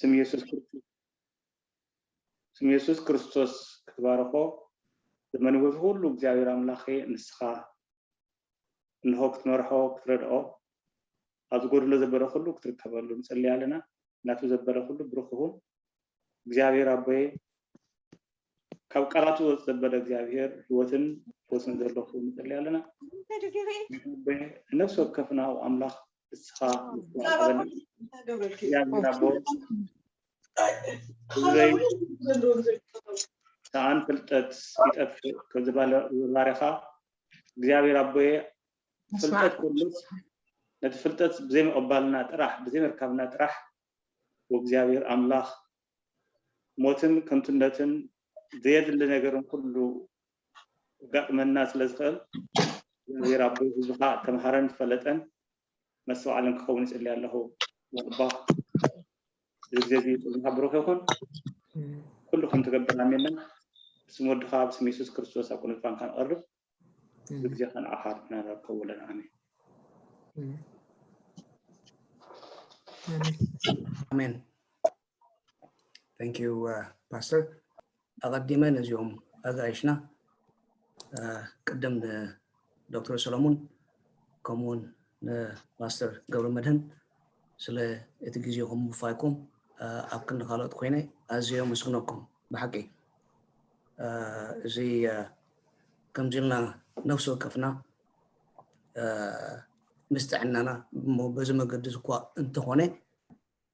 ስም የሱስ ክርስቶስ ስም የሱስ ክርስቶስ ክትባርኾ፣ ዘመን ህይወቱ ኩሉ እግዚኣብሔር ኣምላኸ ንስኻ እንሆ ክትመርሖ ክትረድኦ፣ ኣብ ዝጎድሎ ዘበለ ኩሉ ክትርከበሉ ንጽሊ ኣለና። ናቱ ዘበለ ኩሉ ብሩኽ ይኹን እግዚኣብሔር ኣቦየ። ካብ ቃላቱ ዘበለ እግዚኣብሔር ህይወትን ፈውስን ዘለኹ ንጽሊ ኣለና። ነፍሲ ወከፍና ኣብ ኣምላኽ ንስኻ እግዚኣብሔር ኣቦ ብዘይ ሰኣን ፍልጠት ይጠፍእ ከም ዝባለ ዝባረኻ እግዚኣብሔር ኣቦየ፣ ፍልጠት ኩሉስ ነቲ ፍልጠት ብዘይ ምቕባልና ጥራሕ፣ ብዘይ ምርካብና ጥራሕ፣ ወእግዚኣብሔር ኣምላኽ ሞትን ከንቱነትን ዘየድሊ ነገርን ኩሉ ክጋጥመና ስለ ዝኽእል እግዚኣብሔር ኣቦ ህዝብኻ ተምሃረን ፈለጠን መስተውዓልን ክኸውን ይጽሊ ኣለኹ። ወባ እዚ ግዜ እዚ ጥልምካ ብሩኽ ይኹን። ኩሉ ከም ትገብር ኣሜንና። ብስም ወድኻ ብስም የሱስ ክርስቶስ ኣብ ቅድሚ ፋንካ ንቐርብ። እዚ ግዜ ከንዓኻ ንረከቡ ኣለና። ኣሜን። ኣሜን። Thank you ፓስተር። ኣቐዲመ ነዚኦም ኣጋይሽና ቅድም ንዶክተር ሰሎሙን ከምኡውን ንፓስተር ገብረ መድህን ስለ እቲ ግዜኹም ምውፋይኩም ኣብ ክንዲ ካልኦት ኮይነ ኣዝየ ኣመስግነኩም። ብሓቂ እዚ ከምዚ ኢልና ነፍሲ ወከፍና ምስ ጥዕናና እሞ በዚ መገዲ እኳ እንተኾነ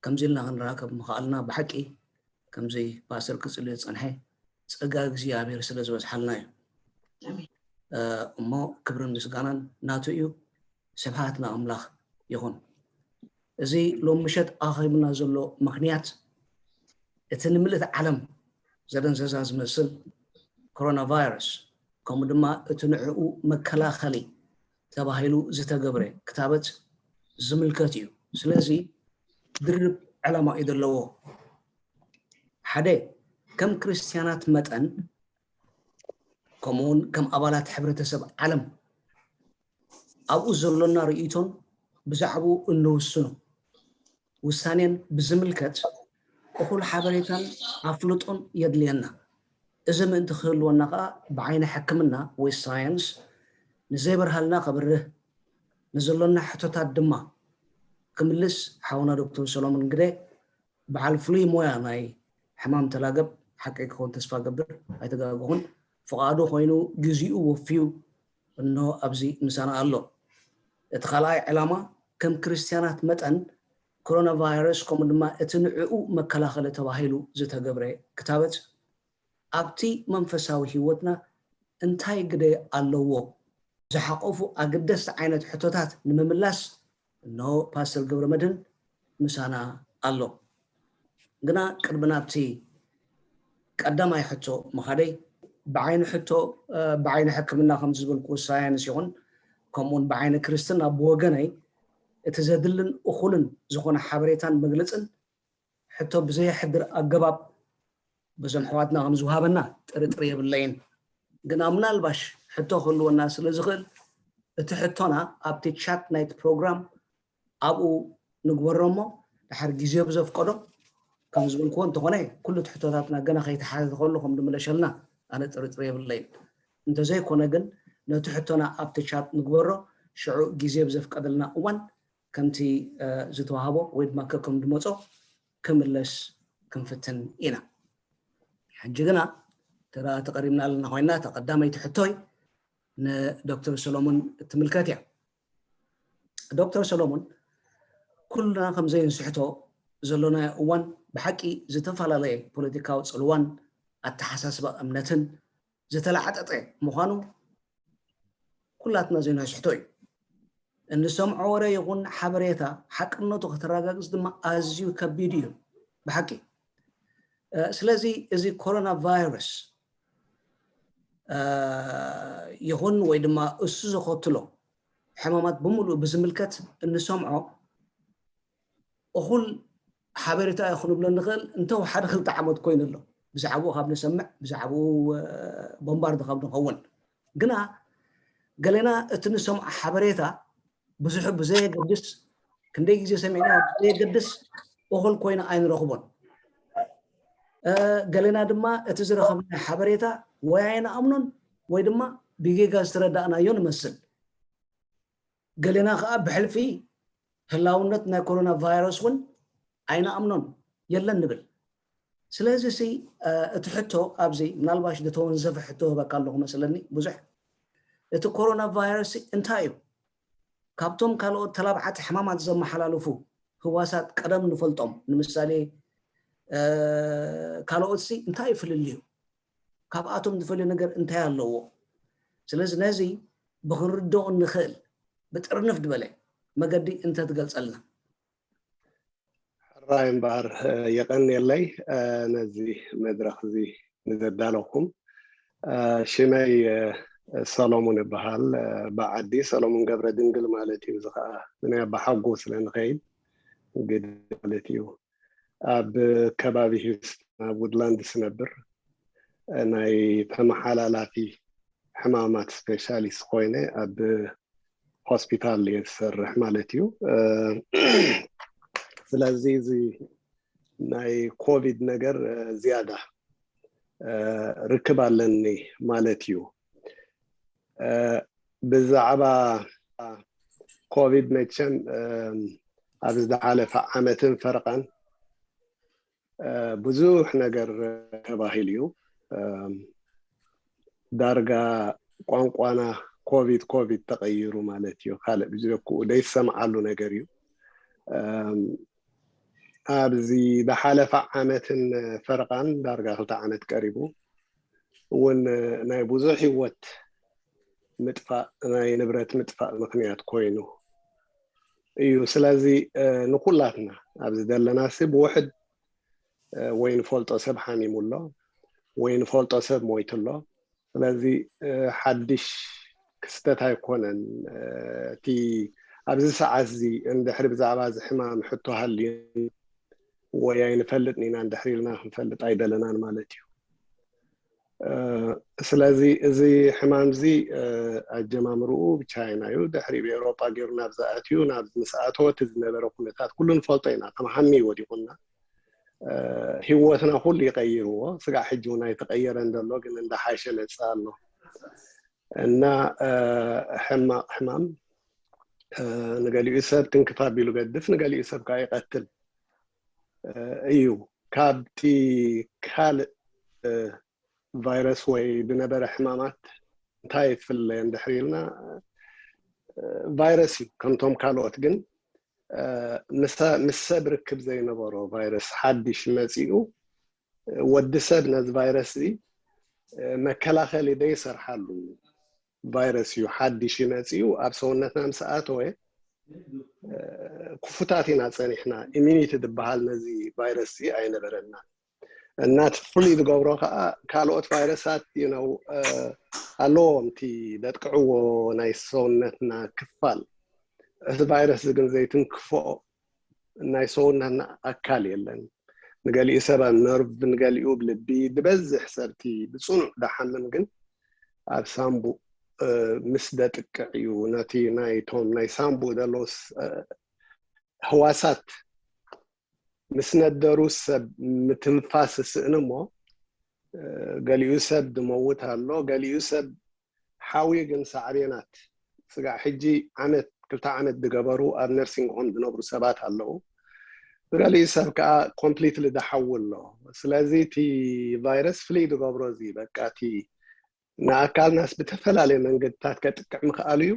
ከምዚ ኢልና ክንራከብ ምኽኣልና ብሓቂ ከምዚ ፓስተር ክጽልዮ ዝጸንሐ ጸጋ እግዚኣብሔር ስለ ዝበዝሓልና እዩ። እሞ ክብርን ምስጋናን ናቱ እዩ። ስብሓት ንኣምላኽ ይኹን። እዚ ሎም ምሸት ኣኺብና ዘሎ ምኽንያት እቲ ንምልእቲ ዓለም ዘደንዘዛ ዝመስል ኮሮና ቫይረስ ከምኡ ድማ እቲ ንዕኡ መከላኸሊ ተባሂሉ ዝተገብረ ክታበት ዝምልከት እዩ። ስለዚ ድርብ ዕላማ እዩ ዘለዎ። ሓደ ከም ክርስትያናት መጠን ከምኡውን ከም ኣባላት ሕብረተሰብ ዓለም ኣብኡ ዘሎና ርእይቶን ብዛዕባኡ እንውስኖ ውሳኔን ብዝምልከት እኹል ሓበሬታን ኣፍልጦን የድልየና። እዚ ምእንቲ ክህልወና ከኣ ብዓይኒ ሕክምና ወይ ሳየንስ ንዘይበርሃልና ከብርህ ንዘሎና ሕቶታት ድማ ክምልስ ሓውና ዶክተር ሰሎሞን ግደ በዓል ፍሉይ ሞያ ናይ ሕማም ተላገብ ሓቀይ ክኸውን ተስፋ ገብር ኣይተጋገኹን ፍቓዱ ኮይኑ ግዚኡ ወፍዩ እንሆ ኣብዚ ምሳና ኣሎ። እቲ ካልኣይ ዕላማ ከም ክርስትያናት መጠን ኮሮና ቫይረስ ከምኡ ድማ እቲ ንዕኡ መከላኸሊ ተባሂሉ ዝተገብረ ክታበት ኣብቲ መንፈሳዊ ህይወትና እንታይ ግደ ኣለዎ ዝሓቆፉ ኣገደስቲ ዓይነት ሕቶታት ንምምላስ እንሆ ፓስተር ገብረ መድህን ምሳና ኣሎ። ግና ቅድሚ ናብቲ ቀዳማይ ሕቶ ምኻደይ ብዓይኒ ሕቶ ብዓይኒ ሕክምና ከም ዝበልኩ ሳያንስ ይኹን ከምኡውን ብዓይኒ ክርስትና ብወገነይ እቲ ዘድልን እኹልን ዝኾነ ሓበሬታን መግለፅን ሕቶ ብዘየሕድር ኣገባብ በዞም ኣሕዋትና ከም ዝወሃበና ጥርጥር የብለይን። ግና ምናልባሽ ሕቶ ክህልወና ስለ ዝኽእል እቲ ሕቶና ኣብቲ ቻት ናይቲ ፕሮግራም ኣብኡ ንግበሮ እሞ ድሓር ግዜ ብዘፍቀዶ ከም ዝበልክዎ እንተኾነ ኩሉ እቲ ሕቶታትና ገና ከይተሓተተ ከሎ ከም ድምለሸልና ኣነ ጥርጥር የብለይን። እንተዘይኮነ ግን ነቲ ሕቶና ኣብቲ ቻት ንግበሮ ሽዑ ግዜ ብዘፍቀደልና እዋን ከምቲ ዝተዋህቦ ወይ ድማ ከከም ድመጾ ክምለስ ክንፍትን ኢና። ሕጂ ግና ተራ ተቐሪብና ኣለና ኮይና እታ ቀዳመይቲ ሕቶይ ንዶክተር ሰሎሞን እትምልከት እያ። ዶክተር ሰሎሞን ኩልና ከም ዘይንስሕቶ ዘሎናዮ እዋን ብሓቂ ዝተፈላለየ ፖለቲካዊ ጽልዋን ኣተሓሳስባ እምነትን ዝተላዕጠጠ ምዃኑ ኩላትና ዘይንስሕቶ እዩ። እንሰምዖ ወረ ይኹን ሓበሬታ ሓቅነቱ ከተረጋግጽ ድማ ኣዝዩ ከቢድ እዩ ብሓቂ። ስለዚ እዚ ኮሮና ቫይረስ ይኹን ወይ ድማ እሱ ዘኸትሎ ሕማማት ብምሉእ ብዝምልከት እንሰምዖ እኹል ሓበሬታ እዩ ክንብሎ ንኽእል እንተ ሓደ ክልተ ዓመት ኮይኑ ኣሎ ብዛዕባኡ ካብ ንሰምዕ ብዛዕባኡ ቦምባርድ ካብ ንኸውን ግና ገሌና እቲ ንሰምዖ ሓበሬታ ብዙሑ ብዘየገድስ ክንደይ ግዜ ሰሚዕና ብዘየገድስ እኹል ኮይኑ ኣይንረኽቦን። ገሌና ድማ እቲ ዝረኸብናዮ ሓበሬታ ወይ ኣይንኣምኖን ወይ ድማ ብጌጋ ዝተረዳእናዮ ንመስል። ገሌና ከዓ ብሕልፊ ህላውነት ናይ ኮሮና ቫይረስ እውን ኣይንኣምኖን፣ የለን ንብል። ስለዚ ሲ እቲ ሕቶ ኣብዚ ምናልባሽ ዝተወንዘፈ ሕቶ ህበካ ኣለኹ መስለኒ። ብዙሕ እቲ ኮሮና ቫይረስ እንታይ እዩ? ካብቶም ካልኦት ተላብዓቲ ሕማማት ዘመሓላልፉ ህዋሳት ቀደም ንፈልጦም፣ ንምሳሌ ካልኦት ሲ እንታይ እዩ ፍልልዩ? ካብኣቶም ዝፈልዮ ነገር እንታይ ኣለዎ? ስለዚ ነዚ ብክንርድኦ እንኽእል ብጥርንፍ ዝበለ መገዲ እንተትገልጸልና። ሕራይ እምበኣር የቐንየለይ ነዚ መድረኽ እዚ ንዘዳለኹም። ሽመይ ሰሎሙን ይበሃል። ብዓዲ ሰሎሙን ገብረ ድንግል ማለት እዩ። እዚ ከዓ ናይ ኣባሓጎ ስለ ንኸይድ ግድ ማለት እዩ። ኣብ ከባቢ ሂውስተን ኣብ ውድላንድስ ነብር ናይ ተመሓላላፊ ሕማማት ስፔሻሊስት ኮይነ ኣብ ሆስፒታል እየ ዝሰርሕ ማለት እዩ። ስለዚ እዚ ናይ ኮቪድ ነገር ዝያዳ ርክብ ኣለኒ ማለት እዩ። ብዛዕባ ኮቪድ መቸም ኣብ ዝሓለፈ ዓመትን ፈረቓን ብዙሕ ነገር ተባሂሉ እዩ። ዳርጋ ቋንቋና ኮቪድ ኮቪድ ተቐይሩ ማለት እዩ። ካልእ ብዝበክኡ ዘይሰምዓሉ ነገር እዩ። ኣብዚ ዝሓለፈ ዓመትን ፈረቓን ዳርጋ ክልተ ዓመት ቀሪቡ እውን ናይ ብዙሕ ህይወት ምጥፋእ ናይ ንብረት ምጥፋእ ምክንያት ኮይኑ እዩ። ስለዚ ንኩላትና ኣብዚ ዘለና ሲ ብውሕድ ወይ ንፈልጦ ሰብ ሓሚሙ ኣሎ ወይ ንፈልጦ ሰብ ሞይቱ ኣሎ። ስለዚ ሓድሽ ክስተት ኣይኮነን። እቲ ኣብዚ ሰዓት እዚ እንድሕሪ ብዛዕባ እዚ ሕማም ሕቶ ሃልዩ ወይ ኣይንፈልጥን ኢና እንድሕሪ ኢልና ክንፈልጥ ኣይደለናን ማለት እዩ። ስለዚ እዚ ሕማም እዚ ኣጀማምርኡ ብቻይና እዩ። ድሕሪ ብኤውሮጳ ገይሩ ናብ ዝኣትዩ ናብ ምስ ኣተወ እቲ ዝነበረ ኩነታት ኩሉ ንፈልጦ ኢና። ከም ሃሚ ወዲቑና ህይወትና ኩሉ ይቀይርዎ። ስጋዕ ሕጂ እውን ኣይተቀየረን ዘሎ ግን እንዳሓሸ መፅእ ኣሎ እና ሕማቅ ሕማም ንገሊኡ ሰብ ትንክፍ ኣቢሉ ገድፍ ንገሊኡ ሰብ ከዓ ይቀትል እዩ። ካብቲ ካልእ ቫይረስ ወይ ዝነበረ ሕማማት እንታይ ይፍለ እንድሕር ኢልና ቫይረስ እዩ። ከምቶም ካልኦት ግን ምስ ሰብ ርክብ ዘይነበሮ ቫይረስ ሓድሽ መፂኡ ወዲ ሰብ ነዚ ቫይረስ እዚ መከላኸሊ ዘይሰርሓሉ ቫይረስ እዩ። ሓድሽ እዩ መፂኡ ኣብ ሰውነትና ምስ ኣተወ ክፉታት ኢና ፀኒሕና። ኢሚኒቲ ዝበሃል ነዚ ቫይረስ እዚ ኣይነበረና እና እቲ ፍሉይ ዝገብሮ ከዓ ካልኦት ቫይረሳት ኣለዎም እቲ ዘጥቅዕዎ ናይ ሰውነትና ክፋል። እቲ ቫይረስ ግን ዘይትንክፎ ናይ ሰውነትና ኣካል የለን። ንገሊኡ ሰብ ኣብ ነርቭ፣ ንገሊኡ ኣብ ልቢ፣ ዝበዝሕ ሰብቲ ብፅኑዕ ዝሓምም ግን ኣብ ሳምቡእ ምስ ዘጥቅዕ እዩ። ነቲ ናይቶም ናይ ሳምቡእ ዘለዉ ህዋሳት ምስ ነደሩ ሰብ ምትንፋስ ዝስእን እሞ ገሊኡ ሰብ ዝመውት ኣሎ፣ ገሊኡ ሰብ ሓዊ ግን ሳዕቤናት ስጋዕ ሕጂ ዓመት ክልተ ዓመት ዝገበሩ ኣብ ነርሲንግ ሆም ዝነብሩ ሰባት ኣለዉ። ገሊኡ ሰብ ከዓ ኮምፕሊትሊ ዝሓዊ ኣሎ። ስለዚ እቲ ቫይረስ ፍልይ ዝገብሮ እዚ በቃ እቲ ንኣካልናስ ብተፈላለየ መንገድታት ከጥቅዕ ምኽኣሉ እዩ።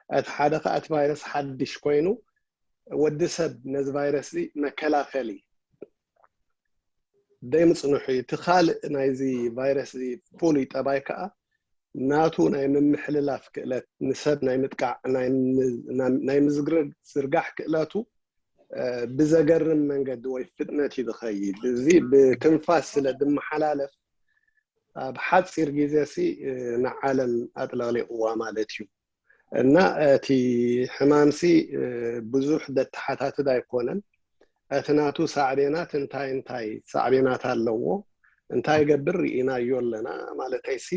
እቲ ሓደ ከዓ እቲ ቫይረስ ሓድሽ ኮይኑ ወዲ ሰብ ነዚ ቫይረስ እዚ መከላኸሊ ዘይምፅንሑ እዩ። እቲ ካልእ ናይዚ ቫይረስ እዚ ፍሉይ ጠባይ ከዓ ናቱ ናይ ምምሕልላፍ ክእለት ንሰብ ናይ ምጥቃዕ ናይ ምዝርጋሕ ክእለቱ ብዘገርም መንገዲ ወይ ፍጥነት እዩ ዝኸይድ። እዚ ብትንፋስ ስለ ዝመሓላለፍ ኣብ ሓፂር ግዜ ሲ ንዓለም ኣጥለቕሊቕዋ ማለት እዩ። እና እቲ ሕማምሲ ብዙሕ ዘተሓታትት ኣይኮነን። እቲ ናቱ ሳዕቤናት እንታይ እንታይ ሳዕቤናት ኣለዎ እንታይ ይገብር ርኢናዮ ኣለና። ማለተይሲ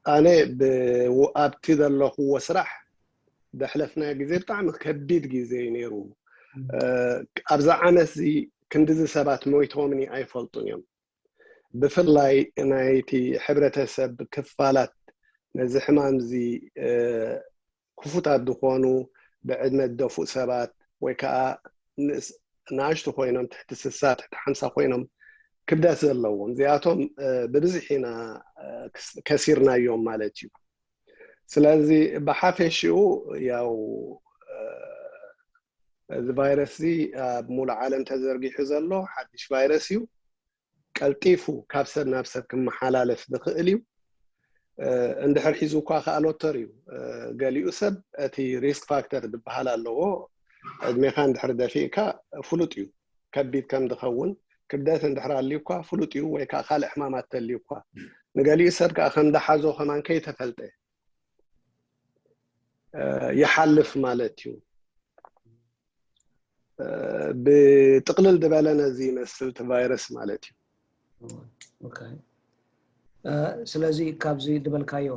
ኣነ ኣብቲ ዘለኽዎ ስራሕ ዘሕለፍናዮ ግዜ ብጣዕሚ ከቢድ ግዜ እዩ ነይሩ። ኣብዚ ዓመት እዚ ክንድዚ ሰባት ሞይቶምኒ ኣይፈልጡን እዮም። ብፍላይ ናይቲ ሕብረተሰብ ክፋላት ነዚ ሕማም እዚ ክፉታት ዝኾኑ፣ ብዕድመ ዝደፍኡ ሰባት ወይ ከዓ ንእሽቱ ኮይኖም፣ ትሕቲ ስሳ ትሕቲ ሓምሳ ኮይኖም ክብደት ዘለዎም፣ እዚኣቶም ብብዝሒ ኢና ከሲርናዮም ማለት እዩ። ስለዚ ብሓፈሽኡ ያው እዚ ቫይረስ እዚ ኣብ ሙሉእ ዓለም ተዘርጊሑ ዘሎ ሓድሽ ቫይረስ እዩ። ቀልጢፉ ካብ ሰብ ናብ ሰብ ክመሓላለፍ ዝኽእል እዩ። እንድሕር ሒዙ እኳ ከኣ ሎተር እዩ። ገሊኡ ሰብ እቲ ሪስክ ፋክተር ዝበሃል ኣለዎ። ዕድሜኻ እንድሕር ደፊእካ ፍሉጥ እዩ። ከቢድ ከም ዝኸውን ክብደት እንድሕር ኣልዩ እኳ ፍሉጥ እዩ፣ ወይ ከዓ ካልእ ሕማማት ተልዩ እኳ። ንገሊኡ ሰብ ከዓ ከም ዝሓዞ ከማን ከይተፈልጠ ይሓልፍ ማለት እዩ። ብጥቕልል ዝበለ ነዚ ይመስል እቲ ቫይረስ ማለት እዩ። ስለዚ ካብዚ ዝበልካዮ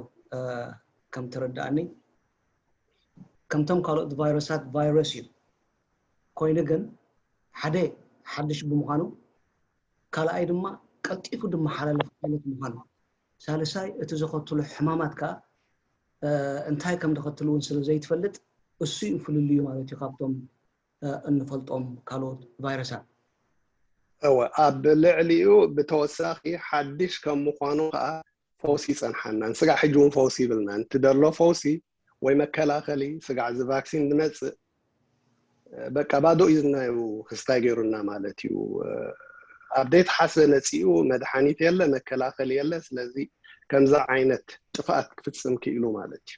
ከም ተረዳእኒ ከምቶም ካልኦት ቫይረሳት ቫይረስ እዩ። ኮይኑ ግን ሓደ ሓድሽ ብምዃኑ፣ ካልኣይ ድማ ቀልጢፉ ዝመሓላለፍ ዓይነት ምዃኑ፣ ሳልሳይ እቲ ዘኸትሎ ሕማማት ከዓ እንታይ ከም ዘኸትል እውን ስለ ዘይትፈልጥ እሱ እዩ ፍልልዩ ማለት እዩ ካብቶም እንፈልጦም ካልኦት ቫይረሳት። እወ፣ ኣብ ልዕሊኡ ብተወሳኺ ሓድሽ ከም ምዃኑ ከዓ ፈውሲ ይፀንሓናን ስጋዕ ሕጂ እውን ፈውሲ ይብልናን። እቲ ደሎ ፈውሲ ወይ መከላኸሊ ስጋዕ እዚ ቫክሲን ዝመፅእ በቃ ባዶ እዩ ዝናዩ ክስታይ ገይሩና ማለት እዩ። ኣብ ዘይተሓስበ መፂኡ መድሓኒት የለ፣ መከላኸሊ የለ። ስለዚ ከምዛ ዓይነት ጥፍኣት ክፍፅም ክኢሉ ማለት እዩ።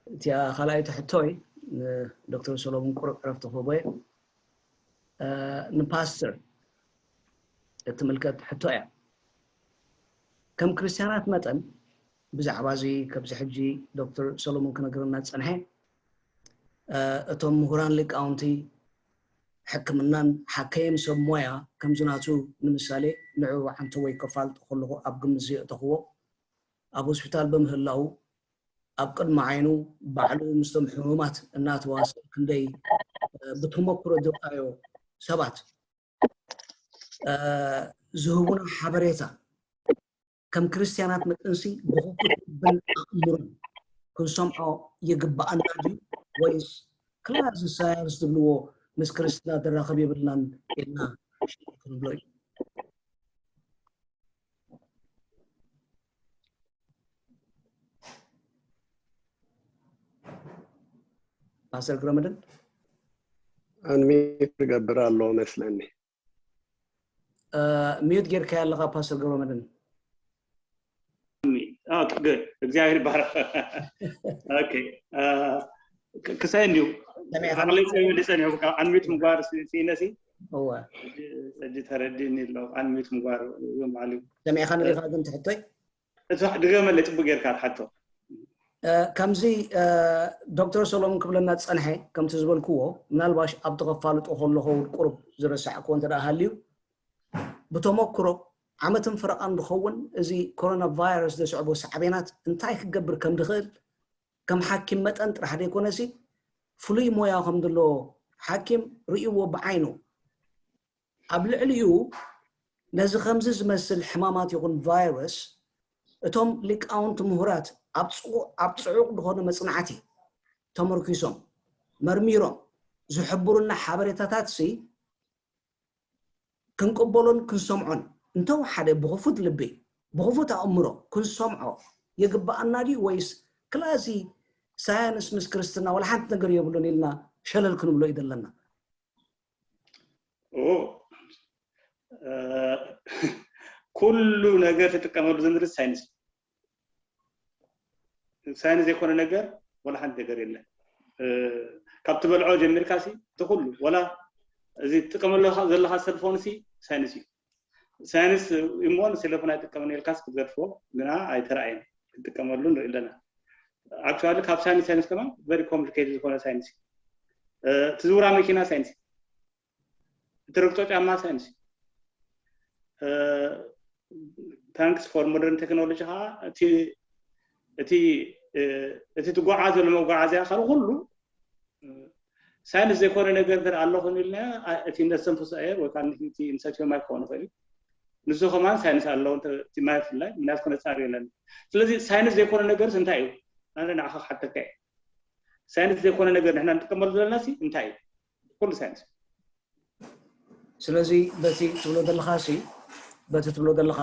እቲኣ ካልኣይቲ ሕቶይ ንዶክተር ሰሎሞን ቁሩብ ዕረፍቲ ክህቦ እየ። ንፓስተር እትምልከት ሕቶ እያ። ከም ክርስትያናት መጠን ብዛዕባ እዚ ከብዚ ሕጂ ዶክተር ሰሎሞን ክነግረና ዝጸንሐ እቶም ምሁራን ሊቃውንቲ ሕክምናን ሓከይም ሰብ ሞያ ከምዚ ናቱ ንምሳሌ ንዑ ዓንተ ወይ ከፋልጥ ከለኹ ኣብ ግምት ዘየእተኽዎ ኣብ ሆስፒታል ብምህላው ኣብ ቅድሚ ዓይኑ ባዕሉ ምስቶም ሕሙማት እናተዋሰ ክንደይ ብተመክሮ ዝረኣዮ ሰባት ዝህቡና ሓበሬታ ከም ክርስትያናት መጠንሲ ብኽፉት ልብን ኣእምሮን ክንሰምዖ ይግብኣና ድዩ ወይስ ክላዚ ሳያንስ ዝብልዎ ምስ ክርስትና ዘራኽብ የብልናን ኢልና ክንብሎ እዩ? ፓስተር ግረመድን ኣንሚት ትገብር ኣሎ መስለኒ። ሚዩት ጌርካ ኣለኻ ፓስተር ግረመድን። እግዚኣብሔር ይባረክ። ክሳይ እንዲሁ ሰሚዕካ ዓቕለይ ጸሚሉ ጸኒሑ። ኣንሚት ምግባር ሲነሲ እወ ሕጂ ተረዲኒ ኣሎ። ኣንሚት ምግባር እዮም ባዕሉ ሰሚዕካ ንሪኻ ግን ትሕቶይ ድገመለይ ጽቡቅ ጌርካ ትሓቶ። ከምዚ ዶክተር ሰሎሞን ክብለና ዝጸንሐ ከምቲ ዝበልክዎ ምናልባሽ ኣብቲ ከፋልጦ ከለኹ ቁሩብ ዝረሳዕክዎ እንተ ደኣ ሃልዩ ብተመክሮ ዓመትን ፈረቓን ዝኸውን እዚ ኮሮና ቫይረስ ዘስዕቦ ሳዕቤናት እንታይ ክገብር ከም ዝኽእል ከም ሓኪም መጠን ጥራሕ ዘይኮነሲ ፍሉይ ሞያ ከም ዘለዎ ሓኪም ርእይዎ ብዓይኑ ኣብ ልዕሊኡ ነዚ ከምዚ ዝመስል ሕማማት ይኹን ቫይረስ እቶም ሊቃውንቲ ምሁራት ኣብ ጽዑቕ ዝኾነ መጽናዕቲ ተመርኪሶም መርሚሮም ዝሕብሩና ሓበሬታታት ሲ ክንቅበሎን ክንሰምዖን እንተወሓደ ብኽፉት ልቢ ብኽፉት ኣእምሮ ክንሰምዖ ይግብኣና ድዩ ወይስ ክላዚ ሳያንስ ምስ ክርስትና ወላ ሓንቲ ነገር የብሉን ኢልና ሸለል ክንብሎ እዩ ዘለና? ኩሉ ነገር ትጥቀመሉ ዘንድሪ ሳይንስ ሳይንስ ዘይኮነ ነገር ወላ ሓንቲ ነገር የለን። ካብ ትበልዖ ጀሚርካ ሲ እቲ ኩሉ ወላ እዚ ትጥቀመሉ ዘለካ ሰልፎን ሲ ሳይንስ እዩ። ሳይንስ እሞ ንሴለፎን ኣይጥቀምን ኢልካስ ክትገድፎ ግና ኣይተረኣየን። ክንጥቀመሉ ንርኢ ኣለና። ኣክቹዋሊ ካብ ሳይንስ ሳይንስ ከማን ቨሪ ኮምፕሊኬትድ ዝኾነ ሳይንስ እዩ። ትዝውራ መኪና ሳይንስ እዩ። እትረግጦ ጫማ ሳይንስ እዩ። ታንክስ ፎር ሞደርን ቴክኖሎጂ ከዓ እቲ እቲ ትጓዓዘሉ መጓዓዝያ ኣካል ኩሉ ሳይንስ ዘይኮነ ነገር እንተ ኣሎ ኮይኑ ኢልና እቲ ነስተንፍሶ ኣየር ወይ ከዓ እቲ ንሰትዮ ማይ ክኸውን ይኽእል እዩ። ንሱ ከማን ሳይንስ ኣለዎ እቲ ማይ ብፍላይ ምክንያቱ ክነፃር የለን። ስለዚ ሳይንስ ዘይኮነ ነገርስ እንታይ እዩ? ኣነ ንዓኻ ክሓተካ እየ። ሳይንስ ዘይኮነ ነገር ንሕና ንጥቀመሉ ዘለና ሲ እንታይ እዩ? ኩሉ ሳይንስ። ስለዚ በቲ ትብሎ ዘለኻ ሲ በቲ ትብሎ ዘለኻ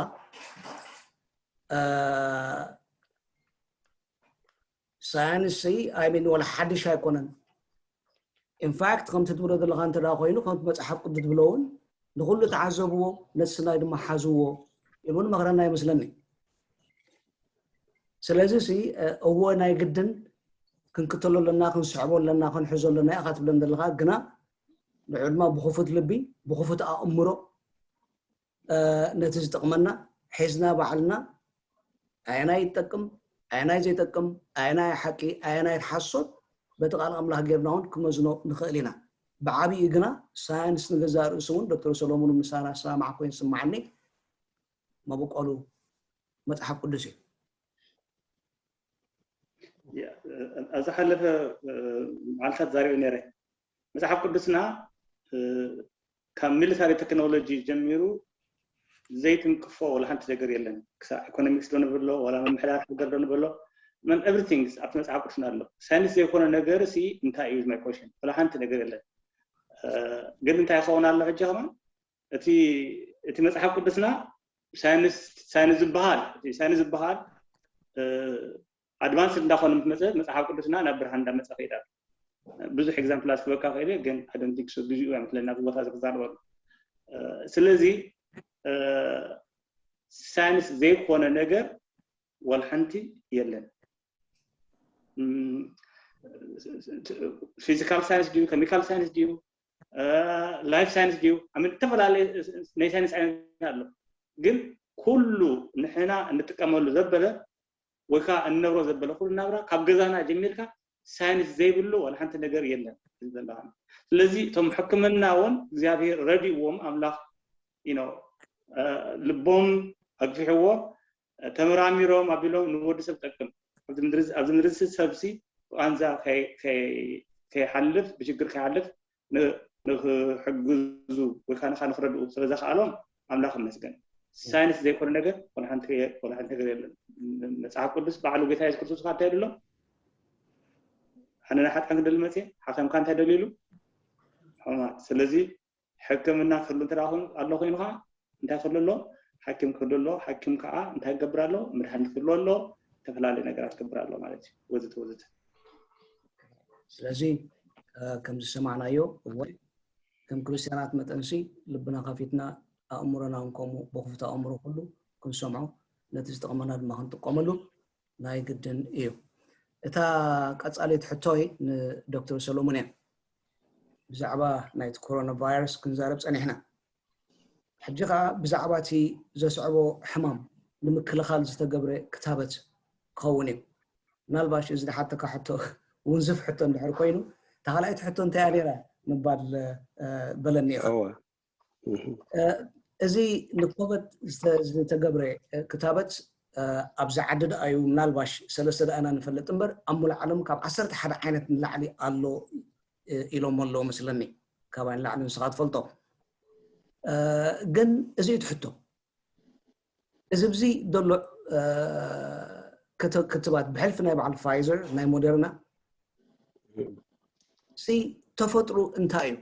ሳይንስ ሲ ኣይሚን ወላ ሓድሽ ኣይኮነን። ኢንፋክት ከምቲ ትብሎ ዘለኻ እንተ ኮይኑ ከምቲ መፅሓፍ ቅዱስ ትብሎ እውን ንኩሉ ተዓዘብዎ ነቲ ስናይ ድማ ሓዝዎ ኢሉ እውን መክረና ይመስለኒ። ስለዚ ሲ እዎ ናይ ግድን ክንክተሎ ኣለና፣ ክንስዕቦ ኣለና፣ ክንሕዞ ኣለና ኢኻ ትብለን ዘለኻ። ግና ንዑ ድማ ብክፉት ልቢ ብክፉት ኣእምሮ ነቲ ዝጠቕመና ሒዝና ባዕልና ኣየናይ ይጠቅም ኣየናይ ዘይጠቅም ኣየናይ ሓቂ ኣየናይ ሓሶት በቲ ቃል ኣምላኽ ጌርና እውን ክመዝኖ ንኽእል ኢና። ብዓብዩ ግና ሳይንስ ንገዛእ ርእሱ እውን ዶክተር ሰሎሞን ምሳና ሰማዕ ኮይኑ ስማዓኒ መበቆሉ መፅሓፍ ቅዱስ እዩ። ኣብ ዝሓለፈ መዓልታት ዛሪበ ነይረ። መፅሓፍ ቅዱስና ካብ ሚሊታሪ ቴክኖሎጂ ጀሚሩ ዘይትንቅፎ ወላ ሓንቲ ነገር የለን። ክሳብ ኢኮኖሚክስ ዶ ንብሎ ወላ ምምሕዳር ሃገር ዶ ንብሎ መን ኤቭሪቲንግ ኣብቲ መፅሓፍ ቅዱስና ኣሎ። ሳይንስ ዘይኮነ ነገር ሲ እንታይ እዩ ማይ ኮሽን? ወላ ሓንቲ ነገር የለን። ግን እንታይ ይኸውን ኣሎ ሕጂ ከማን እቲ መፅሓፍ ቅዱስና ሳይንስ ዝበሃል ሳይንስ ዝበሃል ኣድቫንስ እንዳኾነ ምስ መፀ መፅሓፍ ቅዱስና ናብ ብርሃን እንዳመፀ ከይዳ። ብዙሕ ኤግዛምፕላት ክበካ ከይደ ግን ኣደንቲክሶ ግዜኡ ኣይመስለና ኣብዚ ቦታ እዚ ክዛረበሉ። ስለዚ ሳይንስ ዘይኮነ ነገር ወላ ሓንቲ የለን። ፊዚካል ሳይንስ ድዩ፣ ኬሚካል ሳይንስ ድዩ፣ ላይፍ ሳይንስ ድዩ፣ ኣምን ዝተፈላለየ ናይ ሳይንስ ዓይነት ኣሎ። ግን ኩሉ ንሕና እንጥቀመሉ ዘበለ ወይ ከዓ እንነብሮ ዘበለ ኩሉ ናብራ ካብ ገዛና ጀሚርካ ሳይንስ ዘይብሉ ዋላ ሓንቲ ነገር የለን። ስለዚ እቶም ሕክምና እውን እግዚኣብሔር ረድእዎም ኣምላኽ ልቦም ኣግፊሕዎ ተመራሚሮም ኣቢሎም ንወዲ ሰብ ጠቅም ኣብዚ ምድሪ ሰብሲ ብቃንዛ ከይሓልፍ ብሽግር ከይሓልፍ ንክሕግዙ ወይ ከዓ ንካ ንክረድኡ ስለዘክኣሎም ኣምላኽ ይመስገን። ሳይንስ ዘይኮነ ነገር ወላ ሓንቲ ነገር የለን። መፅሓፍ ቅዱስ ባዕሉ ጌታ የሱስ ክርስቶስ ከዓ እንታይ ይብሎ? ኣነ ንሓጥኣን ክደሊ መፅየ ሓኸምካ እንታይ ደልዩ ኢሉ ሕማት። ስለዚ ሕክምና ክህሉ እንተ ኣሎ ኮይኑ ከዓ እንታይ ክህሉ ኣሎ? ሓኪም ክህሉ ኣሎ። ሓኪም ከዓ እንታይ ክገብር ኣሎ? መድሃኒት ክህሉ ኣሎ። ዝተፈላለዩ ነገራት ክገብር ኣሎ ማለት እዩ። ወዘተ ወዘተ። ስለዚ ከም ዝሰማዕናዮ እወ ከም ክርስትያናት መጠንሲ ልብና ከፊትና ኣእምሮና እውን ከምኡ ብክፉት ኣእምሮ ኩሉ ክንሰምዖ ነቲ ዝጠቕመና ድማ ክንጥቀመሉ ናይ ግድን እዩ። እታ ቀጻሊት ሕቶይ ንዶክተር ሰሎሞን እያ። ብዛዕባ ናይቲ ኮሮና ቫይረስ ክንዛረብ ጸኒሕና። ሕጂ ከዓ ብዛዕባ እቲ ዘስዕቦ ሕማም ንምክልኻል ዝተገብረ ክታበት ክኸውን እዩ። ምናልባሽ እዚ ዝሓተካ ሕቶ ውንዝፍ ሕቶ እንድሕር ኮይኑ እታ ካልኣይቲ ሕቶ እንታይ እያ ነይራ ምባል በለኒ ኢኻ። እዚ ንኮቨድ ዝተገብረ ክታበት ኣብዚ ዓዲ ደኣ እዩ ምናልባሽ ሰለስተ ደኣ ኢና ንፈልጥ እምበር ኣብ ሙሉእ ዓለም ካብ ዓሰርተ ሓደ ዓይነት ንላዕሊ ኣሎ ኢሎም ኣለዉ መስለኒ። ካባይ ንላዕሊ ንስኻ ትፈልጦ። ግን እዚ እዩ ትሕቶ። እዚ ብዚ ዘሎ ክትባት ብሕልፊ ናይ በዓል ፋይዘር ናይ ሞደርና ሲ ተፈጥሩ እንታይ እዩ?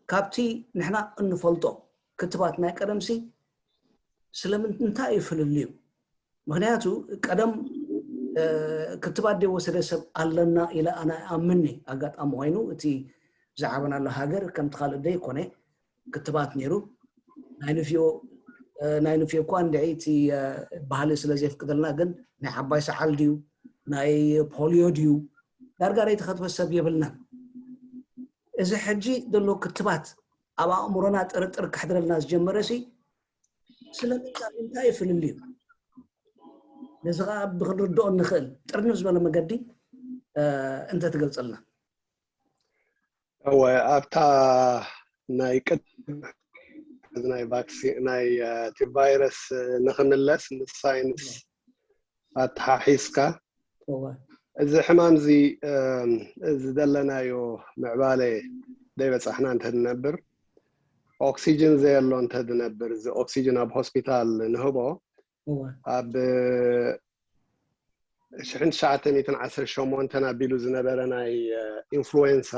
ካብቲ ንሕና እንፈልጦ ክትባት ናይ ቀደም ሲ ስለምንታይ እዩ ፍልልዩ? ምክንያቱ ቀደም ክትባት ዘይወሰደ ሰብ ኣለና ኢለ ኣነ ኣምኒ ኣጋጣሚ ኮይኑ እቲ ዝዓበናሉ ሃገር ከምቲ ካልእ ዘይኮነ ክትባት ነይሩ ናይ ንፍዮ ናይ ንፍዮ እኳ እንድዒ እቲ ባህሊ ስለ ዘየፍቅደልና ግን ናይ ዓባይ ሰዓል ድዩ ናይ ፖሊዮ ድዩ ዳርጋ ዘይተኸትበ ሰብ የብልናን። እዚ ሕጂ ዘሎ ክትባት ኣብ ኣእምሮና ጥርጥር ክሕድረልና ዝጀመረ ሲ ስለምንታይ እንታይ እዩ ፍልልዩ? ነዚ ከዓ ብክንርድኦ እንኽእል ጥርንፍ ዝበለ መገዲ እንተትገልፀልና። እወ ኣብታ ናይ ቅድሚ ናይ ቫክሲን ናይ እቲ ቫይረስ ንክንለስ ምስ ሳይንስ ኣተሓሒዝካ እዚ ሕማም እዚ ዝደለናዮ ምዕባለ ዘይበፃሕና እንተድነብር፣ ኦክሲጅን ዘየሎ እንተድነብር፣ እዚ ኦክሲጅን ኣብ ሆስፒታል ንህቦ ኣብ ሽሕን ትሽዓተ ሚእትን ዓሰርተ ሸሞንተን ኣቢሉ ዝነበረ ናይ ኢንፍሉዌንሳ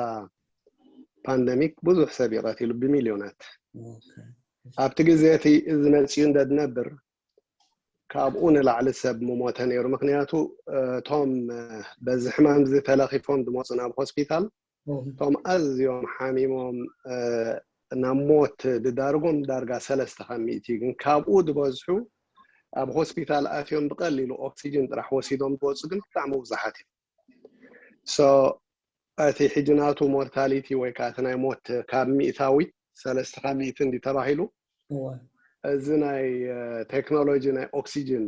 ፓንደሚክ ብዙሕ ሰብ ይቐትሉ ብሚልዮናት። ኣብቲ ግዜ እቲ እዚ መፅኡ እንደድነብር ካብኡ ንላዕሊ ሰብ ምሞተ ነይሩ። ምክንያቱ እቶም በዚ ሕማም እዚ ተለኺፎም ዝመፁ ናብ ሆስፒታል እቶም ኣዝዮም ሓሚሞም ናብ ሞት ዝዳርጎም ዳርጋ ሰለስተ ካብ ሚእቲ እዩ። ግን ካብኡ ዝበዝሑ ኣብ ሆስፒታል ኣትዮም ብቐሊሉ ኦክሲጅን ጥራሕ ወሲዶም ዝወፁ ግን ብጣዕሚ ብዙሓት እዮም። So እቲ ሕጂ ናቱ ሞርታሊቲ ወይ ከዓ እቲ ናይ ሞት ካብ ሚእታዊት ሰለስተ ካብ ሚእቲ እንዲ ተባሂሉ እዚ ናይ ቴክኖሎጂ ናይ ኦክሲጅን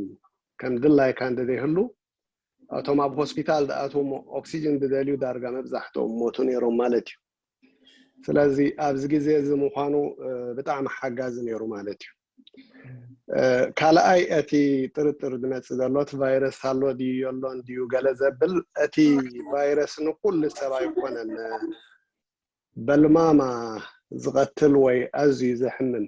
ከም ድላይካ እንተዘይህሉ እቶም ኣብ ሆስፒታል ዝኣትዉ ኦክሲጅን ዝደልዩ ዳርጋ መብዛሕትኦም ሞቱ ነይሮም ማለት እዩ። ስለዚ ኣብዚ ግዜ እዚ ምዃኑ ብጣዕሚ ሓጋዚ ነይሩ ማለት እዩ። ካልኣይ እቲ ጥርጥር ዝመፅእ ዘሎ እቲ ቫይረስ ኣሎ ድዩ የሎን ድዩ ገለ ዘብል፣ እቲ ቫይረስ ንኩሉ ሰብ ኣይኮነን። በልማማ ዝቐትል ወይ ኣዝዩ ዘሕምም፣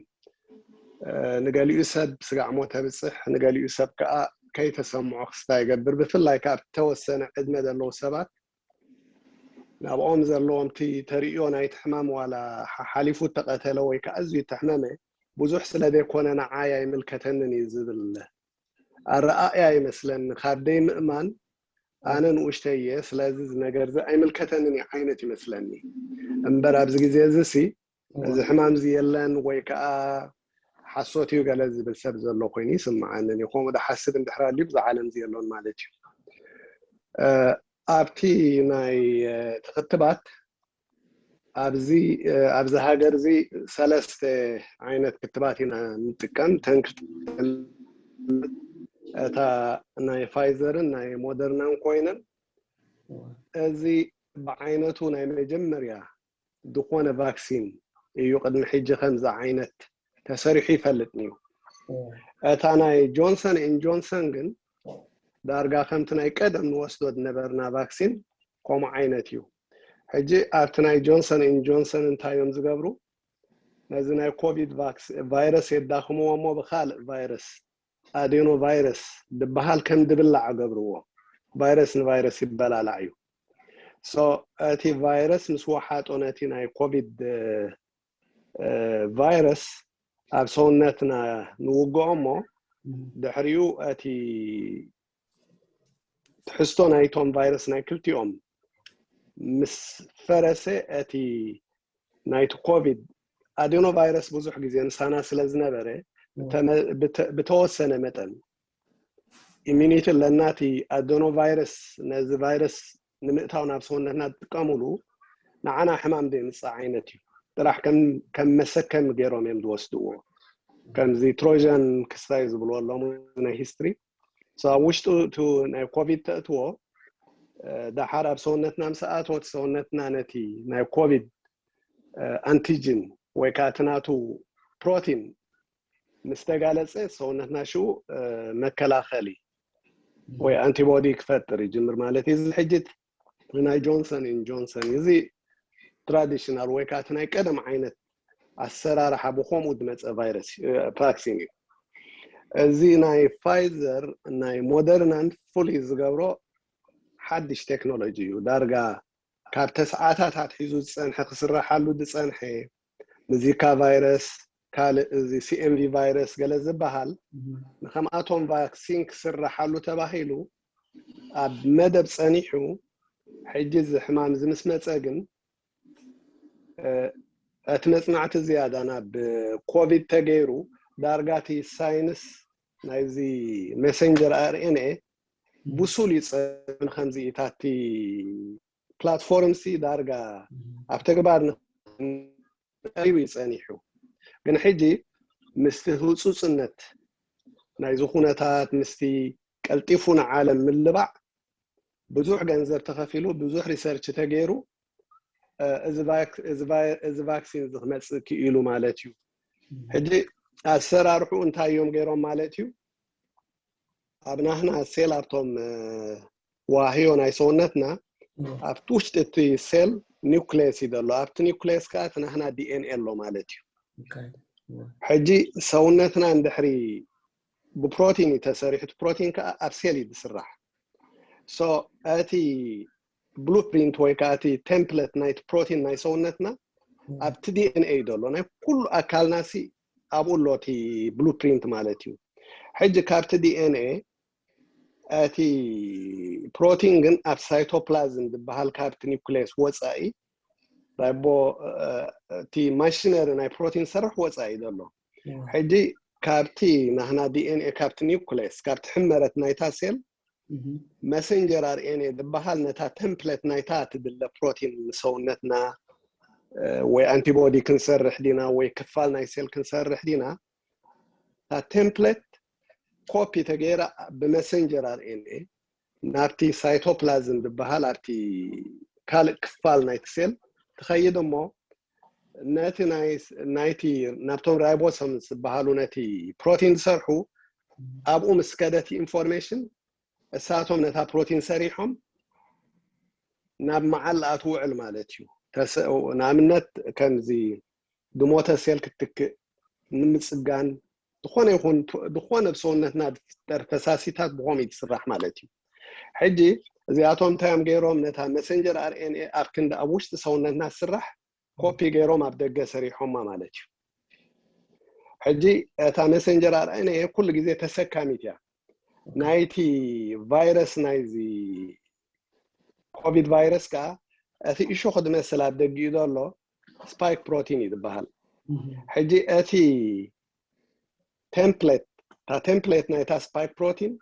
ንገሊኡ ሰብ ስጋዕ ሞት ተብፅሕ፣ ንገሊኡ ሰብ ከዓ ከይተሰምዖ ክስታ ይገብር። ብፍላይ ካብ ተወሰነ ዕድመ ዘለዉ ሰባት ናብኦም ዘለዎም እቲ ተርእዮ ናይቲ ሕማም ዋላ ሓሓሊፉ እተቐተለ ወይ ከዓ ኣዝዩ እተሕመመ ብዙሕ ስለ ዘይኮነ ንዓይ ኣይምልከተንን እዩ ዝብል ኣረኣእያ ይመስለኒ። ካብ ደይ ምእማን ኣነ ንኡሽተይ እየ፣ ስለዚ እዚ ነገር እዚ ኣይምልከተንን እዩ ዓይነት ይመስለኒ። እምበር ኣብዚ ግዜ እዚ ሲ እዚ ሕማም እዚ የለን ወይ ከዓ ሓሶት እዩ ገለ ዝብል ሰብ ዘሎ ኮይኑ ይስምዓንን እዩ። ከምኡ ዝሓስብ እንድሕር ኣልዩ ብዛ ዓለም እዚ የሎን ማለት እዩ። ኣብቲ ናይ እቲ ክትባት ኣብዚ ኣብዚ ሃገር እዚ ሰለስተ ዓይነት ክትባት ኢና ንጥቀም። ተን ክትብል እታ ናይ ፋይዘርን ናይ ሞደርናን ኮይነን እዚ ብዓይነቱ ናይ መጀመርያ ዝኾነ ቫክሲን እዩ። ቅድሚ ሕጂ ከምዚ ዓይነት ተሰሪሑ ይፈልጥን እዩ። እታ ናይ ጆንሰን ኤን ጆንሰን ግን ዳርጋ ከምቲ ናይ ቀደም ንወስዶ ዝነበርና ቫክሲን ከምኡ ዓይነት እዩ። ሕጂ ኣብቲ ናይ ጆንሰን ኤን ጆንሰን እንታይ እዮም ዝገብሩ? ነዚ ናይ ኮቪድ ቫይረስ የዳኽምዎ እሞ ብካልእ ቫይረስ ኣዴኖ ቫይረስ ዝበሃል ከም ድብላዕ ገብርዎ። ቫይረስ ንቫይረስ ይበላላዕ እዩ። So እቲ ቫይረስ ምስ ወሓጦ ነቲ ናይ ኮቪድ ቫይረስ ኣብ ሰውነትና ንውግኦ እሞ ድሕሪኡ እቲ ትሕዝቶ ናይቶም ቫይረስ ናይ ክልቲኦም ምስ ፈረሰ እቲ ናይቲ ኮቪድ ኣዴኖ ቫይረስ ብዙሕ ግዜ ምሳና ስለ ዝነበረ ብተወሰነ መጠን ኢሚኒቲ ኣለና። እቲ ኣደኖ ቫይረስ ነዚ ቫይረስ ንምእታው ናብ ሰውነትና ዝጥቀምሉ ንዓና ሕማም ዘይምፅእ ዓይነት እዩ። ጥራሕ ከም መሰከሚ ገይሮም እዮም ዝወስድዎ። ከምዚ ትሮጃን ክስታይ ዝብልዎ ኣለሙ ናይ ሂስትሪ ኣብ ውሽጡ እቲ ናይ ኮቪድ ተእትዎ ደሓር ኣብ ሰውነትና ምስ ኣተወት ሰውነትና ነቲ ናይ ኮቪድ ኣንቲጅን ወይ ከዓ እቲ ናቱ ፕሮቲን ምስ ተጋለፀ ሰውነትና ሽኡ መከላኸሊ ወይ ኣንቲቦዲ ክፈጥር ይጅምር ማለት እዩ። እዚ ሕጂ ናይ ጆንሰን ን ጆንሰን እዚ ትራዲሽናል ወይ ከዓ እቲ ናይ ቀደም ዓይነት ኣሰራርሓ ብከምኡ ዝመፀ ቫይረስ ቫክሲን እዩ። እዚ ናይ ፋይዘር ናይ ሞደርናን ፍሉይ ዝገብሮ ሓድሽ ቴክኖሎጂ እዩ። ዳርጋ ካብ ተስዓታት ኣትሒዙ ዝፀንሐ ክስረሓሉ ዝፀንሐ ንዚካ ቫይረስ ካልእ እዚ ሲኤምቪ ቫይረስ ገለ ዝበሃል ንከምኣቶም ቫክሲን ክስረሓሉ ተባሂሉ ኣብ መደብ ፀኒሑ ሕጂ እዚ ሕማም እዚ ምስ መፀ ግን እቲ መፅናዕቲ ዝያዳ ናብ ኮቪድ ተገይሩ ዳርጋ እቲ ሳይንስ ናይዚ ሜሰንጀር ኣርኤንኤ ብሱል ይፀን ከምዚ ኢታቲ ፕላትፎርም ሲ ዳርጋ ኣብ ተግባር ቀሪቡ ይፀኒሑ። ግን ሕጂ ምስቲ ህፁፅነት ናይዚ ኩነታት ምስቲ ቀልጢፉ ንዓለም ምልባዕ ብዙሕ ገንዘብ ተኸፊሉ ብዙሕ ሪሰርች ተገይሩ እዚ ቫክሲን እዚ ክመፅእ ክኢሉ ማለት እዩ። ሕጂ ኣሰራርሑ እንታይ እዮም ገይሮም ማለት እዩ? ኣብ ናህና ሴል ኣብቶም ዋህዮ ናይ ሰውነትና ኣብቲ ውሽጢ እቲ ሴል ኒውክሌስ እዩ ዘሎ። ኣብቲ ኒውክሌስ ከዓ እቲ ናህና ዲኤንኤ ኣሎ ማለት እዩ። ሕጂ ሰውነትና እንድሕሪ ብፕሮቲን እዩ ተሰሪሑ፣ እቲ ፕሮቲን ከዓ ኣብ ሴል እዩ ዝስራሕ። ሶ እቲ ብሉፕሪንት ወይ ከዓ እቲ ቴምፕሌት ናይቲ ፕሮቲን ናይ ሰውነትና ኣብቲ ዲኤንኤ እዩ ዘሎ። ናይ ኩሉ ኣካልና ሲ ኣብኡ ኣሎ እቲ ብሉፕሪንት ማለት እዩ። ሕጂ ካብቲ ዲኤንኤ እቲ ፕሮቲን ግን ኣብ ሳይቶፕላዝም ዝበሃል ካብቲ ኒውክሌስ ወፃኢ ዳቦ እቲ ማሽነሪ ናይ ፕሮቲን ዝሰርሕ ወፃኢ ዘሎ። ሕጂ ካብቲ ናህና ዲኤንኤ ካብቲ ኒውክሌስ ካብቲ ሕመረት ናይታ ሴል መሰንጀር ኣርኤንኤ ዝበሃል ነታ ቴምፕሌት ናይታ ትድለ ፕሮቲን ንሰውነትና ወይ ኣንቲቦዲ ክንሰርሕ ዲና ወይ ክፋል ናይ ሴል ክንሰርሕ ዲና እታ ቴምፕሌት ኮፒ ተገይራ ብመሰንጀር ኣርኤንኤ ናብቲ ሳይቶፕላዝም ዝበሃል ኣብቲ ካልእ ክፋል ናይቲ ሴል ትኸይድ እሞ ነቲ ናይቲ ናብቶም ራይቦሶም ዝበሃሉ ነቲ ፕሮቲን ዝሰርሑ ኣብኡ ምስ ከደቲ ኢንፎርሜሽን እሳቶም ነታ ፕሮቲን ሰሪሖም ናብ መዓል ኣትውዕል ማለት እዩ። ንኣብነት ከምዚ ድሞተ ሴል ክትክእ ንምፅጋን ዝኾነ ይኹን ዝኾነ ብሰውነትና ዝፍጠር ፈሳሲታት ብኸምኡ ትስራሕ ማለት እዩ። ሕጂ እዚኣቶም እንታይ እዮም ገይሮም ነታ መሰንጀር ኣርኤንኤ ኣብ ክንዲ ኣብ ውሽጢ ሰውነትና ዝስራሕ ኮፒ ገይሮም ኣብ ደገ ሰሪሖማ ማለት እዩ። ሕጂ እታ መሰንጀር ኣርኤንኤ ኩሉ ግዜ ተሰካሚት እያ ናይቲ ቫይረስ ናይዚ ኮቪድ ቫይረስ ከዓ እቲ እሾኽ ዝመስል ኣብ ደጊኡ ዘሎ ስፓይክ ፕሮቲን እዩ ዝበሃል። ሕጂ እቲ ቴምፕሌት እታ ቴምፕሌት ናይታ ስፓይክ ፕሮቲን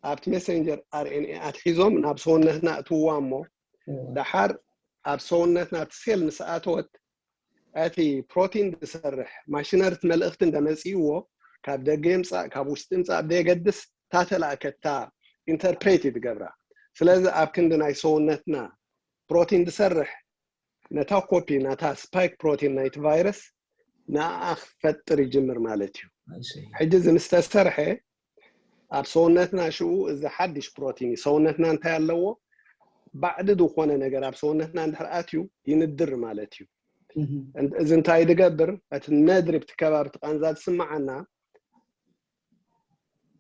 ኣብቲ ሜሴንጀር ኣርኤንኤ ኣትሒዞም ናብ ሰውነትና እትዋ እሞ ደሓር ኣብ ሰውነትና እቲ ሴል ምስ ኣተወት እቲ ፕሮቲን ዝሰርሕ ማሽነሪ እቲ መልእኽቲ እንደመፅእዎ ካብ ደገ ይምፃእ ካብ ውሽጢ ይምፃእ ብደየገድስ እታ ተላእከታ ኢንተርፕሬት እዩ ትገብራ። ስለዚ ኣብ ክንዲ ናይ ሰውነትና ፕሮቲን ዝሰርሕ ነታ ኮፒ ናታ ስፓይክ ፕሮቲን ናይቲ ቫይረስ ንኣ ክፈጥር ይጅምር ማለት እዩ። ሕጂ እዚ ምስ ተሰርሐ ኣብ ሰውነትና ሽኡ እዚ ሓድሽ ፕሮቲን እዩ። ሰውነትና እንታይ ኣለዎ? ባዕዲ ዝኾነ ነገር ኣብ ሰውነትና እንድሕር ኣትዩ ይንድር ማለት እዩ። እዚ እንታይ ዝገብር? እቲ ነድሪ ብቲ ከባቢ እቲ ቃንዛ ዝስምዓና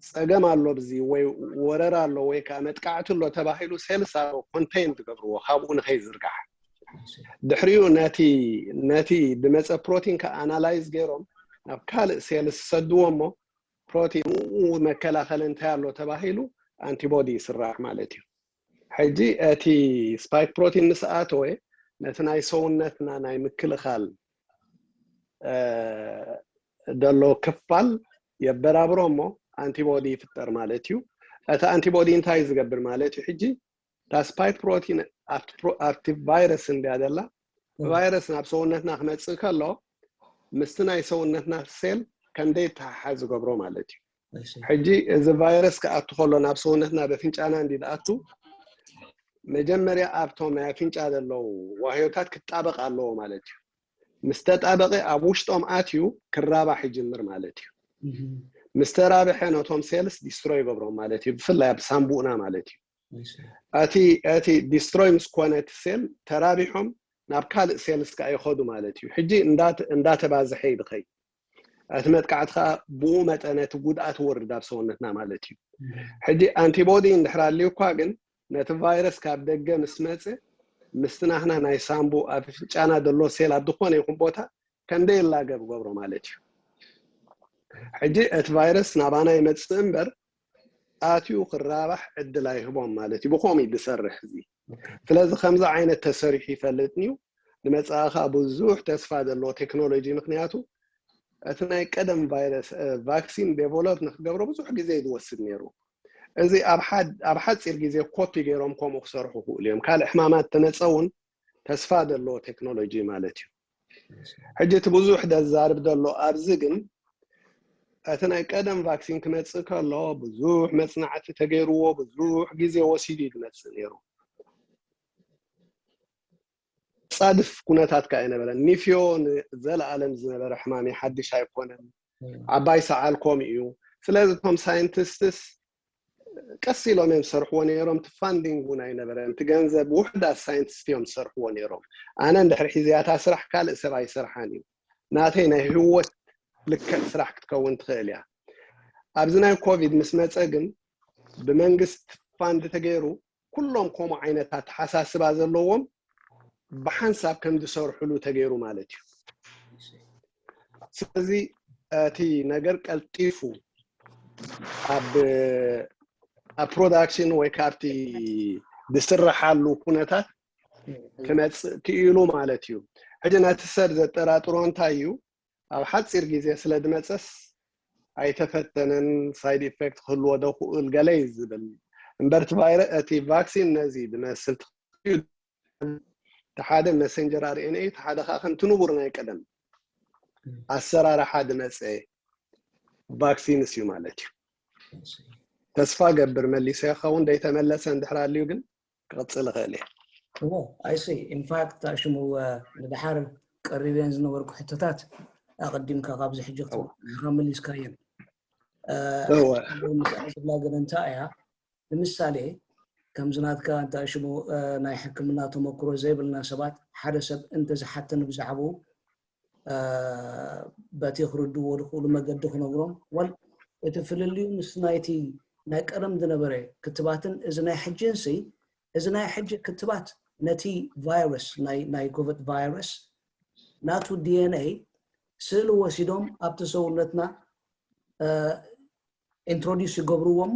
ፀገም ኣሎ ብዚ ወይ ወረራ ኣሎ ወይ ከዓ መጥቃዕቲ ኣሎ ተባሂሉ ሴልስ ኣሎ ኮንቴን ዝገብርዎ ካብኡ ንኸይዝርጋሕ ድሕሪኡ ነቲ ነቲ ዝመፀ ፕሮቲን ከዓ ኣናላይዝ ገይሮም ናብ ካልእ ሴልስ ዝሰድዎ እሞ ፕሮቲን መከላኸሊ እንታይ ኣሎ ተባሂሉ ኣንቲቦዲ ይስራሕ ማለት እዩ። ሕጂ እቲ ስፓይክ ፕሮቲን ምስ ኣተወ ነቲ ናይ ሰውነትና ናይ ምክልኻል ዘሎ ክፋል የበራብሮ እሞ ኣንቲቦዲ ይፍጠር ማለት እዩ። እቲ ኣንቲቦዲ እንታይ ዝገብር ማለት እዩ? ሕጂ እታ ስፓይክ ፕሮቲን ኣብቲ ቫይረስ እንድያ ዘላ ቫይረስ ናብ ሰውነትና ክመፅእ ከሎ ምስቲ ናይ ሰውነትና ሴል ከምደይ ተሓሓዝ ዝገብሮ ማለት እዩ። ሕጂ እዚ ቫይረስ ክኣቱ ከሎ ናብ ሰውነትና በፍንጫና እንዲ ዝኣቱ መጀመርያ ኣብቶም ናይ ኣፍንጫ ዘለዉ ዋህዮታት ክጣበቕ ኣለዎ ማለት እዩ። ምስ ተጣበቐ ኣብ ውሽጦም ኣትዩ ክራባሕ ይጅምር ማለት እዩ። ምስ ተራብሐ ነቶም ሴልስ ዲስትሮይ ይገብሮም ማለት እዩ። ብፍላይ ኣብ ሳምቡእና ማለት እዩ። እቲ እቲ ዲስትሮይ ምስ ኮነ እቲ ሴል ተራቢሖም ናብ ካልእ ሴልስ ከዓ ይኸዱ ማለት እዩ። ሕጂ እንዳተባዝሐ ይድኸይ እቲ መጥቃዕቲ ከዓ ብኡ መጠን እቲ ጉድኣት ወርድ ኣብ ሰውነትና ማለት እዩ። ሕጂ ኣንቲቦዲ እንድሕር ኣልዩኳ ግን ነቲ ቫይረስ ካብ ደገ ምስ መፀ ምስቲ ናህና ናይ ሳምቡ ኣብ ፍንጫና ዘሎ ሴል ኣብ ዝኾነ ይኹን ቦታ ከምደይ ላገብ ገብሮ ማለት እዩ። ሕጂ እቲ ቫይረስ ናባና ይመፅእ እምበር ኣትዩ ክራባሕ ዕድል ኣይህቦም ማለት እዩ። ብኸምኡ እዩ ዝሰርሕ እዚ። ስለዚ ከምዚ ዓይነት ተሰሪሑ ይፈልጥን እዩ። ንመፃኢ ከዓ ብዙሕ ተስፋ ዘለዎ ቴክኖሎጂ ምክንያቱ እቲ ናይ ቀደም ቫይረስ ቫክሲን ዴቨሎፕ ንክገብሮ ብዙሕ ግዜ እዩ ዝወስድ ነይሩ። እዚ ኣብ ሓፂር ግዜ ኮፒ ገይሮም ከምኡ ክሰርሑ ክእሉ እዮም። ካልእ ሕማማት ተነፀ እውን ተስፋ ዘለዎ ቴክኖሎጂ ማለት እዩ። ሕጂ እቲ ብዙሕ ደዛርብ ዘሎ ኣብዚ ግን እቲ ናይ ቀደም ቫክሲን ክመፅእ ከሎ ብዙሕ መፅናዕቲ ተገይርዎ ብዙሕ ግዜ ወሲዱ እዩ ዝመፅእ ነይሩ። ፃድፍ ኩነታት ከዓ የነበረ ኒፍዮ ንዘለኣለም ዝነበረ ሕማም ሓድሽ ኣይኮነን። ዓባይ ሰዓል ከምኡ እዩ። ስለዚ እቶም ሳይንቲስትስ ቀስ ኢሎም እዮም ዝሰርሕዎ ነይሮም። እቲ ፋንዲንግ እውን ኣይነበረን። እቲ ገንዘብ ውሕዳት ሳይንቲስት እዮም ዝሰርሕዎ ነይሮም። ኣነ እንድሕር ሒዘያ እታ ስራሕ ካልእ ሰብ ኣይሰርሓን እዩ። ናተይ ናይ ህይወት ልክዕ ስራሕ ክትከውን ትኽእል እያ። ኣብዚ ናይ ኮቪድ ምስ መፀ ግን ብመንግስቲ ፋንድ ተገይሩ ኩሎም ከምኡ ዓይነት ኣተሓሳስባ ዘለዎም ብሓንሳብ ከም ዝሰርሕሉ ተገይሩ ማለት እዩ። ስለዚ እቲ ነገር ቀልጢፉ ኣብ ኣብ ፕሮዳክሽን ወይ ካብቲ ዝስረሓሉ ኩነታት ክመፅእ ክኢሉ ማለት እዩ። ሕጂ ነቲ ሰብ ዘጠራጥሮ እንታይ እዩ? ኣብ ሓፂር ግዜ ስለ ዝመፀስ ኣይተፈተነን፣ ሳይድ ኢፌክት ክህልዎ ዶ ክእል ገለ እዩ ዝብል እምበር እቲ ቫይረ እቲ ቫክሲን ነዚ ዝመስል እቲ ሓደ መሰንጀር ኣርኤንኤ እቲ ሓደ ከዓ ከምቲ ንቡር ናይ ቀደም ኣሰራርሓ ዝመፀ ቫክሲንስ እዩ ማለት እዩ። ተስፋ ገብር መሊሰ ይኸውን ደይተመለሰ እንድሕር ኣልዩ ግን ክቕፅል እኽእል እየ። እዎ ኣይሲ ኢንፋክት ሽሙ ንድሓር ቀሪበን ዝነበርኩ ሕቶታት ኣቐዲምካ ካብዚ ሕጂ ክትብልካ መሊስካየን። ዝብላ ግን እንታይ እያ? ንምሳሌ ከምዚ ናትካ እንታይ ሽሙ ናይ ሕክምና ተመክሮ ዘይብልና ሰባት ሓደ ሰብ እንተዝሓተኒ ብዛዕባኡ በቲ ክርድዎ ዝኽእሉ መገዲ ክነግሮም ወል እቲ ፍልልዩ ምስ ናይቲ ናይ ቀደም ዝነበረ ክትባትን እዚ ናይ ሕጅንሲ እዚ ናይ ሕጂ ክትባት ነቲ ቫይረስ ናይ ኮቪድ ቫይረስ ናቱ ዲኤንኤ ስእሊ ወሲዶም ኣብቲ ሰውነትና ኢንትሮዲስ ይገብርዎ እሞ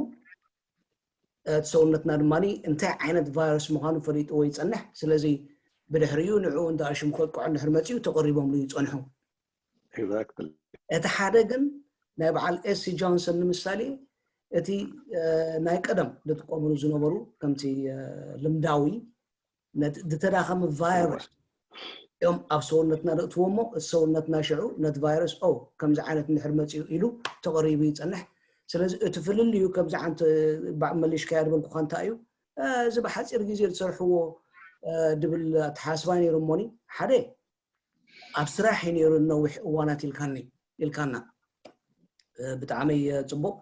እቲ ሰውነትና ድማ እንታይ ዓይነት ቫይረስ ምዃኑ ፈሊጥዎ ይፀንሕ። ስለዚ ብድሕሪኡ ንዕኡ እንዳ ሽም ከጥቅዖ እንድሕር መፅኡ ተቐሪቦምሉ ይፀንሑ። እቲ ሓደ ግን ናይ በዓል ኤሲ ጆንሰን ንምሳሌ እቲ ናይ ቀደም ዝጥቀምሉ ዝነበሩ ከምቲ ልምዳዊ ዝተዳኸመ ቫይረስ እዮም ኣብ ሰውነትና ዘእትዎ እሞ እቲ ሰውነትና ሽዑ ነቲ ቫይረስ ኦ ከምዚ ዓይነት እንድሕር መፅኡ ኢሉ ተቐሪቡ ይፀንሕ። ስለዚ እቲ ፍልልዩ ከምዚ ዓይነት መሊሽካያ ዝበልኩካ እንታይ እዩ? እዚ ብሓፂር ግዜ ዝሰርሕዎ ድብል ኣተሓስባ ነይሩ እሞኒ ሓደ ኣብ ስራሕ እዩ ነይሩ ነዊሕ እዋናት ኢልካኒ ኢልካና ብጣዕሚ ፅቡቅ።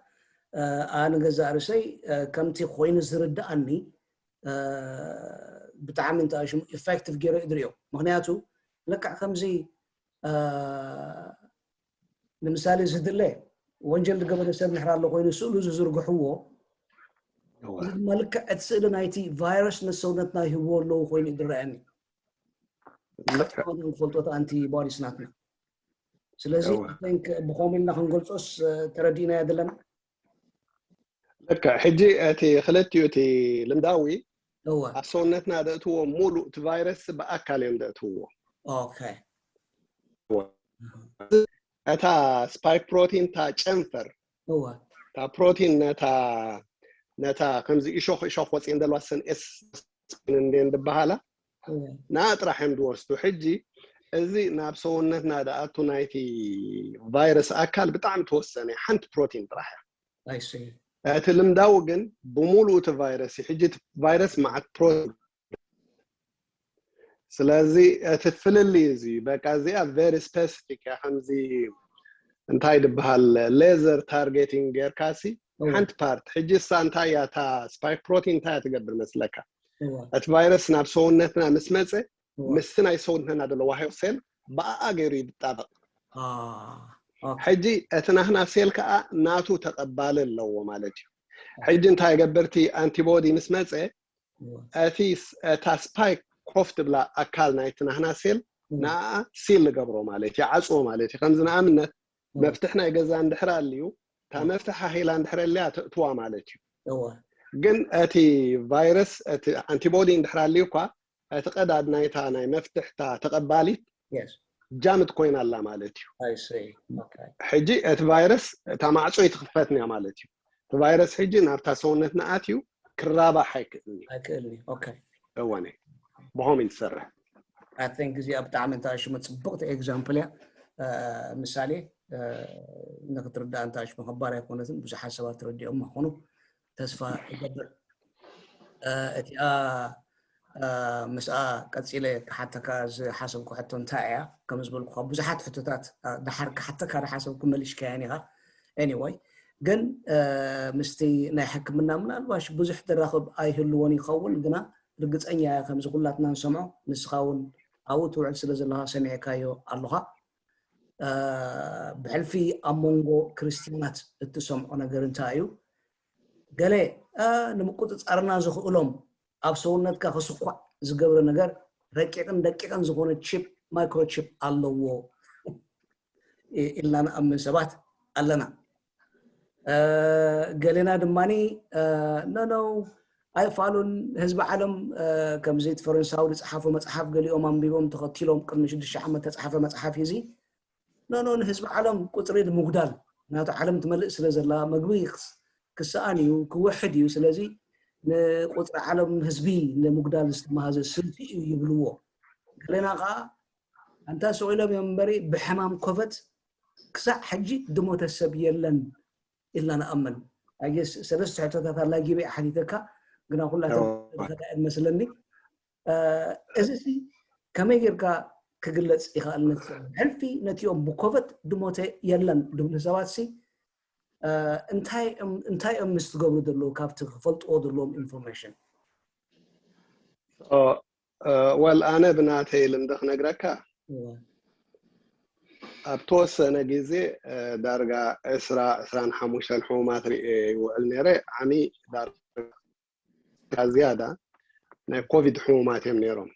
ኣነ ገዛእ ርእሰይ ከምቲ ኮይኑ ዝርድኣኒ ብጣዕሚ እንታይ ሽሙ ኢፌክቲቭ ገይረ እድሪዮ። ምክንያቱ ልክዕ ከምዚ ንምሳሌ ዝድለ ወንጀል ዝገበረ ሰብ ንሕር ኣሎ ኮይኑ ስእሉ ዝዝርግሕዎ እዚ ድማ ልክዕ እቲ ስእሊ ናይቲ ቫይረስ ነሰውነትና ይህብዎ ኣለዉ ኮይኑ ዝረኣየኒ። ዝፈልጦት ኣንቲ ቦዲስ ናትና ስለዚ ብኸም ኢልና ክንገልፆስ ተረዲእና የድለን። ልክዕ ሕጂ እቲ ክልቲኡ እቲ ልምዳዊ ኣብ ሰውነትና ደእትዎ ሙሉእ እቲ ቫይረስ ብኣካል እዮም ደእትዎ። እታ ስፓይክ ፕሮቲን እታ ጨንፈር እታ ፕሮቲን ነታ ነታ ከምዚ እሾኽ እሾኽ ወፂኤን ዘለዋ ሰን ኤስ እንዴን ዝበሃላ ንኣ ጥራሕ እዮም ዝወስዱ። ሕጂ እዚ ናብ ሰውነትና ዝኣቱ ናይቲ ቫይረስ ኣካል ብጣዕሚ ተወሰነ ሓንቲ ፕሮቲን ጥራሕ እያ። እቲ ልምዳዊ ግን ብምሉእ እቲ ቫይረስ እዩ። ሕጂ እቲ ቫይረስ መዓት ፕሮቲን ስለዚ እቲ ፍልልይ እዚ በቃ እዚኣ ቨሪ ስፔሲፊክ እያ። ከምዚ እንታይ ዝበሃል ሌዘር ታርጌቲንግ ጌርካሲ ሓንቲ ፓርት ሕጂ እሳ እንታይ እያ እታ ስፓይክ ፕሮቲን እንታይ እያ ትገብር መስለካ? እቲ ቫይረስ ናብ ሰውነትና ምስ መፀ ምስቲ ናይ ሰውነትና ዘሎ ዋህዮ ሴል ብኣኣ ገይሩ ይጣበቕ። ሕጂ እቲ ናህና ሴል ከዓ ናቱ ተቐባሊ ኣለዎ ማለት እዩ። ሕጂ እንታይ ገብርቲ ኣንቲቦዲ ምስ መፀ እቲ እታ ስፓይክ ኮፍ ትብላ ኣካል ናይቲ ናህና ሴል ንኣ ሲል ንገብሮ ማለት እዩ፣ ዓፅዎ ማለት እዩ። ከምዚ ንኣብነት መፍትሕ ናይ ገዛ እንድሕር ኣልዩ እታ መፍትሕ ሃሂላ እንድሕር ኣልያ ተእትዋ ማለት እዩ። ግን እቲ ቫይረስ እቲ ኣንቲቦዲ እንድሕር ኣልዩ እኳ እቲ ቀዳድ ናይታ ናይ መፍትሕታ ተቐባሊት ጃምት ኮይና ኣላ ማለት እዩ። ሕጂ እቲ ቫይረስ እታ ማዕፆ ይትኽፈት እያ ማለት እዩ። እቲ ቫይረስ ሕጂ ናብታ ሰውነትና ኣትዩ ክራባሕ ኣይክእልን እዩ። ኣይክእልን እዩ። ኦኬ። እወነ ብኸም እዩ ዝሰርሕ። I think እዚኣ ብጣዕሚ እንታይ ሽሙ ፅብቕቲ ኤግዛምፕል እያ። ምሳሌ ንክትርዳእ እንታይ ሽሙ ከባድ ኣይኮነትን። ብዙሓት ሰባት ተረዲኦም ምኾኑ ተስፋ ይገብር። እቲኣ ምስኣ ቀፂለ ክሓተካ ዝሓሰብኩ ሕቶ እንታይ እያ? ከም ዝበልኩ ብዙሓት ሕቶታት ድሓር ክሓተካ ዝሓሰብኩ መሊሽካየን ኢኻ። Anyway ግን ምስቲ ናይ ሕክምና ምናልባሽ ብዙሕ ደራኽብ ኣይህልዎን ይኸውን፣ ግና ርግፀኛ እያ ከምዚ ኩላትና ንሰምዖ፣ ንስኻ እውን ኣብኡ ትውዕል ስለ ዘለኻ ሰሚዕካዮ ኣለኻ። ብሕልፊ ኣብ መንጎ ክርስትያናት እትሰምዖ ነገር እንታይ እዩ? ገለ ንምቁፅፃርና ዝኽእሎም ኣብ ሰውነትካ ክስኳዕ ዝገብረ ነገር ረቂቕን ደቂቕን ዝኾነ ቺፕ፣ ማይክሮቺፕ ኣለዎ ኢልና ንኣምን ሰባት ኣለና። ገሌና ድማ ኖ ኖ ኣይፋሉን። ህዝቢ ዓለም ከምዚ እቲ ፈረንሳዊ ዝፀሓፎ መፅሓፍ ገሊኦም ኣንቢቦም ተኸቲሎም፣ ቅድሚ ሽዱሽተ ዓመት ተፃሓፈ መፅሓፍ እዩ እዚ። ኖ ኖ ንህዝቢ ዓለም ቁፅሪ ንምጉዳል፣ ናቱ ዓለም ትመልእ ስለ ዘላ መግቢ ክስኣን እዩ፣ ክውሕድ እዩ። ስለዚ ንቁፅሪ ዓለም ህዝቢ ንምጉዳል ዝተመሃዘ ስልቲ እዩ ይብልዎ። ገሌና ከዓ ኣንታ ስቕ ኢሎም እዮም እምበሪ ብሕማም ኮቨት ክሳዕ ሕጂ ድሞተ ሰብ የለን ኢልና ንኣምን። ኣየስ ሰለስተ ሕቶታት ኣላ ጊቤ ሓቲተካ፣ ግና ኩላተን ዝኸታየን መስለኒ። እዚ ሲ ከመይ ጌርካ ክግለጽ ይኽእል? ሕልፊ ነቲኦም ብኮቨት ድሞተ የለን ድብሉ ሰባት ሲ እንታይ እዮም ምስ ትገብሩ ዘለዉ ካብቲ ክፈልጥዎ ዘለዎም ኢንፎርሜሽን? ወል ኣነ ብናተይ ልምዲ ክነግረካ ኣብ ተወሰነ ግዜ ዳርጋ ዕስራ ዕስራን ሓሙሽተን ሕሙማት ርኤ ይውዕል ነይረ። ዓሚ ዳርጋ ዝያዳ ናይ ኮቪድ ሕሙማት እዮም ነይሮም።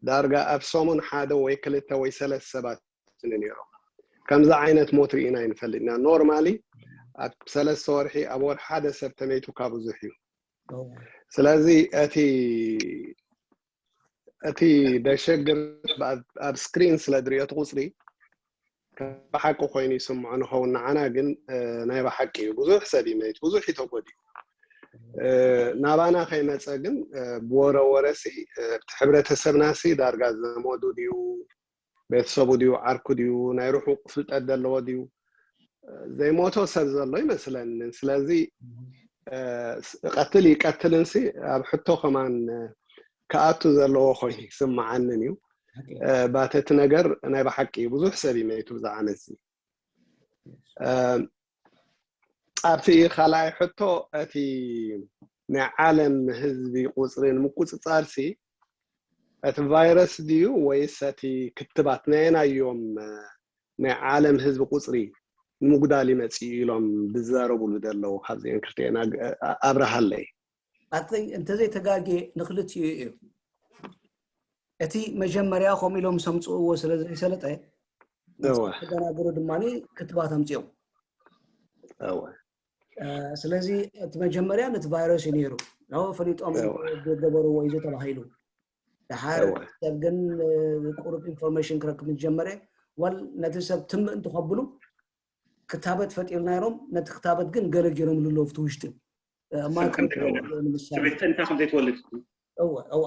ዳርጋ ኣብ ሰሙን ሓደ ወይ ክልተ ወይ ሰለስተ ሰባት ነይሮም። ከምዚ ዓይነት ሞት ርኢና ይንፈልጥ ኢና። ኖርማሊ ኣብ ሰለስተ ወርሒ ኣብ ወር ሓደ ሰብ ተመይቱ ካብ ብዙሕ እዩ። ስለዚ እቲ እቲ ደሸግር ኣብ ስክሪን ስለ ድሪኦ እቲ ቁፅሪ ብሓቂ ኮይኑ ይስምዖ ንኸውን። ንዓና ግን ናይ ብሓቂ እዩ። ብዙሕ ሰብ ይመይት፣ ብዙሕ እዩ ተጎዲኡ። ናባና ከይመፀ ግን ብወረ ወረሲ እቲ ሕብረተሰብናሲ ዳርጋ ዘመዱ ድዩ፣ ቤተሰቡ ድዩ፣ ዓርኩ ድዩ፣ ናይ ርሑቕ ፍልጠት ዘለዎ ድዩ፣ ዘይሞቶ ሰብ ዘሎ ይመስለኒ። ስለዚ ቀትል ይቀትልንሲ ኣብ ሕቶ ከማን ክኣቱ ዘለዎ ኮይኑ ይስምዓንን እዩ። ባተቲ ነገር ናይ ብሓቂ ብዙሕ ሰብ ይመይቱ ብዛዕባ ነዚ። ኣብቲ ካልኣይ ሕቶ እቲ ናይ ዓለም ህዝቢ ቁፅሪ ንምቁፅፃር ሲ እቲ ቫይረስ ድዩ ወይስ እቲ ክትባት ናየናዮም ናይ ዓለም ህዝቢ ቁፅሪ ንምጉዳል ይመፅኡ ኢሎም ዝዛረቡሉ ዘለዉ ካብዚአን ክልቲአን ኣብርሃለይ። እንተዘይተጋጌ ንክልቲኡ እዩ። እቲ መጀመርያ ከምኡ ኢሎም ሰምፅእዎ ስለ ዘይሰለጠ ተደናገሩ ድማ ክትባት ኣምፅኦም። ስለዚ እቲ መጀመርያ ነቲ ቫይረስ እዩ ነይሩ። ፈሊጦም ዝገበርዎ እዩ ተባሂሉ። ድሓር ሰብ ግን ቁሩብ ኢንፎርሜሽን ክረክብ ምስ ጀመረ፣ ዋል ነቲ ሰብ ትምእ እንተኸብሉ ክታበት ፈጢርና ኢሎም፣ ነቲ ክታበት ግን ገለ ገይሮምሉ ኣለዉ ኣብቲ ውሽጢ። ስብሕቲ እንታይ ከም ዘይትወልድ።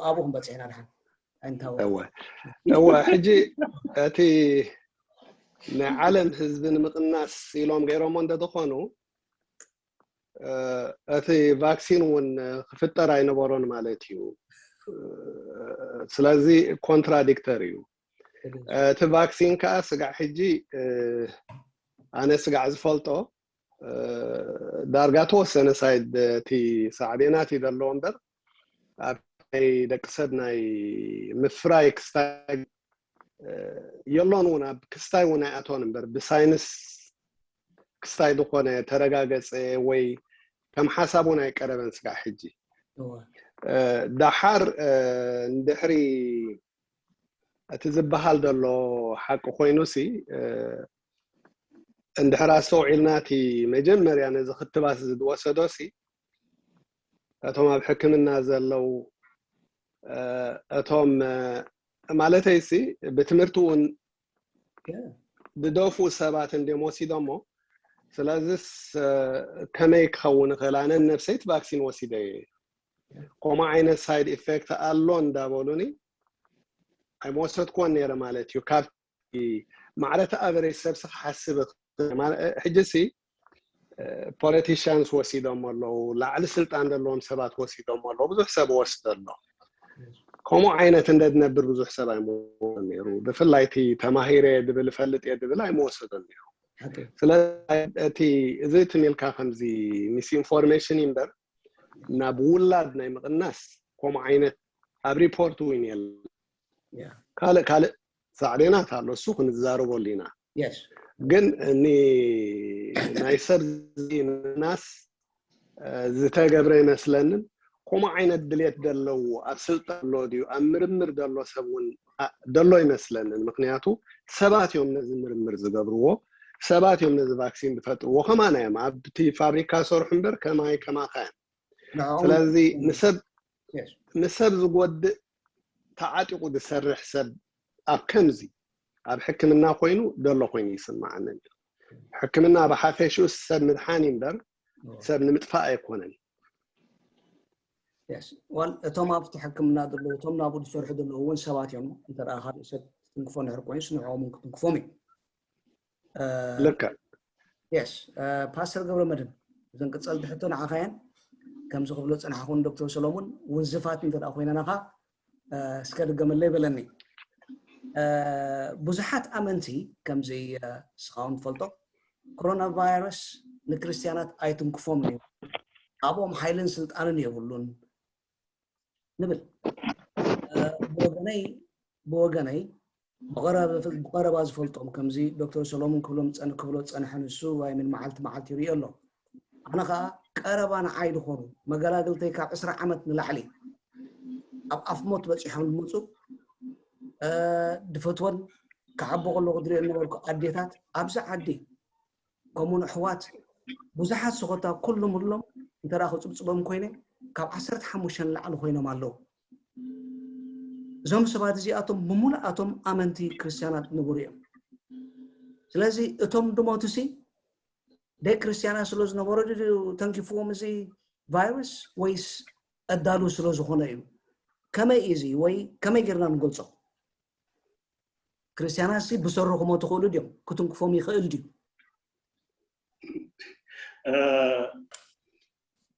ኣብኡ ክንበፅሕ ኢና ድሓን። እወ ሕጂ እቲ ናይ ዓለም ህዝቢ ንምቕናስ ኢሎም ገይሮሞ እንተተኾኑ እቲ ቫክሲን እውን ክፍጠር ኣይነበሮን ማለት እዩ። ስለዚ ኮንትራዲክተር እዩ። እቲ ቫክሲን ከዓ ስጋዕ ሕጂ ኣነ ስጋዕ ዝፈልጦ ዳርጋ ተወሰነ ሳይድ እቲ ሳዕቤናት እዩ ዘለዎ እምበር ኣብ ናይ ደቂ ሰብ ናይ ምፍራይ ክስታይ የሎን እውን ኣብ ክስታይ እውን ኣይኣቶን እምበር ብሳይንስ ክስታይ ዝኾነ ተረጋገፀ ወይ ከም ሓሳብ እውን ኣይቀረበን ስጋዕ ሕጂ። ደሓር እንድሕሪ እቲ ዝበሃል ዘሎ ሓቂ ኮይኑ ሲ እንድሕር ኣስተውዒልና እቲ መጀመርያ ነዚ ክትባት ዝወሰዶ ሲ እቶም ኣብ ሕክምና ዘለዉ እቶም ማለተይ ሲ ብትምህርቲ እውን ዝደፍኡ ሰባት እንድዮም ወሲዶሞ። ስለዚስ ከመይ ክኸውን ይኽእል? ኣነ ነብሰይ እቲ ቫክሲን ወሲደ እየ። ከምኡ ዓይነት ሳይድ ኢፌክት ኣሎ እንዳበሉኒ ኣይመወሰድኩዎን ነይረ ማለት እዩ። ካብ ማዕረ እቲ ኣቨሬጅ ሰብሲ ክሓስብ ሕጂ ሲ ፖለቲሽያንስ ወሲዶም ኣለዉ፣ ላዕሊ ስልጣን ዘለዎም ሰባት ወሲዶም ኣለዉ፣ ብዙሕ ሰብ ወስዶ ኣሎ። ከምኡ ዓይነት እንደ ዝነብር ብዙሕ ሰብ ኣይመወሰዶን ነይሩ። ብፍላይ እቲ ተማሂረ ድብል እፈልጥ እየ ድብል ኣይመወሰዶን ነይሩ። ስለዚ እቲ እዚ ትም ኢልካ ከምዚ ሚስኢንፎርሜሽን እዩ እምበር ናብ ውላድ ናይ ምቕናስ ከምኡ ዓይነት ኣብ ሪፖርት እውን የለን። ካልእ ካልእ ሳዕቤናት ኣሎ፣ እሱ ክንዛረበሉ ኢና። ግን ናይ ሰብ ምቕናስ ዝተገብረ ይመስለንን። ከምኡ ዓይነት ድሌት ዘለዎ ኣብ ስልጣን ዘሎ ድዩ ኣብ ምርምር ዘሎ ሰብ እውን ደሎ ይመስለንን። ምክንያቱ ሰባት እዮም ነዚ ምርምር ዝገብርዎ፣ ሰባት እዮም ነዚ ቫክሲን ዝፈጥርዎ። ከማና እዮም ኣብቲ ፋብሪካ ሰርሑ እምበር ከማይ ከማኻ እዮም። ስለዚ ንሰብ ዝጎድእ ተዓጢቑ ዝሰርሕ ሰብ ኣብ ከምዚ ኣብ ሕክምና ኮይኑ ደሎ ኮይኑ ይስምዓኒ። ሕክምና ብሓፈሽኡ ሰብ ምድሓን እዩ እምበር ሰብ ንምጥፋእ ኣይኮነን። ዋል እቶም ኣብቲ ሕክምና ዘለዉ እቶም ናብኡ ዝሰርሑ ዘለዉ እውን ሰባት እዮም። እንተ ካልእ ሰብ ትንክፎ ንሕር ኮይኑስ ንዕኦም ክትንክፎም እዩ። ልክዕ። ፓስተር ገብረ መድን እዘን ቅፀልቲ ሕቶ ንዓኻየን ከምዚ ክብሎ ፀናሕኹን ዶክተር ሰሎሙን ውንዝፋት እንተ ኮይነናኻ እስከ ድገመለይ በለኒ። ብዙሓት ኣመንቲ ከምዚ እስኻውን ትፈልጦ ኮሮና ቫይረስ ንክርስትያናት ኣይትንክፎም እዩ፣ ኣብኦም ሓይልን ስልጣንን የብሉን ንብል። ብወገነይ ብወገነይ ብቐረባ ዝፈልጦም ከምዚ ዶክተር ሰሎሙን ክብሎም ክብሎ ዝፀንሐ ንሱ ኣይምን መዓልቲ መዓልቲ ይሪኦ ኣሎ። ኣነ ከዓ ቀረባ ንዓይ ዝኾኑ መገላግልተይ ካብ ዕስራ ዓመት ንላዕሊ ኣብ ኣፍ ሞት በፂሖም ዝመፁ ድፈትወን ክዓቦ ከለኹ ዝሪኦ ዝነበርኩ ኣዴታት ኣብዚ ዓዲ ከምኡ ንኣሕዋት ብዙሓት ስኾታ ኩሉም ሁሎም እንተ ክፅብፅቦም ኮይነ ካብ ዓሰርተ ሓሙሽተ ንላዕሊ ኮይኖም ኣለዉ። እዞም ሰባት እዚኣቶም ብሙሉኣቶም ኣመንቲ ክርስትያናት ዝነበሩ እዮም። ስለዚ እቶም ድሞቱ ሲ ደቂ ክርስትያናት ስለ ዝነበሩ ድዩ ተንኪፍዎም እዚ ቫይረስ ወይስ ኣዳሉ ስለ ዝኾነ እዩ? ከመይ እዩ እዚ ወይ ከመይ ጌርና ንገልጾ? ክርስትያናት ሲ ብሰሩ ክሞቱ ክእሉ ድዮም? ክትንክፎም ይኽእል ድዩ?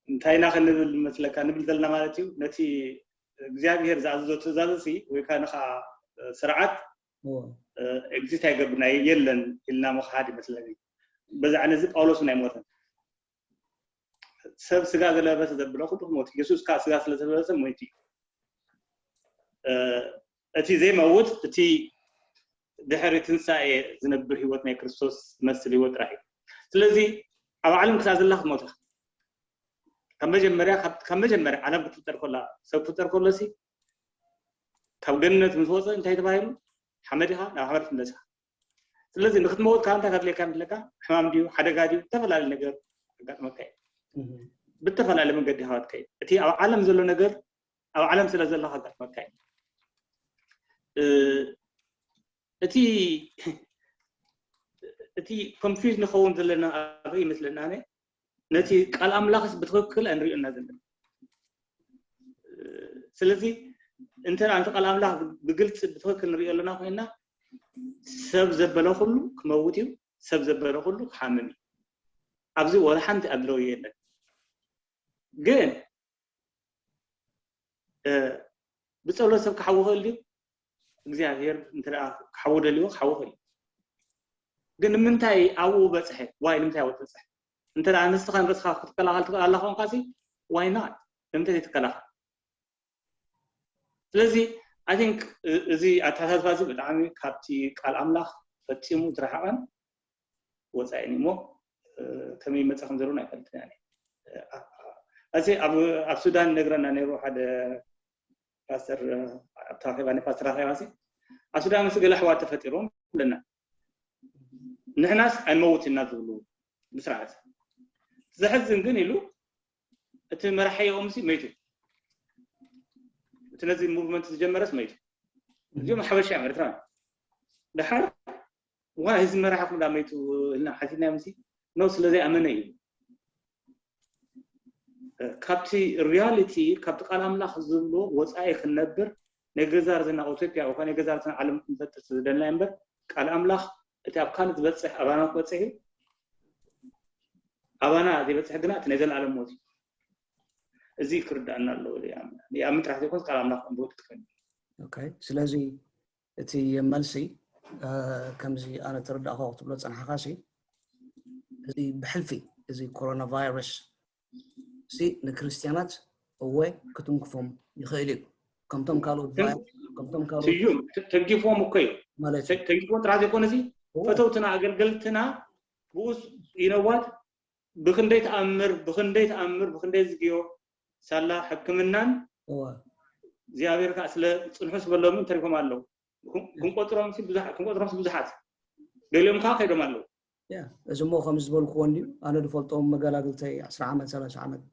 እንታይ ኢና ክንብል መስለካ ንብል ዘለና ማለት እዩ። ነቲ እግዚኣብሔር ዝኣዘዞ ትእዛዝ ሲ ወይ ከዓ ንኻ ስርዓት ኤግዚስት ኣይገብርና የለን ኢልና ምኽሓድ ይመስለኒ። በዚ ዓይነት እዚ ጳውሎስ እውን ኣይሞተን። ሰብ ስጋ ዝለበሰ ዘብሎ ኩሉ ክሞት፣ የሱስ ከዓ ስጋ ስለ ዝለበሰ ሞይቱ እዩ። እቲ ዘይመውት እቲ ድሕሪ ትንሳኤ ዝነብር ህይወት ናይ ክርስቶስ ዝመስል ህይወት ጥራሕ እዩ። ስለዚ ኣብ ዓለም ክሳብ ዘላ ክትሞት ኢኻ። ካብ መጀመርያ ካብ መጀመርያ ዓለም ክትፍጠር ከላ ሰብ ክትፍጠር ከሎ ሲ ካብ ገነት ምስ ወፀ እንታይ ተባሂሉ? ሓመድ ኢኻ፣ ናብ ሓመድ ትምለስ ኢኻ። ስለዚ ንክትመውት ካብ እንታይ ከድልየካ ይመስለካ? ሕማም ድዩ ሓደጋ ድዩ ዝተፈላለዩ ነገር ኣጋጥመካ እዩ። ብተፈላለየ መንገዲ ኢኻ ትከይድ። እቲ ኣብ ዓለም ዘሎ ነገር ኣብ ዓለም ስለ ዘለኻ ኣጋጥመካ እዩ። እቲ እቲ ኮንፊውዝ ንኸውን ዘለና ኣበይ ይመስለና? ኣነ ነቲ ቃል ኣምላኽስ ብትኽክል ኣይንሪኦና ዘለና። ስለዚ እንተ ነቲ ቃል ኣምላኽ ብግልፂ ብትኽክል ንሪኦ ኣለና ኮይና ሰብ ዘበለ ኩሉ ክመውት እዩ፣ ሰብ ዘበለ ኩሉ ክሓምም እዩ። ኣብዚ ወላ ሓንቲ ኣድለዊ የለን። ግን ብፀሎት ሰብ ክሓዊ ክእል ድዩ? እግዚኣብሔር እንተ ክሓዊ ደልዎ ክሓዊ ክእል። ግን ንምንታይ ኣብኡ በፅሐ? ዋይ ንምንታይ ኣብኡ በፅሐ? እንተ ንስኻ ንርእስኻ ክትከላኸል ትኽእል ኣላ ኮንካ ሲ ዋይ ናት? ንምንታይ ዘይትከላኸል? ስለዚ ኣይ ቲንክ እዚ ኣተሓሳስባ እዚ ብጣዕሚ ካብቲ ቃል ኣምላኽ ፈፂሙ ዝረሓቐን ወፃኢን እሞ ከመይ ይመፀ ከም ዘለውን ኣይፈልጥን እያ። እዚ ኣብ ሱዳን ነግረና ነይሩ ሓደ ፓስተር ኣብታ ኬባ ናይ ፓስተር ኣኼባ ሲ ኣብ ሱዳን ምስ ገለ ኣሕዋት ተፈጢሮም ኣለና ንሕናስ ኣይንመውት ኢና ዝብሉ ብስርዓት ዘሕዝን ግን ኢሉ እቲ መራሒኦም ሲ መይቱ እቲ ነዚ ሙቭመንት ዝጀመረስ መይቱ እዚኦም ሓበሻ እዮም ኤርትራ ድሓር ዋ ህዝቢ መራሕኹም ዳ መይቱ ኢልና ሓቲትናዮም ሲ ኖ ስለዘይኣመነ እዩ ካብቲ ሪያሊቲ ካብቲ ቃል ኣምላኽ ዝብሎ ወፃኢ ክንነብር ናይ ገዛ ርእስና ኢትዮጵያ ወይ ናይ ገዛ ርእስና ዓለም ክንፈጥር ዝደልና እምበር ቃል ኣምላኽ እቲ ኣብ ካልእ ዝበፅሕ ኣባና ክበፅሕ እዩ ኣባና ዘይበፅሕ ግና እቲ ናይ ዘለኣለም ሞት እዩ እዚ ክርዳእና ኣለዎ ኣብ ምጥራሕ ዘይኮንስ ቃል ኣምላኽ ክንብወት ትኽእል ስለዚ እቲ መልሲ ከምዚ ኣነ ተረዳእኮ ክትብሎ ፀናሕካ ሲ እዚ ብሕልፊ እዚ ኮሮና ቫይረስ ሲ ንክርስትያናት እወ ክትንክፎም ይኽእል እዩ። ከምቶም ካልኦት ቫይረስ ከምቶም ካልኦት ስዩም ተንኪፎም እኮ እዩ። ማለት እዩ። ተንኪፎም ጥራሕ ዘይኮነ ሲ ፈተውትና ኣገልገልትና ብኡስ ይነዋት ብክንደይ ተኣምር ብክንደይ ተኣምር ብክንደይ ዝግዮ ሳላ ሕክምናን እወ እግዚኣብሔር ከዓ ስለ ፅንሑ ዝበሎምን ተሪፎም ኣለዉ። ክንቆፅሮም ብዙሓት ገሊኦም ከዓ ከይዶም ኣለዉ። እዚ እሞ ከም ዝበልክዎ እንድዩ። ኣነ ዝፈልጦም መገላግልተይ ዕስራ ዓመት ሰላሳ ዓመት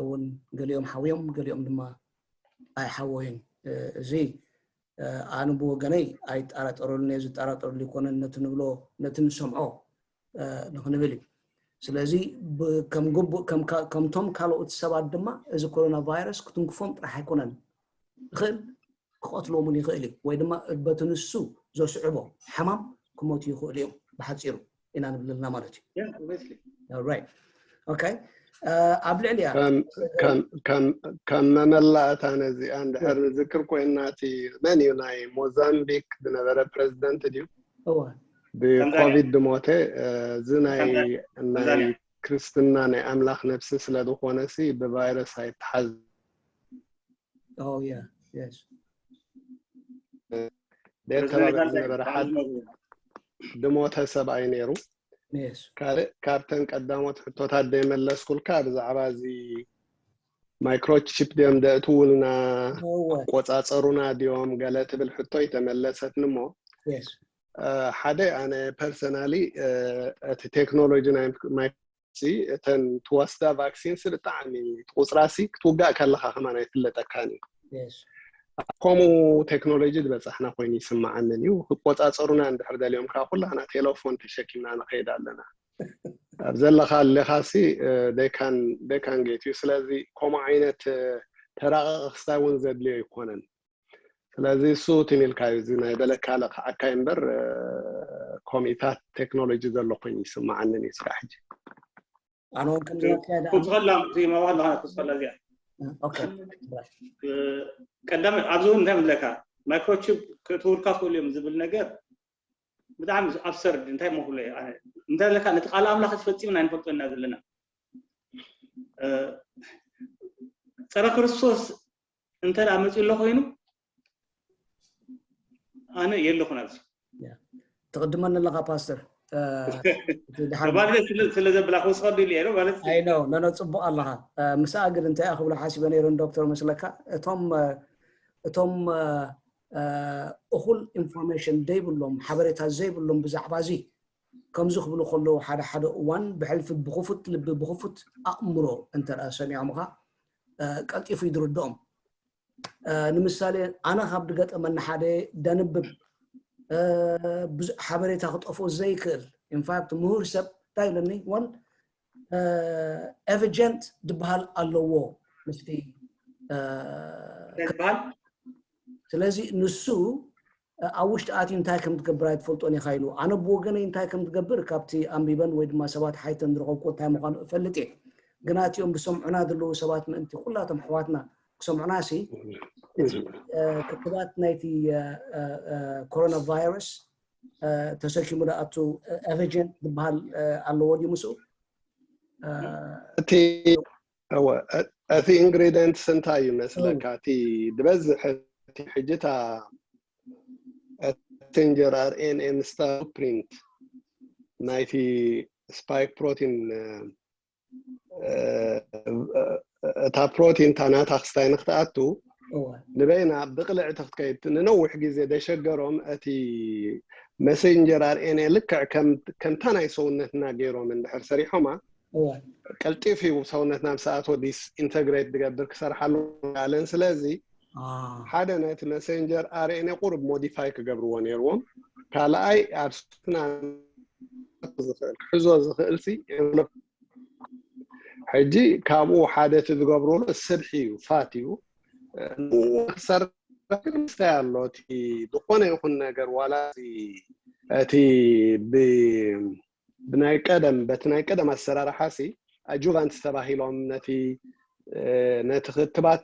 እውን ገሊኦም ሓውዮም ገሊኦም ድማ ኣይሓወዩን። እዚ ኣነ ብወገነይ ኣይጠራጠረሉን እየ፣ ዝጠራጠረሉ ይኮነን። ነቲ ንብሎ ነቲ ንሰምዖ ንክንብል እዩ። ስለዚ ከም ግቡእ ከምቶም ካልኦት ሰባት ድማ እዚ ኮሮና ቫይረስ ክትንክፎም ጥራሕ ኣይኮነን፣ ይኽእል ክቐትሎም እውን ይኽእል እዩ፣ ወይ ድማ በቲ ንሱ ዘስዕቦ ሕማም ክሞቱ ይኽእሉ እዮም። ብሓፂሩ ኢና ንብለልና ማለት እዩ። ኦኬ፣ ኣብ ልዕሊያ ከም መመላእታ ነዚኣ እንድሕር ንዝክር ኮይና እቲ መን እዩ ናይ ሞዛምቢክ ዝነበረ ፕረዚደንት ድዩ? ብኮቪድ ድሞተ እዚ ናይ ናይ ክርስትና ናይ ኣምላኽ ነብሲ ስለ ዝኾነ ሲ ብቫይረስ ኣይተሓዝ Oh yeah, yes. ቤት ከባቢ ዝነበረ ሓደ ድሞተ ሰብኣይ ነይሩ። Yes. ካልእ ካብተን ቀዳሞት ሕቶታት ደይመለስኩልካ ብዛዕባ እዚ ማይክሮቺፕ ድዮም ደእትውልና ቆጻጸሩና ድዮም ገለ ትብል ሕቶ ይተመለሰትኒ እሞ Yes. ሓደ ኣነ ፐርሰናሊ እቲ ቴክኖሎጂ ናይ እተን ትወስዳ ቫክሲንስ ብጣዕሚ ትቁፅራ ሲ ክትውጋእ ከለካ ከማን ኣይፍለጠካን እዩ። ከምኡ ቴክኖሎጂ ዝበፃሕና ኮይኑ ይስማዓንን እዩ። ክቆፃፀሩና እንድሕር ደልዮም ከዓ ኩላና ቴሌፎን ተሸኪምና ንኸይድ ኣለና። ኣብ ዘለካ ኣለካ ሲ ደካን ደካን ጌት እዩ። ስለዚ ከምኡ ዓይነት ተራቀቂ ክስታይ እውን ዘድልዮ ኣይኮነን። ስለዚ እሱ ትሚልካ እዩ እዚ ናይ በለካ ለክዓካይ እምበር ኮሚታት ቴክኖሎጂ ዘሎ ኮይኑ ይስምዓንን እዩ ስጋዕ ሕጂ። ኣነ እውን ከምዚ ኣካየዳ ክውስኸላ እቲ መባህል ለካ ክውስኸላ እዚኣ ኦኬ ቀዳም ኣብዚ እውን እንታይ ምለካ ማይክሮቺፕ ክትውልካ ክእሉ እዮም ዝብል ነገር ብጣዕሚ ኣብሰርድ እንታይ መክሎ እንታይ ለካ ነቲ ቃል ኣምላኽ ፈፂምና ኣይንፈልጦ ኢና ዘለና ፀረ ክርስቶስ እንተ ደኣ መፂኡ ኣሎ ኮይኑ ኣነ የለኹን ኣብዚ ትቕድመኒ ኣለኻ ፓስተር ማለት ስለ ዘብላ ክወስቐሉ ኢሉ እየ ማለት ኣይ ነው ነነ ፅቡቅ ኣለኻ ምስኣ ግን እንታይ ክብሎ ሓሲበ ነይሩ ዶክተር መስለካ እቶም እቶም እኹል ኢንፎርሜሽን ዘይብሎም ሓበሬታ ዘይብሎም ብዛዕባ እዚ ከምዚ ክብሉ ከለዉ ሓደ ሓደ እዋን ብሕልፊ ብክፉት ልቢ ብክፉት ኣእምሮ እንተ ሰሚዖምኻ ቀልጢፉ ይድርድኦም ንምሳሌ ኣነ ካብ ዝገጠመኒ ሓደ ደንብብ ብዙሕ ሓበሬታ ክጠፍኦ ዘይክእል ኢንፋክት ምሁር ሰብ እንታይ ኢለኒ ወን ኤቨጀንት ዝበሃል ኣለዎ ምስቲ ዝበሃል ስለዚ ንሱ ኣብ ውሽጢ ኣትዩ እንታይ ከም ትገብር ኣይትፈልጦን ኢኻ ኢሉ ኣነ ብወገነይ እንታይ ከም ትገብር ካብቲ ኣንቢበን ወይ ድማ ሰባት ሓይተን ዝረኸብኩ እንታይ ምዃኑ እፈልጥ እየ ግና እቲኦም ዝሰምዑና ዘለዉ ሰባት ምእንቲ ኩላቶም ኣሕዋትና ክሰምዑና ሲ እቲ ክትባት ናይቲ ኮሮና ቫይረስ ተሰኪሙ ዝኣቱ ኤቨጀንት ዝበሃል ኣለዎ ድዩ ምስኡ እቲ እወ፣ እ- እቲ ኢንግሪደንትስ እንታይ እዩ መስለካ? እቲ ዝበዝሕ እቲ ሕጂ እታ ሜሴንጀር ኣርኤንኤ ምስታ ፕሪንት ናይቲ ስፓይክ ፕሮቲን እ፣ እ፣ እታ ፕሮቲን እታ ናታ ክስታይ ንክትኣቱ እወ ንበይና ብቕልዕቲ ክትከይድ ንነዊሕ ግዜ ደሸገሮም እቲ መሴንጀር ኣርኤንኤ ልክዕ ከም- ከምታ ናይ ሰውነትና ገይሮም እንድሕር ሰሪሖማ እወ ቀልጢፍ እዩ ሰውነትና ምስ ኣቶ ዲስ ኢንተግሬት ዝገብር ክሰርሓሉ ኣለን ስለዚ አ፣ ሓደ ነቲ መሴንጀር ኣርኤንኤ ቁሩብ ሞዲፋይ ክገብርዎ ነይርዎም ካልኣይ ኣብ ስና ዝኽእል ክሕዞ ዝኽእል ሲ ሕጂ ካብኡ ሓደ እቲ ዝገብርሉ ስብሒ እዩ ፋት እዩ ክሰርሕ ግን ምስታይ ኣሎ እቲ ዝኾነ ይኹን ነገር ዋላ እቲ ብ- ብናይ ቀደም በቲ ናይ ቀደም ኣሰራርሓ ሲ ኣጁቫንትስ ተባሂሎም ነቲ ነቲ ክትባት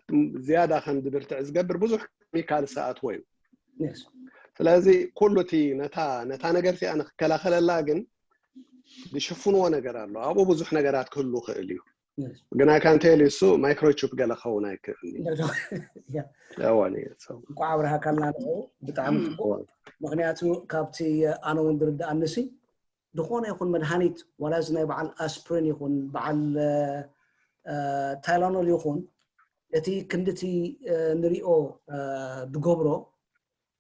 ዝያዳ ከም ዝብርትዕ ዝገብር ብዙሕ ኬሚካል ዝኣትዎ እዩ yes ስለዚ ኩሉ እቲ ነታ ነታ ነገር እዚኣ ንክከላኸለላ ግን ዝሽፍንዎ ነገር ኣሎ። ኣብኡ ብዙሕ ነገራት ክህሉ ክእል እዩ። ግና ካንተ ኢሉ እሱ ማይክሮቺፕ ገለ ክኸውን ኣይክእልን እዩ። እዋን እዩ። እንኳዕ ኣብረሃካልና ንዑ ብጣዕሚ ጽቡቅ። ምክንያቱ ካብቲ ኣነ እውን ዝርድኣንሲ ዝኾነ ይኹን መድሃኒት ዋላ እዚ ናይ በዓል ኣስፕሪን ይኹን በዓል ታይላኖል ይኹን እቲ ክንድቲ ንሪኦ ዝገብሮ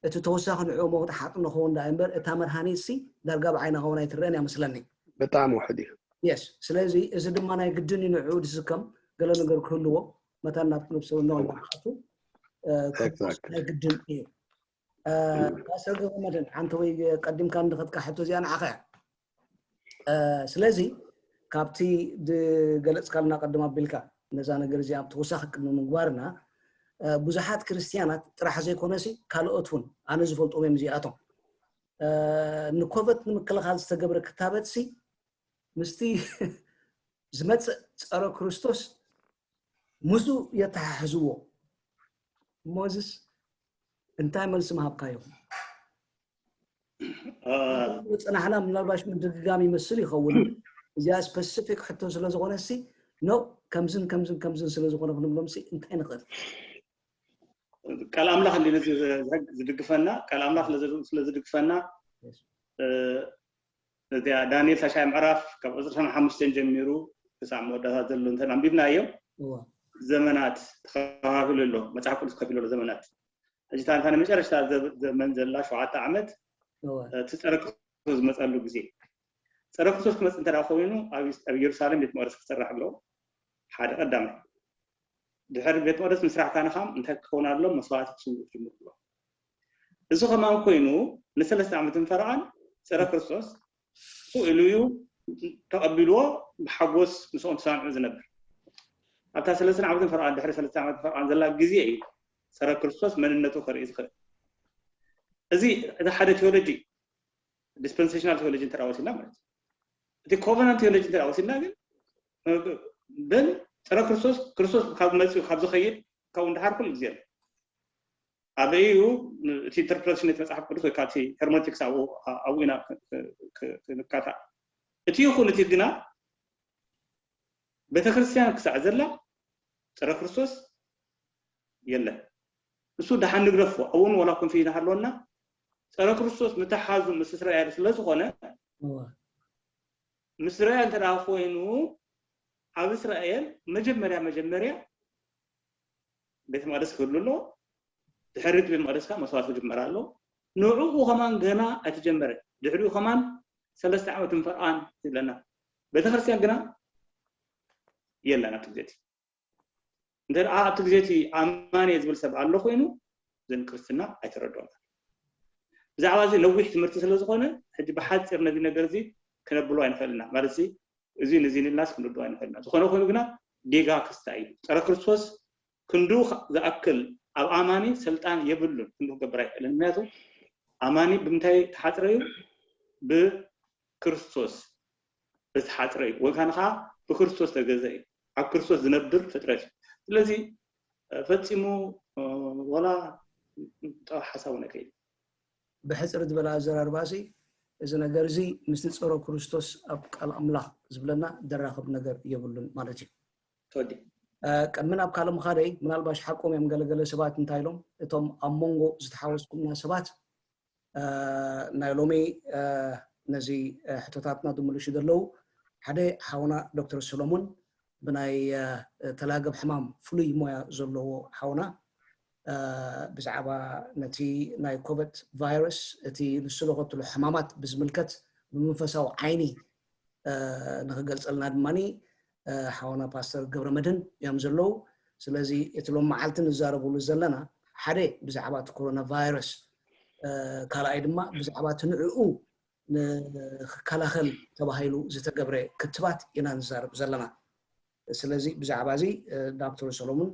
እቲ ተወሳኺ ንዕኡ መውጣሓጥ ንኸውን ዳ እምበር እታ መድሃኒት ሲ ዳርጋ ብዓይና ኸውን ኣይትረአን እያ መስለኒ። ብጣዕሚ ውሕድ እዩ። የስ ስለዚ እዚ ድማ ናይ ግድን እዩ ንዕኡ ዝስከም ገለ ነገር ክህልዎ መታን ናብ ነብሰ ወናውን ንዓቱ ናይ ግድን እዩ። ፓስተር ገብረመድህን ሓንቲ ወይ ቀዲምካ እንድኸድካ ሕቶ እዚኣ ንዓኻ እያ። ስለዚ ካብቲ ዝገለፅካልና ቀድም ኣቢልካ ነዛ ነገር እዚኣ ተወሳኺ ቅድሚ ምግባርና ብዙሓት ክርስትያናት ጥራሕ ዘይኮነሲ ካልኦት እውን ኣነ ዝፈልጦም እዮም እዚኣቶም ንኮቨት ንምክልኻል ዝተገብረ ክታበትሲ ምስቲ ዝመፅእ ፀረ ክርስቶስ ምስኡ የተሓሕዝዎ እሞዝስ እንታይ መልሲ ምሃብካ ይኹን ፅናሕና ምናልባሽ ምድግጋም ይመስል ይኸውን እዚኣ ስፐሲፊክ ሕቶ ስለዝኾነ ሲ ኖ ከምዝን ከምዝን ከምዝን ስለዝኾነ ክንብሎም ሲ እንታይ ንኽእል ቃል ኣምላኽ እንዲ ዝድግፈና ቃል ኣምላኽ ስለዝድግፈና እዚኣ ዳንኤል ታሻይ ምዕራፍ ካብ ቁፅሪ ሓሙሽተ ጀሚሩ ክሳብ መወዳእታ ዘሎ እንተ ኣንቢብናዮ ዘመናት ተኸፋፊሉ ኣሎ መፅሓፍ ቅዱስ ከፊሉ ኣሎ ዘመናት ሕጂ ታንታ ንመጨረሽታ ዘመን ዘላ ሸውዓተ ዓመት እቲ ፀረ ክርስቶስ ዝመፀሉ ግዜ ፀረ ክርስቶስ ክመፅ እንተ ኮይኑ ኣብ ኢየሩሳሌም ቤት መቅደስ ክሰራሕ ኣሎ ሓደ ቀዳማይ ድሕሪ ቤት መቅደስ ምስራሕ ካንኻም እንታይ ክኸውን ኣሎ መስዋዕቲ ክስውእ ጅምሩ ኣሎ እዚ ከማን ኮይኑ ንሰለስተ ዓመት ፈርዖን ፀረ ክርስቶስ ኢሉ እዩ ተቐቢልዎ ብሓጎስ ምስኦም ተሰማምዑ ዝነብር ኣብታ ሰለስተ ዓመትን ፈርዖን ድሕሪ ሰለስተ ዓመት ፈርዖን ዘላ ግዜ እዩ ፀረ ክርስቶስ መንነቱ ከርኢ ዝኽእል እዚ እቲ ሓደ ቴዎሎጂ ዲስፐንሴሽናል ቴዎሎጂ እንተዳ ወሲድና ማለት እዩ እቲ ኮቨናንት ቴዎሎጂ እንተዳ ወሲድና ግን ግን ፀረ ክርስቶስ ክርስቶስ ካብ መፅኡ ካብ ዝኸይድ ካብኡ እንዳሓር ኩሉ ግዜ ኣሎ ኣበይ እዩ እቲ ኢንተርፕሬሽን እቲ መፅሓፍ ቅዱስ ወይ ካብቲ ሄርሞቲክስ ኣብኡ ኢና ክንካታ እቲ ይኹን እቲ ግና ቤተክርስትያን ክሳዕ ዘላ ፀረ ክርስቶስ የለን እሱ ደሓን ንግደፎ ኣብኡን ዋላ ኮንፊ ይናሃለወና ፀረ ክርስቶስ ምትሓዙ ምስ እስራኤል ስለዝኾነ ምስ እስራኤል እንተ ኮይኑ ኣብ እስራኤል መጀመርያ መጀመርያ ቤተ መቅደስ ክህሉ ኣሎ ድሕሪ ቤተ መቅደስካ መስዋዕት ክጅመር ኣሎ ንዕኡ ከማን ገና ኣይተጀመረ ድሕሪኡ ከማን ሰለስተ ዓመት ምፈርዓን ይብለና ቤተክርስትያን ግና የለን ኣብቲ ግዜ እቲ እንተ ኣብቲ ግዜ እቲ ኣማን እየ ዝብል ሰብ ኣሎ ኮይኑ ዘን ክርስትና ኣይተረድኦና ብዛዕባ እዚ ነዊሕ ትምህርቲ ስለ ዝኾነ ሕጂ ብሓፂር ነዚ ነገር እዚ ክነብሎ ኣይንኽእልና ማለት እዚ ንዚ ንልናስ ክንርድኦ ኣይንኽእልና ዝኾነ ኮይኑ ግና ጌጋ ክስታይ እዩ ፀረ ክርስቶስ ክንዱ ዝኣክል ኣብ ኣማኒ ስልጣን የብሉን ክንዱ ክገብር ኣይክእልን ምክንያቱ ኣማኒ ብምንታይ ተሓፅረ እዩ ብክርስቶስ ዝተሓፅረ እዩ ወይ ካን ከዓ ብክርስቶስ ተገዘ እዩ ኣብ ክርስቶስ ዝነብር ፍጥረት እዩ ስለዚ ፈፂሙ ወላ ጠባ ሓሳብ እውን ኣይከይድ ብሕፅር ዝበለ ኣዘራርባ እዚ ነገር እዚ ምስ ፀሮ ክርስቶስ ኣብ ቃል ኣምላኽ ዝብለና ደራኽብ ነገር የብሉን ማለት እዩ ተወዲ ቅድሚ ናብ ካልእ ምኻደይ ምናልባሽ ሓቆም እዮም ገለገለ ሰባት እንታይ ኢሎም እቶም ኣብ መንጎ ዝተሓወስኩምና ሰባት ናይ ሎሚ ነዚ ሕቶታትና ዝምልሹ ዘለዉ ሓደ ሓውና ዶክተር ሰሎሞን ብናይ ተላገብ ሕማም ፍሉይ ሞያ ዘለዎ ሓውና ብዛዕባ ነቲ ናይ ኮቨት ቫይረስ እቲ ንሱ ለኸትሉ ሕማማት ብዝምልከት ብመንፈሳዊ ዓይኒ ንክገልፀልና ድማ ሓውና ፓስተር ገብረ መድህን እዮም ዘለዉ ስለዚ እቲ ሎም መዓልቲ ንዛረብሉ ዘለና ሓደ ብዛዕባ እቲ ኮሮና ቫይረስ ካልኣይ ድማ ብዛዕባ እቲ ንዕኡ ንክከላኸል ተባሂሉ ዝተገብረ ክትባት ኢና ንዛረብ ዘለና ስለዚ ብዛዕባ እዚ ዶክተር ሰሎሙን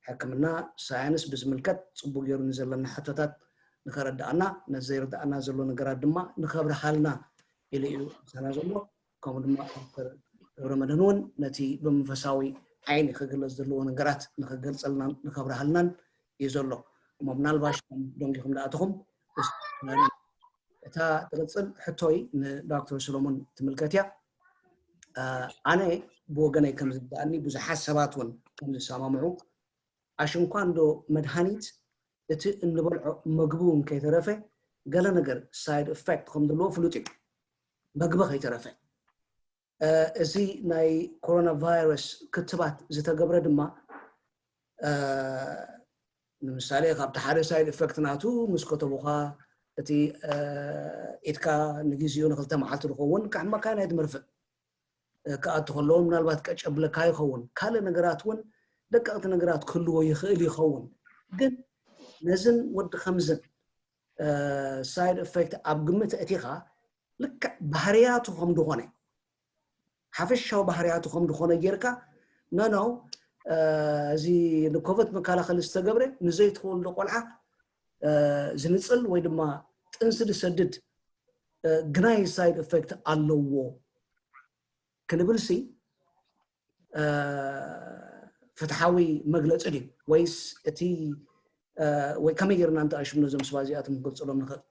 ሕክምና ሳይንስ ብዝምልከት ፅቡቅ ገይሩ ንዘለና ሕቶታት ንከረድኣና ነዘይርድኣና ዘሎ ነገራት ድማ ንከብርሃልና ኢሉ እዩ ምሳና ዘሎ ከምኡ ድማ ዶክተር ገብረመድህን እውን ነቲ ብመንፈሳዊ ዓይኒ ክግለፅ ዘለዎ ነገራት ንክገልፀልናን ንከብርሃልናን እዩ ዘሎ እሞ ምናልባሽ ደንጊኹም ዳኣተኹም እታ ትቕፅል ሕቶይ ንዶክተር ሰሎሞን ትምልከት እያ ኣነ ብወገነይ ከም ዝርድኣኒ ብዙሓት ሰባት እውን ከም ዝሰማምዑ ኣሽንኳ እንዶ መድሃኒት እቲ እንበልዖ መግቢ እውን ከይተረፈ ገለ ነገር ሳይድ ኢፌክት ከም ዘለዎ ፍሉጥ እዩ። መግቢ ከይተረፈ እዚ ናይ ኮሮና ቫይረስ ክትባት ዝተገብረ ድማ ንምሳሌ ካብቲ ሓደ ሳይድ ኢፌክት ናቱ ምስ ከተቡኻ እቲ ኢድካ ንግዜኡ ንክልተ መዓልቲ ዝኸውን ክሕመካ ናይ መርፍእ ክኣቱ ከለዎ ምናልባት ቀጨብለካ ይኸውን። ካልእ ነገራት እውን ደቀቕቲ ነገራት ክህልዎ ይኽእል ይኸውን። ግን ነዝን ወዲ ከምዝን ሳይድ ኢፌክት ኣብ ግምት እቲኻ ልክዕ ባህርያቱ ከም ዝኾነ ሓፈሻዊ ባህርያቱ ከም ዝኾነ ጌርካ ኖ ኖ እዚ ንኮቨድ መከላኸሊ ዝተገብረ ንዘይተወልዶ ቆልዓ ዝንፅል ወይ ድማ ጥንሲ ዝሰድድ ግናይ ሳይድ ኢፌክት ኣለዎ ክንብል ሲ ፍትሓዊ መግለፂ ድዩ ወይስ እቲ ወይ ከመይ ጌርና እንተኣሽም ነዞም ስባ እዚኣቶም ክንገልፀሎም ንኽእል?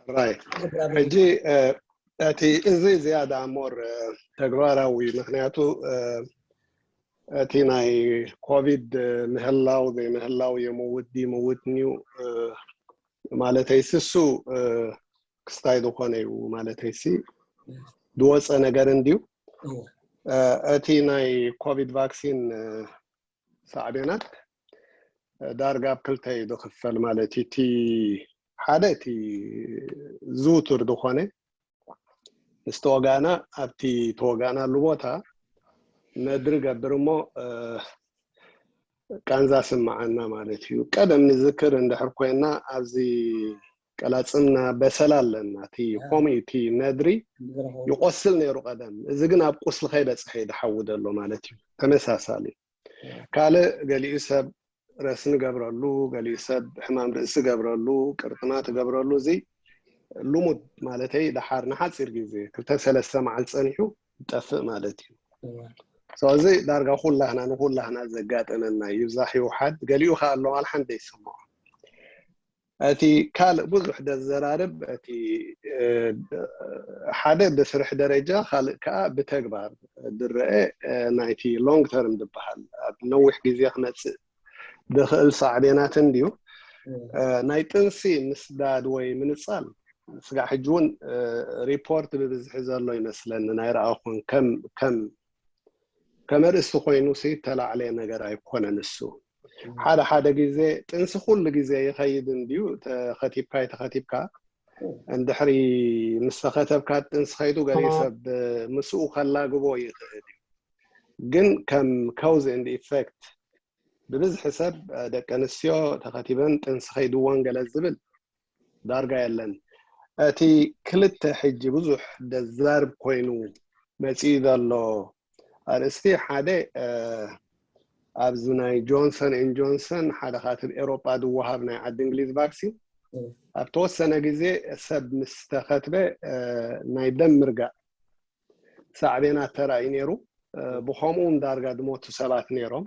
ራይ ሕጂ እቲ እዚ ዝያዳ ሞር ተግባራዊ ምክንያቱ እቲ ናይ ኮቪድ ምህላው ዘይምህላው የምውት ድዩ ምውት ኒው ማለተይ ስሱ ክስታይ ዝኾነ እዩ ማለተይ ሲ ዝወፀ ነገር እንድዩ እቲ ናይ ኮቪድ ቫክሲን ሳዕቤናት ዳርጋ ኣብ ክልተ እዩ ዝኽፈል ማለት እዩ። እቲ ሓደ እቲ ዝውቱር ዝኾነ ምስ ተወጋእና ኣብቲ ተወጋእናሉ ቦታ ነድሪ ገብር እሞ ቃንዛ ስምዓና ማለት እዩ። ቀደም ንዝክር እንድሕር ኮይና ኣብዚ ቀላፅምና በሰላ ኣለና። እቲ ኮሚቲ ነድሪ ይቆስል ነይሩ ቀደም። እዚ ግን ኣብ ቁስሊ ከይበፅሐ ይድሓውድ ኣሎ ማለት እዩ። ተመሳሳሊ ካልእ ገሊኡ ሰብ ረስኒ ገብረሉ፣ ገሊኡ ሰብ ሕማም ርእሲ ገብረሉ፣ ቅርጥማ ትገብረሉ። እዚ ልሙድ ማለተይ ደሓር ንሓፂር ግዜ ክልተ ሰለስተ መዓል ፀኒሑ ይጠፍእ ማለት እዩ። ስለዚ ዳርጋ ኩላህና ንኩላህና ዘጋጠመና እዩ። ብዛሕ ይውሓድ ገሊኡ ከ ኣሎ ዋላ ሓንቲ ዘይስምዖ። እቲ ካልእ ብዙሕ ደዘራርብ እቲ ሓደ ብስርሕ ደረጃ ካልእ ከዓ ብተግባር ዝረአ ናይቲ ሎንግ ተርም ዝበሃል ኣብ ነዊሕ ግዜ ክመፅእ ዝኽእል ሳዕቤናት እንድዩ። ናይ ጥንሲ ምስዳድ ወይ ምንፃል ስጋዕ ሕጂ እውን ሪፖርት ብብዝሒ ዘሎ ይመስለኒ ናይ ረኣኹን ከም ከም ከም ኣርእስቲ ኮይኑ ሲ ተላዕለ ነገር ኣይኮነን። እሱ ሓደ ሓደ ግዜ ጥንሲ ኩሉ ግዜ ይኸይድ እንድዩ። ተኸቲብካ ይተኸቲብካ እንድሕሪ ምስ ተኸተብካ ጥንሲ ከይዱ ገሊኡ ሰብ ምስኡ ከላግቦ ይኽእል እዩ። ግን ከም cause and effect ብብዝሒ ሰብ ደቂ ኣንስትዮ ተኸቲበን ጥንሲ ከይድወን ገለ ዝብል ዳርጋ የለን። እቲ ክልተ ሕጂ ብዙሕ ደዛርብ ኮይኑ መፂኡ ዘሎ ኣርእስቲ ሓደ ኣብዚ ናይ ጆንሰን ኤን ጆንሰን ሓደ ካብቲ ኤሮጳ ዝወሃብ ናይ ዓዲ እንግሊዝ ቫክሲን ኣብ ተወሰነ ግዜ ሰብ ምስ ተኸትበ ናይ ደም ምርጋእ ሳዕቤናት ተራእዩ ነይሩ። ብኸምኡ እውን ዳርጋ ዝሞቱ ሰባት ነይሮም።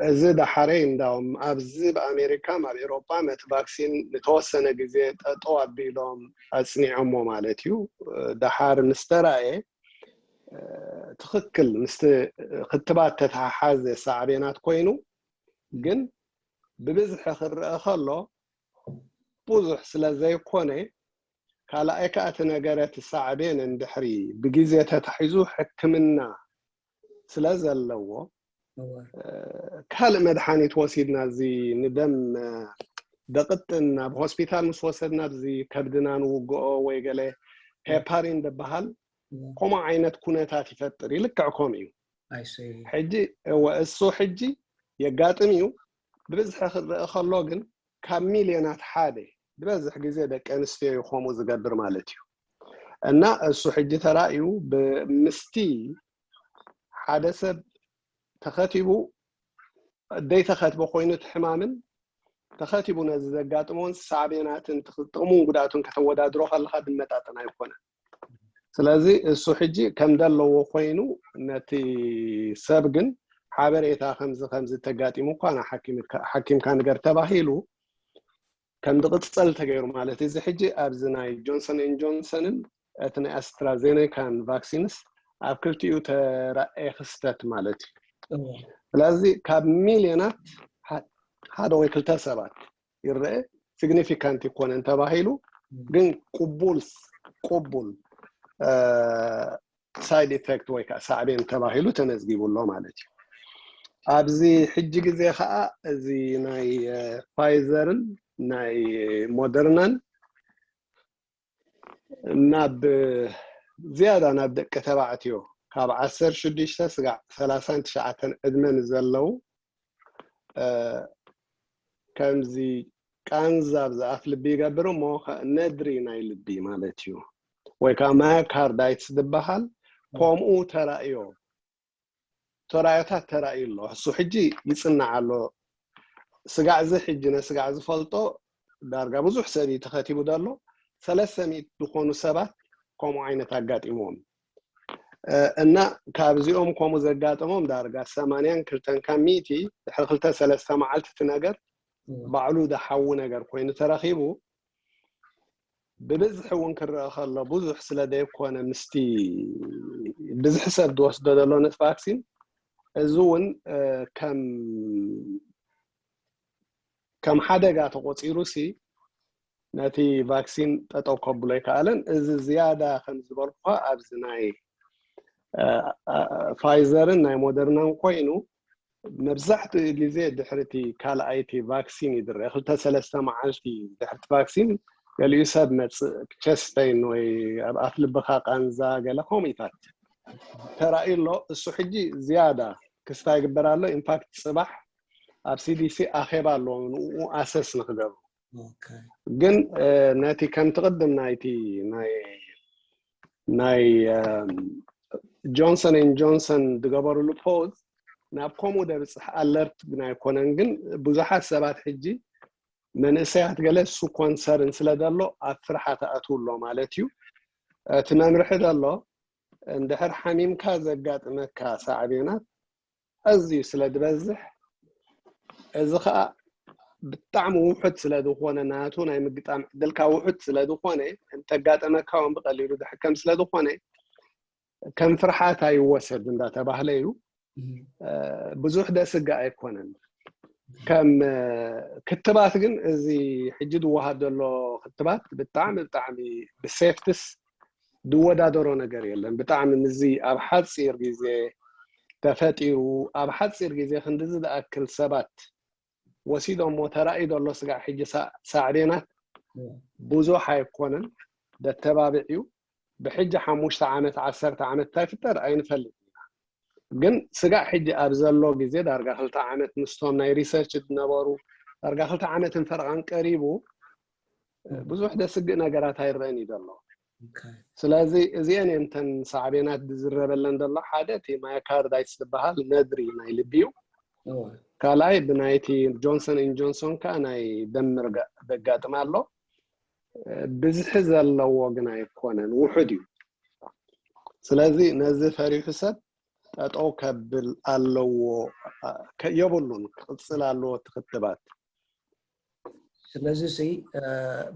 እዚ ዳሓረይ እንዳውም ኣብዚ ብኣሜሪካ ኣብ ኤሮጳ ነቲ ቫክሲን ንተወሰነ ግዜ ጠጠው ኣቢሎም ኣፅኒዖሞ ማለት እዩ። ዳሓር ምስ ተራእየ ትኽክል ምስቲ ክትባት ተተሓሓዘ ሳዕቤናት ኮይኑ ግን ብብዝሒ ክረአ ከሎ ብዙሕ ስለ ዘይኮነ ካልኣይ ከዓ እቲ ነገር እቲ ሳዕቤን እንድሕሪ ብግዜ ተታሒዙ ሕክምና ስለ ዘለዎ ካልእ መድሓኒት ወሲድና እዚ ንደም ደቕጥን ናብ ሆስፒታል ምስ ወሰድና እዚ ከብድና ንውግኦ ወይ ገለ ሄፓሪን ዝበሃል ከምኡ ዓይነት ኩነታት ይፈጥር እዩ። ልክዕ ከምኡ እዩ። ሕጂ እወ እሱ ሕጂ የጋጥም እዩ። ብብዝሒ ክረአ ከሎ ግን ካብ ሚልዮናት ሓደ ዝበዝሕ ግዜ ደቂ ኣንስትዮ እዩ ከምኡ ዝገብር ማለት እዩ። እና እሱ ሕጂ ተራእዩ ብምስቲ ሓደ ሰብ ተኸቲቡ ዘይተኸትበ ኮይኑ እቲ ሕማምን ተኸቲቡ ነዚ ዘጋጥሞን ሳዕቤናትን ጥቕሙን ጉድኣቱን ከተወዳድሮ ከለካ ዝመጣጠን ኣይኮነን። ስለዚ እሱ ሕጂ ከም ዘለዎ ኮይኑ ነቲ ሰብ ግን ሓበሬታ ከምዚ ከምዚ ተጋጢሙ እኳ ሓኪምካ ንገር ተባሂሉ ከም ዝቕፀል ተገይሩ ማለት እዚ ሕጂ ኣብዚ ናይ ጆንሰን ኤን ጆንሰንን እቲ ናይ ኣስትራዜኔካን ቫክሲንስ ኣብ ክልቲኡ ተራእየ ክስተት ማለት እዩ። ስለዚ ካብ ሚልዮናት ሓደ ወይ ክልተ ሰባት ይረአ፣ ሲግኒፊካንት ይኮነን ተባሂሉ፣ ግን ቅቡል ቅቡል ሳይድ ኢፌክት ወይ ከዓ ሳዕቤን ተባሂሉ ተመዝጊቡ ኣሎ ማለት እዩ። ኣብዚ ሕጂ ግዜ ከዓ እዚ ናይ ፋይዘርን ናይ ሞደርናን ናብ ዝያዳ ናብ ደቂ ተባዕትዮ ካብ ዓሰርተ ሽዱሽተ ስጋዕ ሰላሳን ትሽዓተን ዕድመ ንዘለዉ ከምዚ ቃንዛ ኣብዚ ኣፍ ልቢ ይገብር እሞ ነድሪ ናይ ልቢ ማለት እዩ፣ ወይ ከዓ ማዮካርዳይትስ ዝበሃል ከምኡ ተራእዮ ተራእዮታት ተራእዩ ኣሎ። እሱ ሕጂ ይፅናዕ ኣሎ። ስጋዕ እዚ ሕጂ ነስጋዕ ዝፈልጦ ዳርጋ ብዙሕ ሰብ እዩ ተኸቲቡ ዘሎ። ሰለስተ ሚእቲ ዝኾኑ ሰባት ከምኡ ዓይነት ኣጋጢሞም እና ካብዚኦም ከምኡ ዘጋጠሞም ዳርጋ ሰማንያን ክልተን ካብ ሚእቲ ድሕሪ ክልተ ሰለስተ መዓልቲ እቲ ነገር ባዕሉ ዝሓዊ ነገር ኮይኑ ተረኺቡ። ብብዝሒ እውን ክረአ ከሎ ብዙሕ ስለ ዘይኮነ ምስቲ ብዝሒ ሰብ ዝወስዶ ዘሎ ነቲ ቫክሲን እዚ እውን ከም ከም ሓደጋ ተቆፂሩ ሲ ነቲ ቫክሲን ጠጠው ከብሎ ኣይከኣለን። እዚ ዝያዳ ከም ዝበልኩኻ ኣብዚ ናይ ፋይዘርን ናይ ሞደርናን ኮይኑ መብዛሕትኡ ግዜ ድሕርቲ ካልኣይቲ ቫክሲን ይድረ ክልተ ሰለስተ መዓልቲ ድሕርቲ ቫክሲን ገሊኡ ሰብ መፅእ ቸስት ፔን ወይ ኣብ ኣፍ ልብኻ ቃንዛ ገለ ከምኡታት ተራእዩ ኣሎ። እሱ ሕጂ ዝያዳ ክስታ ይግበር ኣሎ። ኢንፋክት ፅባሕ ኣብ ሲዲሲ ኣኼባ ኣለዎ ንኡ ኣሰስ ንክገብሩ ግን ነቲ ከምቲ ቅድም ናይቲ ናይ ጆንሰን ን ጆንሰን ዝገበሩሉ ፖዝ ናብ ከምኡ ደብፅሕ ኣለርት ግን ኣይኮነን። ግን ብዙሓት ሰባት ሕጂ መንእሰያት ገለ እሱ ኮንሰርን ስለ ዘሎ ኣብ ፍርሓት ኣእትው ኣሎ ማለት እዩ። እቲ መምርሒ ዘሎ እንድሕር ሓሚምካ ዘጋጥመካ ሳዕቤናት ኣዝዩ ስለ ዝበዝሕ እዚ ከዓ ብጣዕሚ ውሑድ ስለ ዝኾነ ናቱ ናይ ምግጣም ዕድልካ ውሑድ ስለ ዝኾነ እንተጋጠመካ እውን ብቀሊሉ ድሕከም ስለ ዝኾነ ከም ፍርሓት ኣይወሰድ እንዳተባህለ እዩ። ብዙሕ ደስጋ ኣይኮነን። ከም ክትባት ግን እዚ ሕጂ ዝወሃብ ዘሎ ክትባት ብጣዕሚ ብጣዕሚ ብሴፍትስ ዝወዳደሮ ነገር የለን። ብጣዕሚ ምዚ ኣብ ሓፂር ግዜ ተፈጢሩ ኣብ ሓፂር ግዜ ክንድዚ ዝኣክል ሰባት ወሲዶሞ ተራእዩ ዘሎ ስጋዕ ሕጂ ሳዕቤናት ብዙሕ ኣይኮነን። ደተባብዕ እዩ። ብሕጂ ሓሙሽተ ዓመት ዓሰርተ ዓመት እንታይ ፍጠር ኣይንፈልጥ ኢና። ግን ስጋዕ ሕጂ ኣብ ዘሎ ግዜ ዳርጋ ክልተ ዓመት ምስቶም ናይ ሪሰርች ዝነበሩ ዳርጋ ክልተ ዓመትን ፈረቓን ቀሪቡ ብዙሕ ደስግእ ነገራት ኣይረአን እዩ ዘሎ። ስለዚ እዚአን እየን ተን ሳዕቤናት ዝዝረበለን ዘሎ። ሓደ እቲ ማዮካርዳይትስ ዝበሃል ነድሪ ናይ ልቢ እዩ። ካልኣይ ብናይቲ ጆንሰን ን ጆንሶን ከዓ ናይ ደም ምርጋእ ዘጋጥም ኣሎ። ብዝሒ ዘለዎ ግን ኣይኮነን፣ ውሑድ እዩ። ስለዚ ነዚ ፈሪሑ ሰብ ጠጠው ከብል ኣለዎ፣ የብሉን፣ ክቕፅል ኣለዎ እቲ ክትባት። ስለዚ ሲ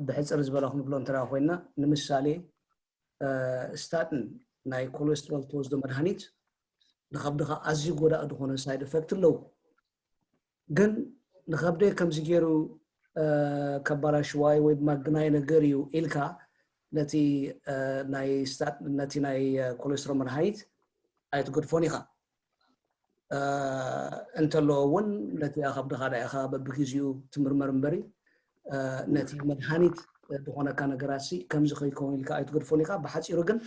ብሕፅር ዝበለ ክንብሎ እንተ ኮይና ንምሳሌ ስታትን ናይ ኮሌስትሮል ትወስዶ መድሃኒት ንከብድኻ ኣዝዩ ጎዳእ ዝኾነ ሳይድ ኢፌክት ኣለዉ። ግን ንከብደይ ከምዚ ገይሩ ከባላሽዋይ ወይ ድማ ግናይ ነገር እዩ ኢልካ ነቲ ናይ ስታት ነቲ ናይ ኮሌስትሮል መድሃኒት ኣይትገድፎን ኢኻ። እንተለዎ እውን ነቲ ኣኸብድኻ ዳ ኢኻ በብግዜኡ ትምርመር እምበሪ ነቲ መድሃኒት ዝኾነካ ነገራት ሲ ከምዚ ከይከውን ኢልካ ኣይትገድፎን ኢኻ። ብሓፂሩ ግን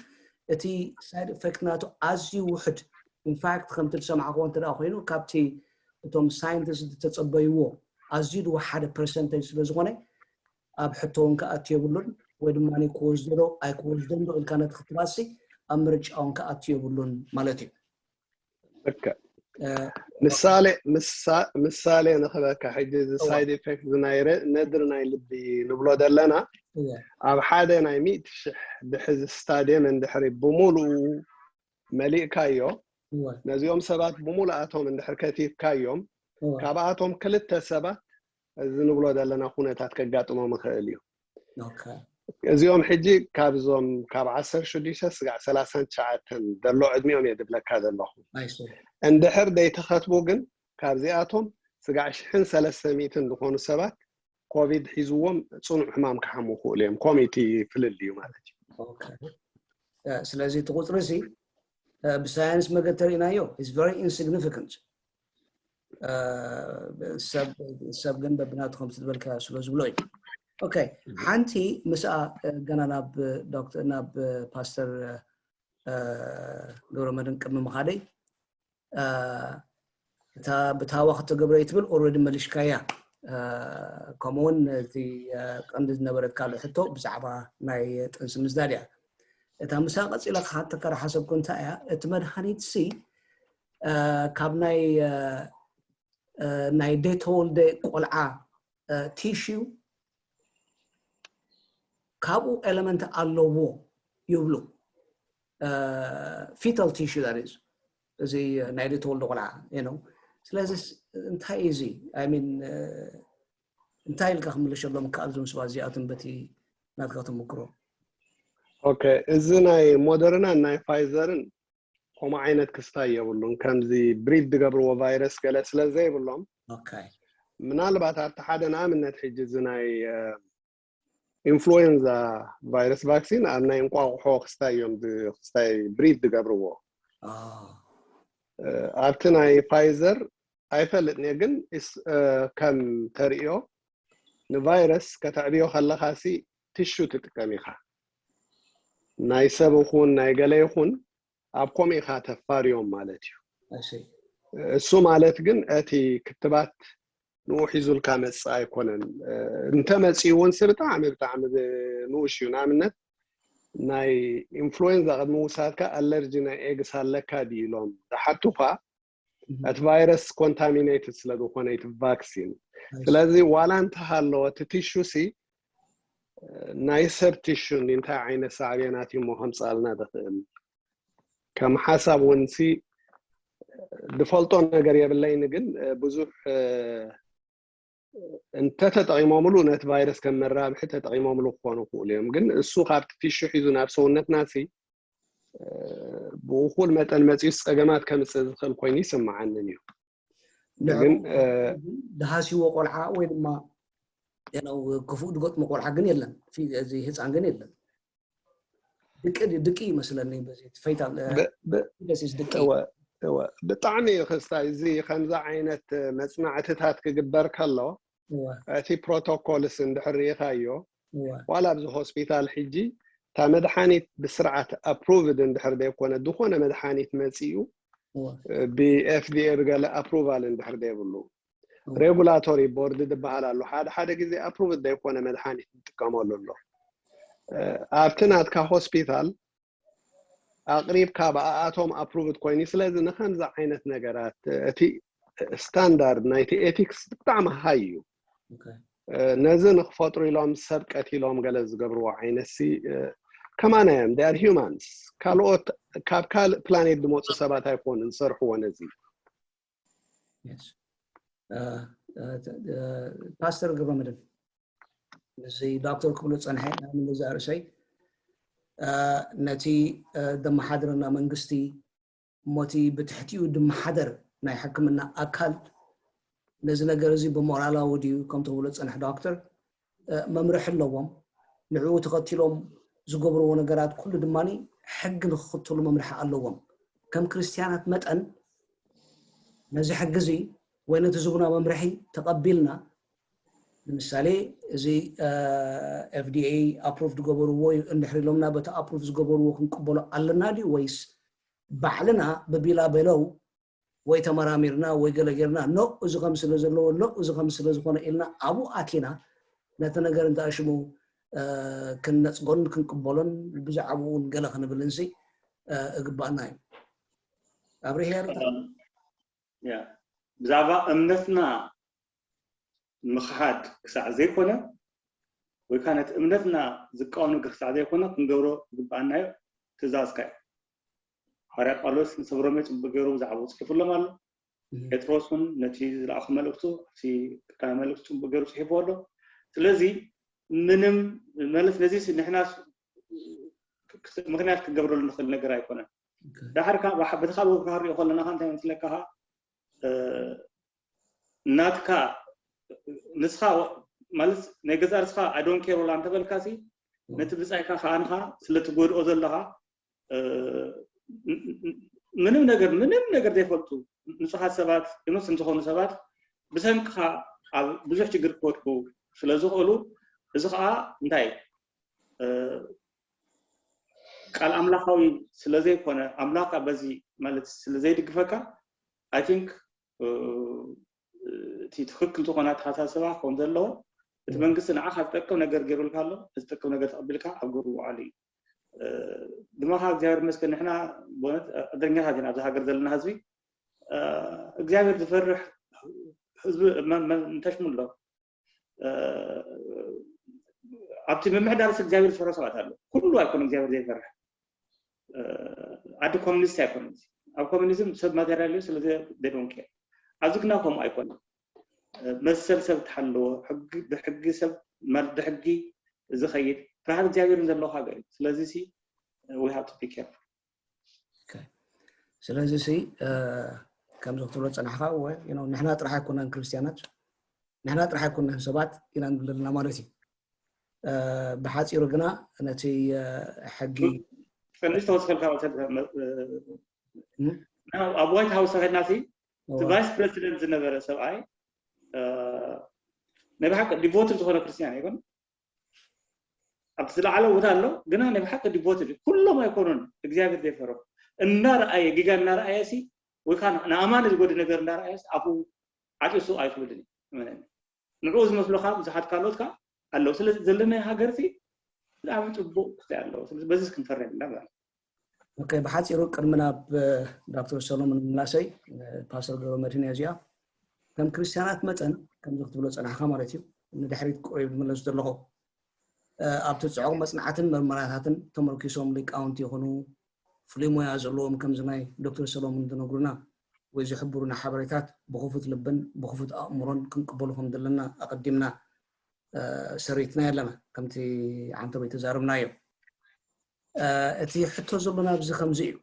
እቲ ሳይድ ኢፌክት ናቱ ኣዝዩ ውሕድ። ኢንፋክት ከምቲ ዝሰማዕክዎ እንተ ኮይኑ ካብቲ እቶም ሳይንቲስት ዝተፀበይዎ ኣዝዩ ዝወሓደ ፐርሰንተጅ ስለ ዝኾነ ኣብ ሕቶ እውን ክኣቱ የብሉን ወይ ድማ ክወስዶ ዶ ኣይክወስዶን ዶ ኢልካ ነቲ ክትባሲ ኣብ ምርጫ እውን ክኣቱ የብሉን ማለት እዩ። ምሳሌ ምሳሌ ንክበካ ሕጂ እዚ ሳይድ ኢፌክት ናይ ነድሪ ናይ ልቢ ንብሎ ዘለና ኣብ ሓደ ናይ ሚእቲ ሽሕ ድሕዚ ስታድየም እንድሕሪ ብሙሉኡ መሊእካዮ ነዚኦም ሰባት ብሙሉኣቶም እንድሕር ከቲትካዮም ካብኣቶም ክልተ ሰባት እዚ ንብሎ ዘለና ኩነታት ከጋጥሞም ይኽእል እዩ። እዚኦም ሕጂ ካብዞም ካብ ዓሰርተ ሽዱሽተ ስጋዕ ሰላሳን ትሽዓተን ዘሎ ዕድሚኦም እየ ዝብለካ ዘለኹ። I see. እንድሕር ዘይተኸትቡ ግን ካብዚኣቶም ስጋዕ ሽሕን ሰለስተ ሚእትን ዝኾኑ ሰባት ኮቪድ ሒዝዎም ፅኑዕ ሕማም ክሓሙ ይኽእሉ እዮም። ኮሚቲ ፍልል እዩ ማለት እዩ። Okay. ስለዚ እቲ ቁፅሪ እዚ ብሳይንስ መገድ ተሪእናዮ is very insignificant። ሰብ ግን በብናቱ ከምቲ ዝበልካ ስለ ዝብሎ እዩ። Okay፣ ሓንቲ ምስኣ ገና ናብ ዶክተር ናብ ፓስተር ገብረመድህን ቅድሚ ምኻደይ እታ ብታዋ ክትገብረ ትብል already መሊሽካያ። ከምኡውን እቲ ቀንዲ ዝነበረት ካልእ ሕቶ ብዛዕባ ናይ ጥንሲ ምዝዳድ እያ። እታ ምሳ ቀፂላ ክሓተካ ዝሓሰብኩ እንታይ እያ፣ እቲ መድሃኒት ሲ ካብ ናይ ናይ ደይተወልደ ቆልዓ ቲሽዩ ካብኡ ኤለመንት ኣለዎ ይብሉ። Fetal tissue that is፣ እዚ ናይ ደይተወልደ ቆልዓ ነው። ስለዚ እንታይ እዩ እዚ? I mean እንታይ ኢልካ ክምልሸሎም ከኣል ዞም ሰባት እዚኣቶም በቲ ናትካ ተመክሮ? Okay፣ እዚ ናይ ሞደርናን ናይ ፋይዘርን ከምኡ ዓይነት ክስታይ የብሉን። ከምዚ ብሪድ ዝገብርዎ ቫይረስ ገለ ስለ ዘይብሎም Okay። ምናልባት ኣብቲ ሓደ ንኣብነት ሕጂ እዚ ናይ ኢንፍሉዌንዛ ቫይረስ ቫክሲን ኣብ ናይ እንቋቑሖ ክስታይ እዮም ክስታይ ብሪድ ዝገብርዎ። ኣብቲ ናይ ፋይዘር ኣይፈልጥን እየ፣ ግን ከም ተርእዮ ንቫይረስ ከተዕብዮ ከለኻ ሲ ቲሹ ትጥቀም ኢኻ። ናይ ሰብ ይኹን ናይ ገለ ይኹን ኣብ ከምኡ ኢኻ ተፋርዮም ማለት እዩ። እሱ ማለት ግን እቲ ክትባት ንኡ ሒዙልካ መፅእ ኣይኮነን። እንተመፅኡ እውን ሲ ብጣዕሚ ብጣዕሚ ንኡሽ እዩ። ንኣብነት ናይ ኢንፍሉዌንዛ ቅድሚ ምውሳድካ ኣለርጂ ናይ ኤግስ ኣለካ ድዩ ኢሎም ዝሓቱኻ፣ እቲ ቫይረስ ኮንታሚኔትድ ስለ ዝኾነ እቲ ቫክሲን። ስለዚ ዋላ እንተሃለወ እቲ ቲሹ ሲ ናይ ሰብ ቲሹ እንታይ ዓይነት ሳዕቤናት እዩ እሞ ከምፅኣልና ዝኽእል? ከም ሓሳብ እውን ሲ ዝፈልጦ ነገር የብለይን፣ ግን ብዙሕ እንተተጠቂሞምሉ ነቲ ቫይረስ ከም መራብሒ ተጠቂሞምሉ ክኾኑ ይኽእሉ እዮም። ግን እሱ ካብቲ ቲሹ ሒዙ ናብ ሰውነትና ሲ ብእኹል መጠን መፂኡ ፀገማት ከምፅእ ዝኽእል ኮይኑ ይስምዓንን እዩ። ግን ድሃሲዎ ቆልዓ ወይ ድማ ክፉእ ድገጥሞ ቆልዓ ግን የለን፣ እዚ ህፃን ግን የለን። ድቂ ድቂ ይመስለኒ በዚ ፈይታ ደሲስ ድቂ ብጣዕሚ ክስታይ እዚ ከምዚ ዓይነት መፅናዕትታት ክግበር ከሎ እቲ ፕሮቶኮልስ እንድሕር ርኢኻዮ ዋላ ኣብዚ ሆስፒታል ሕጂ እታ መድሓኒት ብስርዓት ኣፕሩቭድ እንድሕር ዘይኮነ ዝኾነ መድሓኒት መፂኡ ብኤፍዲኤ ብገለ ኣፕሩቫል እንድሕር ዘይብሉ ሬጉላቶሪ ቦርድ ዝበሃል ኣሎ። ሓደ ሓደ ግዜ ኣፕሩቭድ ዘይኮነ መድሓኒት ንጥቀመሉ ኣሎ። ኣብቲ ናትካ ሆስፒታል ኣቕሪብካ ብኣኣቶም ኣፕሩቭድ ኮይኑ፣ ስለዚ ንከምዚ ዓይነት ነገራት እቲ ስታንዳርድ ናይቲ ኤቲክስ ብጣዕሚ ሃይ እዩ። ነዚ ንክፈጥሩ ኢሎም ሰብ ቀቲሎም ገለ ዝገብርዎ ዓይነት ሲ ከማና እዮም። ር ሂማንስ ካልኦት ካብ ካልእ ፕላኔት ዝመፁ ሰባት ኣይኮኑን ዝሰርሕዎ ነዚ። ፓስተር ገብረመድህን እዚ ዶክተር ክብሎ ፀንሐ ንዛ ርእሰይ ነቲ ዘመሓድረና መንግስቲ እሞቲ ብትሕቲኡ ድመሓደር ናይ ሕክምና ኣካል ነዚ ነገር እዚ ብሞራላዊ ድዩ ከም ተብሎ ፀንሕ ዶክተር መምርሒ ኣለዎም። ንዕኡ ተኸቲሎም ዝገብርዎ ነገራት ኩሉ ድማ ሕጊ ንክኽተሉ መምርሒ ኣለዎም። ከም ክርስትያናት መጠን ነዚ ሕጊ እዚ ወይ ነቲ ዝቡና መምርሒ ተቐቢልና ንምሳሌ እዚ ኤፍዲኤ ኣፕሩቭ ዝገበርዎ እዩ እንድሕር ኢሎምና በቲ ኣፕሩቭ ዝገበርዎ ክንቅበሎ ኣለና ድዩ ወይስ ባዕልና ብቢላ በለው ወይ ተመራሚርና ወይ ገለ ጌርና ኖ እዚ ከም ስለ ዘለዎ ኖ እዚ ከም ስለ ዝኾነ ኢልና ኣብኡ ኣቲና ነቲ ነገር እንታይ ሽሙ ክንነፅጎን ክንቅበሎን ብዛዕባኡ እውን ገለ ክንብል እንሲ እግባእና እዩ። ኣብርሄር ብዛዕባ እምነትና ምኽሓድ ክሳዕ ዘይኮነ ወይ ከዓ ነቲ እምነትና ዝቃወም ነገር ክሳዕ ዘይኮነ ክንገብሮ ዝግበኣናዮ ትእዛዝካ እዩ። ሃዋርያ ጳውሎስ ንሰብ ሮሜ ፅቡቅ ገይሩ ብዛዕባኡ ፅሒፉሎም ኣሎ። ጴጥሮስ እውን ነቲ ዝለኣኹ መልእክቱ ኣብቲ ቀዳማይ መልእክቱ ፅቡቅ ገይሩ ፅሒፉ ኣሎ። ስለዚ ምንም ማለት ነዚ ንሕና ምክንያት ክገብረሉ ንኽእል ነገር ኣይኮነን። ዳሕር በቲ ካልእ ክሪኦ ከለና እንታይ መስለካ ናትካ ንስኻ ማለት ናይ ገዛ ርስኻ ኣዶን ኬር ወላ እንተበልካሲ ነቲ ብፃይካ ከዓንኻ ስለትጎድኦ ዘለኻ ምንም ነገር ምንም ነገር ዘይፈልጡ ንፁሃት ሰባት ኢኖሰንት ዝኾኑ ሰባት ብሰንክኻ ኣብ ብዙሕ ችግር ክወድቁ ስለዝኽእሉ እዚ ከዓ እንታይ ቃል ኣምላኻዊ ስለዘይኮነ ኣምላኽ በዚ ማለት ስለዘይድግፈካ I think እቲ ትኽክል ዝኾነ ኣተሓሳስባ ክኸውን ዘለዎ እቲ መንግስቲ ንዓኻ ዝጠቅም ነገር ገይሩልካ ኣሎ። ዝጠቅም ነገር ተቐቢልካ ኣብ ግብሪ ውዓሉ እዩ። ድማ ከዓ እግዚኣብሔር ይመስገን ንሕና ብእውነት ዕድለኛታት ኢና ኣብዚ ሃገር ዘለና ህዝቢ እግዚኣብሔር ዝፈርሕ ህዝቢ እንተሽሙ ኣሎ። ኣብቲ ምምሕዳርስ እግዚኣብሔር ዝፈርሑ ሰባት ኣሎ። ኩሉ ኣይኮነ እግዚኣብሔር ዘይፈርሕ። ዓዲ ኮሚኒስት ኣይኮነ። ኣብ ኮሚኒዝም ሰብ ማቴሪያል እዩ። ስለዚ they don't care። ኣብዚ ግና ከምኡ ኣይኮነ። መሰል ሰብ ተሓለዎ ብሕጊ ሰብ ማለት ብሕጊ ዝኸይድ ፍርሃት እግዚኣብሔር ዘለዉ ሃገር እዩ። ስለዚ we have to be careful። ስለዚ ሲ ከምዚ ክትብሎ ዝፀናሕካ ንሕና ጥራሕ ኣይኮናን ክርስትያናት ንሕና ጥራሕ ኣይኮናን ሰባት ኢና ንብል ዘለና ማለት እዩ። ብሓፂሩ ግና ነቲ ሕጊ ንእሽቶ ወስፈልካ ኣብ ዋይት ሃውስ ከድና እቲ ቫይስ ፕረዚደንት ዝነበረ ሰብኣይ ናይ ብሓቂ ዲቮትድ ዝኾነ ክርስትያን ኣይኮን ኣብቲ ዝለዓለ ቦታ ኣሎ ግና ናይ ብሓቂ ዲቮትድ ኩሎም ኣይኮኑን እግዚኣብሔር ዘይፈርሑ እናረኣየ ጊጋ እናረኣየ ሲ ወይ ከዓ ንኣማኒ ዝጎዲ ነገር እናረኣየ ኣፉ ዓጢሱ ኣይክብልን እዩ ንዕኡ ዝመስሉካ ብዙሓት ካልኦት ከዓ ኣለዉ ስለዚ ዘለናይ ሃገር ሲ ብጣዕሚ ፅቡቅ ክታይ ኣለዎ ስለዚ በዚ ክንፈርሕ ኢና ማለት ኦኬ ብሓፂሩ ቅድሚ ናብ ዶክተር ሰሎሞን ምላሰይ ፓስተር ገብረ መድህን እያ እዚኣ ከም ክርስትያናት መጠን ከምዚ ክትብሎ ፀናሕካ ማለት እዩ ንድሕሪት ቆሪብ ዝምለሱ ዘለኹ ኣብቲ ፅዑቕ መፅናዕትን መርመራታትን ተመርኪሶም ሊቃውንቲ ይኹኑ ፍሉይ ሞያ ዘለዎም ከምዚ ናይ ዶክተር ሰሎሞን ዝነግሩና ወይ ዝሕብሩና ሓበሬታት ብኽፉት ልብን ብኽፉት ኣእምሮን ክንቅበሉ ከም ዘለና ኣቐዲምና ሰሪትና ኣለና ከምቲ ዓንተቦይ ተዛርብናዮ እቲ ሕቶ ዘሎ ናብዚ ከምዚ እዩ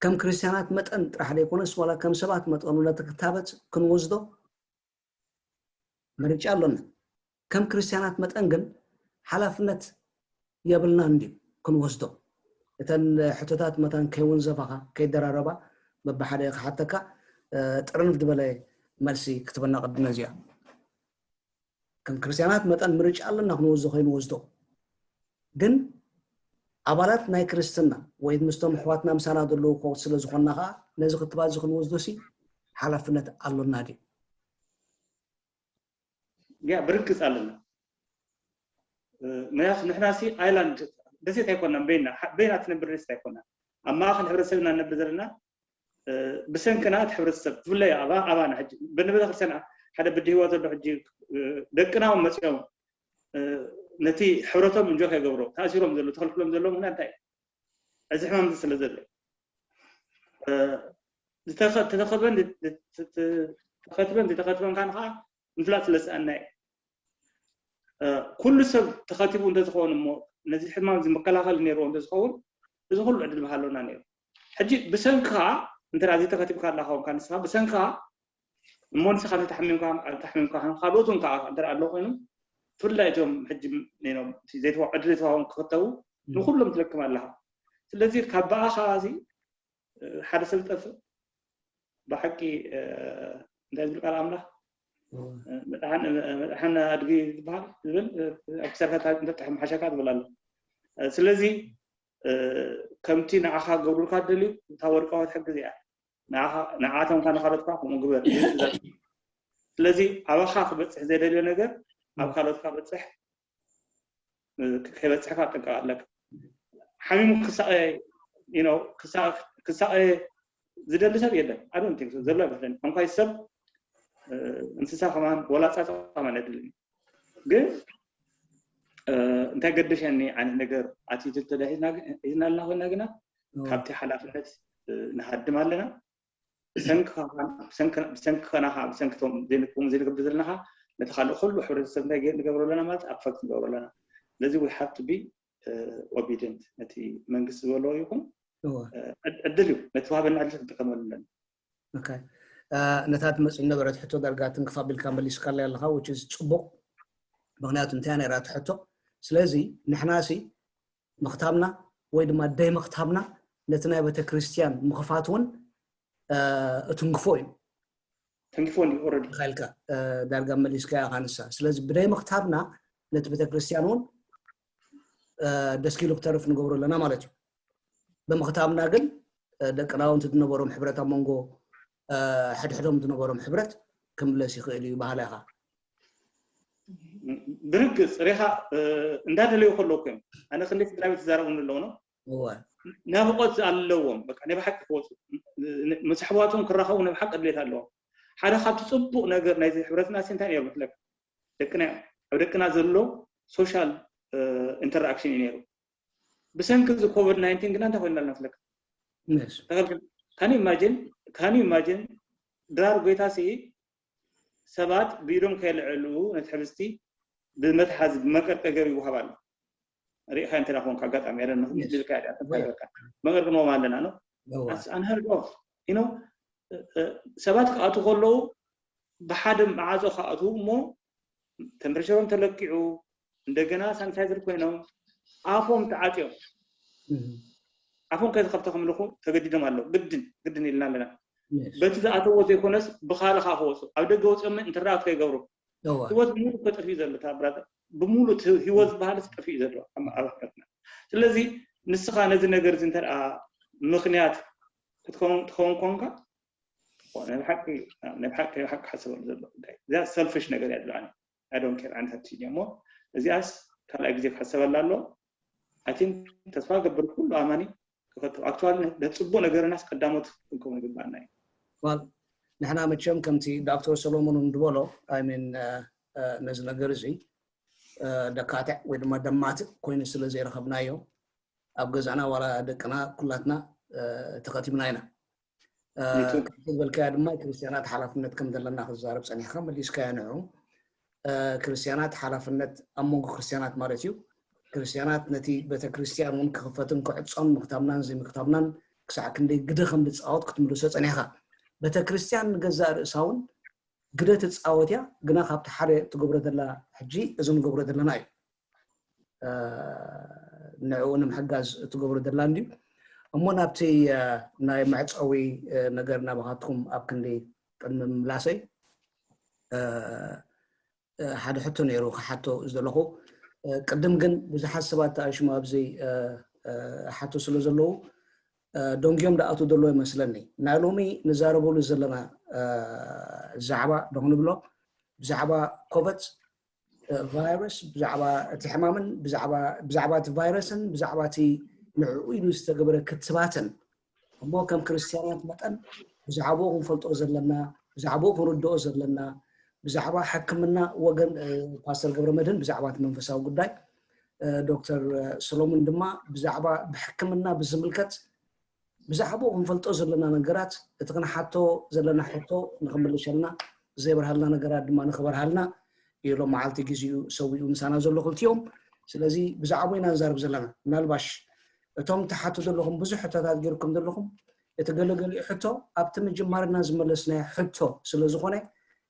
ከም ክርስትያናት መጠን ጥራሕ ዘይኮነስ ዋላ ከም ሰባት መጠኑ ነቲ ክታበት ክንወስዶ ምርጫ ኣሎና ከም ክርስትያናት መጠን ግን ሓላፍነት የብልናን ድዩ ክንወስዶ እተን ሕቶታት መታን ከይውንዘፋኻ ከይደራረባ በብሓደ ክሓተካ ጥርንፍ ዝበለ መልሲ ክትበና ቅድመ እዚኣ ከም ክርስትያናት መጠን ምርጫ ኣለና ክንወስዶ ከይንወስዶ ግን ኣባላት ናይ ክርስትና ወይ ምስቶም ኣሕዋትና ምሳና ዘለዉ ኮት ስለ ዝኾንና ከዓ ነዚ ክትባት እዚ ክንወስዶ ሲ ሓላፍነት ኣሎና ድዩ ያ ብርግፅ ኣለና ምክንያቱ ንሕና ሲ ኣይላንድ ደሴት ኣይኮናን በይና በይና ትነብር ደሴት ኣይኮናን ኣብ ማእኸል ሕብረተሰብ ኢና ነብር ዘለና ብሰንክና እቲ ሕብረተሰብ ብፍላይ ኣባና ሕጂ በንቤተክርስትያን ሓደ ብድህዋ ዘሎ ሕጂ ደቅና እውን መፅኦም ነቲ ሕብረቶም እንጆ ከይገብሮ ተኣሲሮም ዘሎ ተኸልክሎም ዘሎ ምክንያት እንታይ እዚ ሕማም ስለ ዘሎ ዝተኸትበን ዝተኸትበን ከዓን ከዓ ምፍላጥ ስለ ዝኣና እዩ ኩሉ ሰብ ተኸቲቡ እንተዝኸውን እሞ ነዚ ሕማም እዚ መከላኸሊ ነይርዎ እንተዝኸውን እዚ ኩሉ ዕድል ምሃለና ነይሩ ሕጂ ብሰንክኻ እንተ ዘይተኸቲብካ ኣለኻ ንስኻ ብሰንክኻ እሞ ንስኻ ተተሓሚምካ ተሓሚምካ ካልኦት እውን ከዓ እንተ ኣሎ ኮይኑ ብፍላይ እቶም ሕጂ ዕድል ዘይተዋሃቦም ክኽተቡ ንኩሎም ትለክም ኣለኻ ስለዚ ካብ ብኣኻ እዚ ሓደ ሰብ ዝጠፍእ ብሓቂ እንታይ ዝብል ቃል ኣምላኽ መጥሓን ኣድጊ ዝበሃል ዝብል ኣብ ክሳድካ እንተጥሕም ሓሸካ ዝብል ኣሎ ስለዚ ከምቲ ንዓኻ ገብሩልካ ደልዩ እታ ወርቃዊት ሕጊ እዚኣ ንዓቶም ካ ንካሎትካ ከምኡ ግበር ስለዚ ኣባኻ ክበፅሕ ዘይደልዮ ነገር ኣብ ካልኦትካ በፅሕ ከይበፅሕካ ጥንቀቅ ኣለካ ሓሚሙ ክሳቀ ክሳቀ ዝደሊ ሰብ የለን ኣዶንቲንግ ዘሎ ኣይመስለኒ እንኳይ ሰብ እንስሳ ከማን ወላ ፃፃ ከማን የድልን ግን እንታይ ገደሸኒ ዓይነት ነገር ኣቲቱድ ተዳሂዝና ኣለና ኮይና ግና ካብቲ ሓላፍነት ንሃድም ኣለና ብሰንኪ ከናኻ ብሰንኪቶም ዘይንክዎም ዘይንገብር ዘለናኻ ነቲ ካልእ ኩሉ ሕብረተሰብ እንታይ ገ- ንገብሮ ኣለና ማለት ኣፈክት ንገብሮ ኣለና። ስለዚ we have to be obedient፣ ነቲ መንግስቲ ዝበሎ ይኹን ዕድል እዩ፣ ነቲ ዋሃበና ዕድል ክንጥቀመሉ ኣለና። ነታ ትመፅእ ነበረት ሕቶ ዳርጋ ትንክፍ ኣቢልካ መሊስካለይ ኣለካ፣ which is ፅቡቕ። ምክንያቱ እንታይ ነራ እቲ ሕቶ? ስለዚ ንሕናሲ ምኽታምና ወይ ድማ ደይ ምኽታምና ነቲ ናይ ቤተክርስትያን ምኽፋት እውን እትንክፎ እዩ። ተንኪፎ እንዲ ኦረዲ ኢልካ ዳርጋ መሊስካ ኢኻ ንሳ። ስለዚ ብደይ ምኽታምና ነቲ ቤተክርስትያን እውን ደስኪሉ ክተርፍ ንገብሮ ኣለና ማለት እዩ። ብምኽታምና ግን ደቅና እውን ዝነበሮም ሕብረት ኣብ መንጎ ሕድሕዶም ዝነበሮም ሕብረት ክምለስ ይኽእል እዩ ባህላ ኢኻ። ብርግፅ ሬኻ እንዳደለዩ ከለኩ እዮም። ኣነ ክንደይ ስድራ ቤት ዝዛረቡ ኣለዉ ነው ናፍቆት ኣለዎም። በቃ ናይ ብሓቂ ክወፁ ምስ ኣሕዋቶም ክራኸቡ ናይ ብሓቂ ድሌት ኣለዎም። ሓደ ካብቲ ፅቡቅ ነገር ናይዚ ሕብረትና ሲ እንታይ ነይሩ መስለካ? ደቅና እዮም። ኣብ ደቅና ዘሎ social interaction እዩ ነይሩ። ብሰንኪ እዚ ኮቪድ ናይንቲን ግና እንታይ ኮይና ኣለና መስለካ? ካን ኢማጂን ካን ኢማጂን ድራር ጎይታ ሲ ሰባት ብኢዶም ከየልዕሉ ነቲ ሕብስቲ ብመትሓዚ ብመቀርቀር ገይሩ ይወሃብ ኣሎ። ሪኢኻ እንተ ዳኾንካ ኣጋጣሚ ያለ ነው ልካ ያለ ተፈለካ መቀርቅኖም ኣለና ነው ኣንሃርድ ኦፍ ኢኖ ሰባት ክኣቱ ከለዉ ብሓደ መዓፆ ክኣትዉ እሞ ተምፕሬቸሮም ተለኪዑ እንደገና ሳኒታይዘር ኮይኖም ኣፎም ተዓፅዮም ኣፎም ከዝከፍተ ከምልኹ ተገዲዶም ኣለዉ። ግድን ግድን ኢልና ኣለና። በቲ ዝኣተዎ ዘይኮነስ ብኻልእ ከዓ ክወፁ ኣብ ደገ ወፂኦም እንትረኣት ከይገብሩ ህይወት ብሙሉ ተጠፊኡ ዘሎ ብራዘር ብሙሉ ህይወት ዝበሃል ጠፊኡ ዘሎ ኣብ ሕትና። ስለዚ ንስኻ ነዚ ነገር እዚ እንተ ምክንያት ክትኸውን ኮንካ ናይ ብሓቂ ሓሰበሉ ዘሎ ጉዳይ እዚኣ ሰልፊሽ ነገር እያ ዝለዓኒ ኣዶን ኬር ኣንተ ትኛ እሞ እዚኣስ ካልኣይ ግዜ ክሓሰበላ ኣሎ። ኣይ ቲንክ ተስፋ ገብር ኩሉ ኣማኒ ክኸትብ ኣክቹዋሊ ነቲ ፅቡቅ ነገርናስ ቀዳሞት ክንከውን ይግባኣና እዩ። ንሕና መቸም ከምቲ ዶክተር ሰሎሞን ዝበሎ ኣይሚን ነዚ ነገር እዚ ደካትዕ ወይ ድማ ደማትእ ኮይኑ ስለ ዘይረኸብናዮ ኣብ ገዛና ዋላ ደቅና ኩላትና ተኸቲብና ኢና። ዝበልካያ ድማ ክርስትያናት ሓላፍነት ከም ዘለና ክዛረብ ፀኒሕካ መሊስካያ ንዑ ክርስትያናት ሓላፍነት ኣብ መንጎ ክርስትያናት ማለት እዩ። ክርስትያናት ነቲ ቤተክርስትያን እውን ክኽፈትን ክዕፆን ምክታምናን ዘይምክታምናን ክሳዕ ክንደይ ግደ ከም ዝፃወት ክትምልሶ ፀኒሕካ። ቤተክርስትያን ንገዛእ ርእሳ እውን ግደ ትፃወት እያ፣ ግና ካብቲ ሓደ ትገብሮ ዘላ ሕጂ እዚ ንገብሮ ዘለና እዩ። ንዕኡ ንምሕጋዝ እትገብሮ ዘላ እንድዩ እሞ ናብቲ ናይ መዕፀዊ ነገር ናባኻትኩም ኣብ ክንዲ ቅድሚ ምላሰይ ሓደ ሕቶ ነይሩ ክሓቶ ዝደለኹ ቅድም ግን ብዙሓት ሰባት ተኣሽሙ ኣብዚ ሓቶ ስለ ዘለዉ ደንጊዮም ደኣቱ ዘሎ ይመስለኒ። ናይ ሎሚ ንዛረበሉ ዘለና ዛዕባ ዶ ክንብሎ ብዛዕባ ኮቨት ቫይረስ ብዛዕባ እቲ ሕማምን ብዛዕባ እቲ ቫይረስን ብዛዕባ እቲ ንዕኡ ኢሉ ዝተገበረ ክትባትን እሞ ከም ክርስትያናት መጠን ብዛዕባኡ ክንፈልጦ ዘለና ብዛዕባኡ ክንርድኦ ዘለና ብዛዕባ ሕክምና ወገን ፓስተር ገብረ መድህን ብዛዕባ እቲ መንፈሳዊ ጉዳይ ዶክተር ሰሎሙን ድማ ብዛዕባ ብሕክምና ብዝምልከት ብዛዕባኡ ክንፈልጦ ዘለና ነገራት እቲ ክንሓቶ ዘለና ሕቶ ንክምልሸልና ዘይበርሃልና ነገራት ድማ ንክበርሃልና እዩ ሎም መዓልቲ ግዜኡ ሰዊኡ ምሳና ዘሎ ክልቲኦም። ስለዚ ብዛዕባኡ ኢና ንዛረብ ዘለና። ምናልባሽ እቶም ትሓቱ ዘለኹም ብዙሕ ሕቶታት ገይርኩም ዘለኹም እቲ ገለገሊኡ ሕቶ ኣብቲ ምጅማርና ዝመለስናዮ ሕቶ ስለ ዝኾነ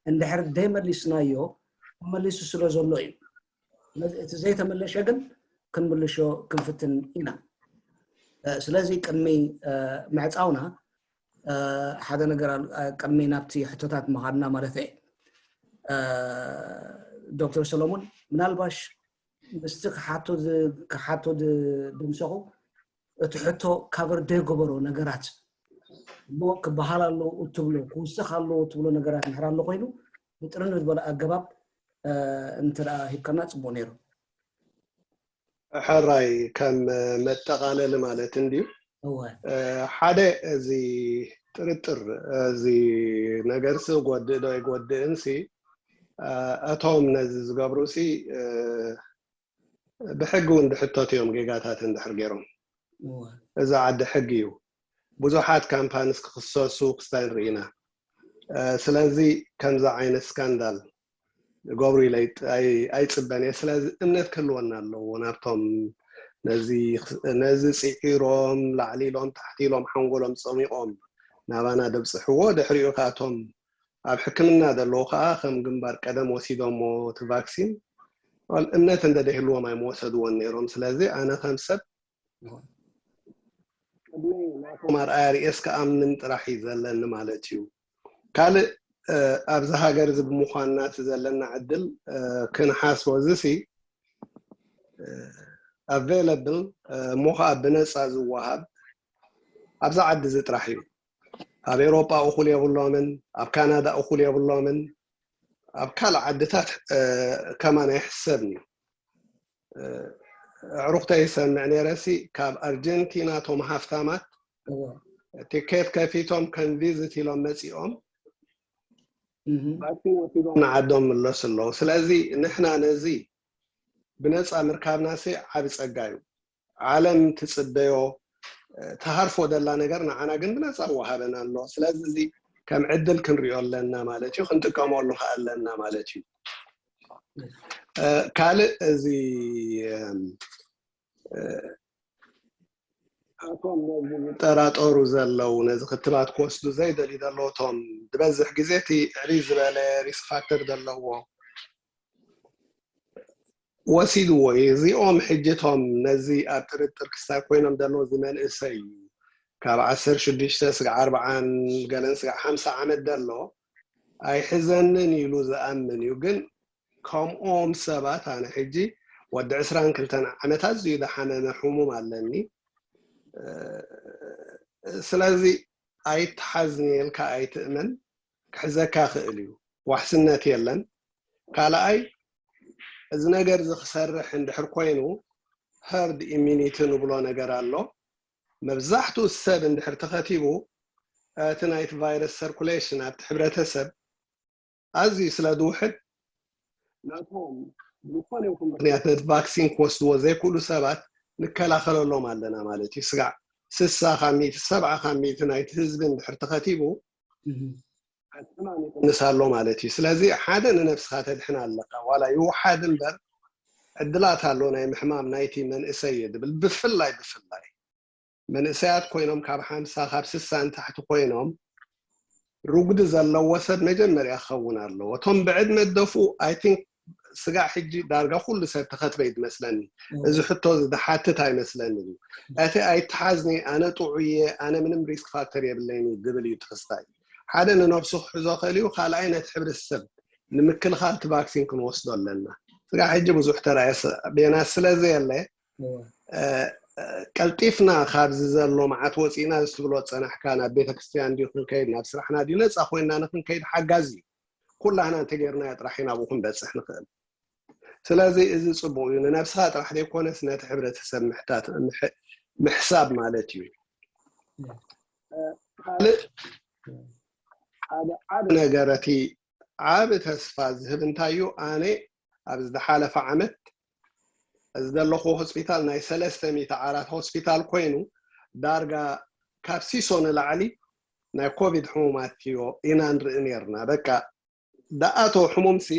እንድሕር ደይመሊስናዮ ተመሊሱ ስለ ዘሎ እዩ። እቲ ዘይተመለሸ ግን ክንምልሾ ክንፍትን ኢና። ስለዚ ቅድሚ ምዕፃውና ሓደ ነገር ቅድሚ ናብቲ ሕቶታት ምኻድና ማለት እየ። ዶክተር ሰሎሙን ምናልባሽ ምስቲ ክሓቶ ድምሰኹ እቲ ሕቶ ካቨር ደይገበሮ ነገራት እሞ ክበሃል ኣለዎ እትብሎ ክውስኽ ኣለዎ እትብሎ ነገራት ምሕር ኣሎ ኮይኑ ብጥርን ዝበለ ኣገባብ እንተ ሂብከና ፅቡቅ ነይሩ። ሕራይ ከም መጠቃለሊ ማለት እንድዩ ሓደ እዚ ጥርጥር እዚ ነገር ሲ ጎድእ ዶ ይጎድእን ሲ እቶም ነዚ ዝገብሩ ሲ ብሕጊ እውን ድሕተት እዮም ጌጋታት እንድሕር ገይሮም እዚ ዓዲ ሕጊ እዩ ብዙሓት ካምፓንስ ክክሰሱ ክስታይ ንርኢና ስለዚ ከምዚ ዓይነት ስካንዳል ይገብሩ ኢለ ኣይጽበን እየ። ስለዚ እምነት ክህልወና ኣለዎ ናብቶም ነዚ ጽዒሮም ላዕሊ ኢሎም ታሕቲ ኢሎም ሓንጎሎም ጸሚቖም ናባና ደብፅሕዎ። ድሕሪኡ ከኣቶም ኣብ ሕክምና ዘለዉ ከዓ ከም ግንባር ቀደም ወሲዶሞ እቲ ቫክሲን እምነት እንተደይህልዎም ኣይመወሰድዎን ነይሮም። ስለዚ ኣነ ከም ሰብ ቅድመይ ናቶም ኣርኣያ ርእየስ ክኣምን ጥራሕ እዩ ዘለኒ ማለት እዩ። ካልእ ኣብዚ ሃገር እዚ ብምዃንና እቲ ዘለና ዕድል ክንሓስቦ እዚ ሲ ኣቬለብል እሞ ከዓ ብነፃ ዝወሃብ ኣብዚ ዓዲ እዚ ጥራሕ እዩ። ኣብ ኤሮጳ እኹል የብሎምን፣ ኣብ ካናዳ እኹል የብሎምን፣ ኣብ ካልእ ዓድታት ከማን ኣይሕሰብን እዩ። ኣዕሩኽተይ ይሰምዕ ነይረሲ ካብ ኣርጀንቲና ቶም ሃፍታማት ቲኬት ከፊቶም ከም ቪዝት ኢሎም መፂኦም ቫክሲን ወሲዶም ንዓዶም ምለሱ ኣለዉ። ስለዚ ንሕና ነዚ ብነፃ ምርካብናሲ ዓብ ፀጋ እዩ። ዓለም ትፅበዮ ትሃርፎ ደላ ነገር ንዓና ግን ብነፃ ወሃበና ኣሎ። ስለዚ እዚ ከም ዕድል ክንሪኦ ኣለና ማለት እዩ፣ ክንጥቀመሉ ከ ኣለና ማለት እዩ። ካልእ እዚ ኣቶም ነዚ ዝጠራጠሩ ዘለዉ ነዚ ክትባት ክወስዱ ዘይደልዩ ዘለዉ እቶም ዝበዝሕ ግዜ እቲ ዕብይ ዝበለ ሪስክ ፋክተር ዘለዎ ወሲድዎ እዩ። እዚኦም ሕጂ እቶም ነዚ ኣብ ጥርጥር ክስታይ ኮይኖም ዘለዉ እዚ መንእሰይ እዩ ካብ ዓሰርተ ሽዱሽተ ስጋዕ ኣርብዓን ገለን ስጋዕ ሓምሳ ዓመት ዘሎ ኣይሕዘንን ኢሉ ዝኣምን እዩ። ግን ከምኦም ሰባት ኣነ ሕጂ ወዲ ዕስራን ክልተን ዓመት ኣዝዩ ዝሓመመ ሕሙም ኣለኒ። ስለዚ ኣይትሓዝኒ ኢልካ ኣይትእመን፣ ክሕዘካ ክእል እዩ። ዋሕስነት የለን። ካልኣይ እዚ ነገር እዚ ክሰርሕ እንድሕር ኮይኑ ሀርድ ኢሚኒቲ ንብሎ ነገር ኣሎ። መብዛሕትኡ ሰብ እንድሕር ተኸቲቡ እቲ ናይቲ ቫይረስ ሰርኩሌሽን ኣብቲ ሕብረተሰብ ኣዝዩ ስለ ዝውሕድ ነቶም ዝኾነ ይኹን ምክንያት ነቲ ቫክሲን ክወስድዎ ዘይክእሉ ሰባት ንከላኸለሎም ኣለና ማለት እዩ። ስጋዕ ስሳ ካብ ሚእቲ ሰብዓ ካብ ሚእቲ ናይቲ ህዝቢ እንድሕር ተኸቲቡ ሕማም ይቕንስ ኣሎ ማለት እዩ። ስለዚ ሓደ ንነብስኻ ተድሕን ኣለካ። ዋላ ይውሓድ እምበር ዕድላት ኣሎ ናይ ምሕማም ናይቲ መንእሰይ እየ ድብል ብፍላይ ብፍላይ መንእሰያት ኮይኖም ካብ ሓምሳ ካብ ስሳ ንታሕቲ ኮይኖም ርጉዲ ዘለዎ ሰብ መጀመርያ ክኸውን ኣለዎ። እቶም ብዕድመ ደፉ ኣይ ቲንክ ስጋዕ ሕጂ ዳርጋ ኩሉ ሰብ ተኸትበ እዩ ዝመስለኒ። እዚ ሕቶ እዚ ዝሓትት ኣይመስለኒ እዩ። እቲ ኣይተሓዝኒ ኣነ ጥዑየ ኣነ ምንም ሪስክ ፋክተር የብለይን እዩ ዝብል እዩ ትኽስታይ። ሓደ ንነብሱ ክሕዞ ክእል እዩ፣ ካልኣይ ነቲ ሕብረተሰብ ንምክልኻል እቲ ቫክሲን ክንወስዶ ኣለና። ስጋዕ ሕጂ ብዙሕ ተራእየ ቤና ስለ ዘየለ ቀልጢፍና ካብዚ ዘሎ መዓት ወፂእና ዝትብሎ ፀናሕካ ናብ ቤተክርስትያን ድዩ ክንከይድ ናብ ስራሕና ድዩ ነፃ ኮይንና ንክንከይድ ሓጋዚ እዩ። ኩላህና እንተጌርናዮ ጥራሕ ኢና ኣብኡ ክንበፅሕ ንክእል። ስለዚ እዚ ፅቡቅ እዩ። ንነብስኻ ጥራሕ ዘይኮነስ ነቲ ሕብረተሰብ ምሕታት ምሕ- ምሕሳብ ማለት እዩ። ካልእ ሓደ ዓብ ነገር እቲ ዓብ ተስፋ ዝህብ እንታይ እዩ? ኣነ ኣብ ዝሓለፈ ዓመት እዚ ዘለኹ ሆስፒታል ናይ ሰለስተ ሚእቲ ዓራት ሆስፒታል ኮይኑ ዳርጋ ካብ ሲሶ ንላዕሊ ናይ ኮቪድ ሕሙማት እዩ ኢና ንርኢ ነርና። በቃ ደኣቶ ሕሙምሲ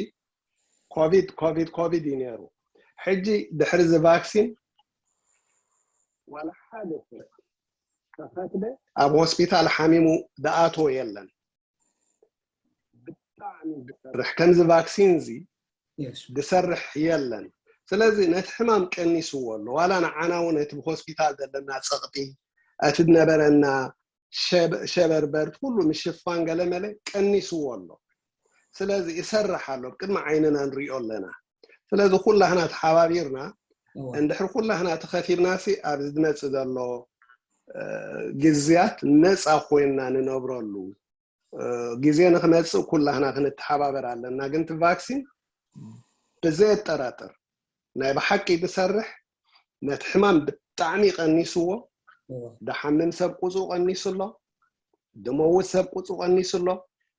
ኮቪድ ኮቪድ ኮቪድ እዩ ነይሩ። ሕጂ ድሕሪ እዚ ቫክሲን ዋላ ሓደ ሰብ ተኸትበ ኣብ ሆስፒታል ሓሚሙ ደኣቶ የለን። ብጣዕሚ ዝሰርሕ ከምዚ ቫክሲን እዚ ዝሰርሕ የለን። ስለዚ ነቲ ሕማም ቀኒስዎ ኣሎ። ዋላ ንዓና እውን እቲ ብሆስፒታል ዘለና ፀቕጢ እቲ ዝነበረና ሸበርበርት ኩሉ ምሽፋን ገለመለ ቀኒስዎ ኣሎ። ስለዚ ይሰርሕ ኣሎ፣ ቅድሚ ዓይንና ንሪኦ ኣለና። ስለዚ ኩላህና ተሓባቢርና እንድሕር ኩላህና ተኸቲብናሲ ኣብዚ ዝመፅእ ዘሎ ግዝያት ነፃ ኮይንና ንነብረሉ ግዜ ንክመፅእ ኩላህና ክንተሓባበር ኣለና። ግን እቲ ቫክሲን ብዘየጠራጥር ናይ ብሓቂ ዝሰርሕ ነቲ ሕማም ብጣዕሚ ቀኒስዎ። ድሓምም ሰብ ቁፅኡ ቀኒሱ ኣሎ፣ ድመውት ሰብ ቁፅኡ ቀኒሱ ኣሎ።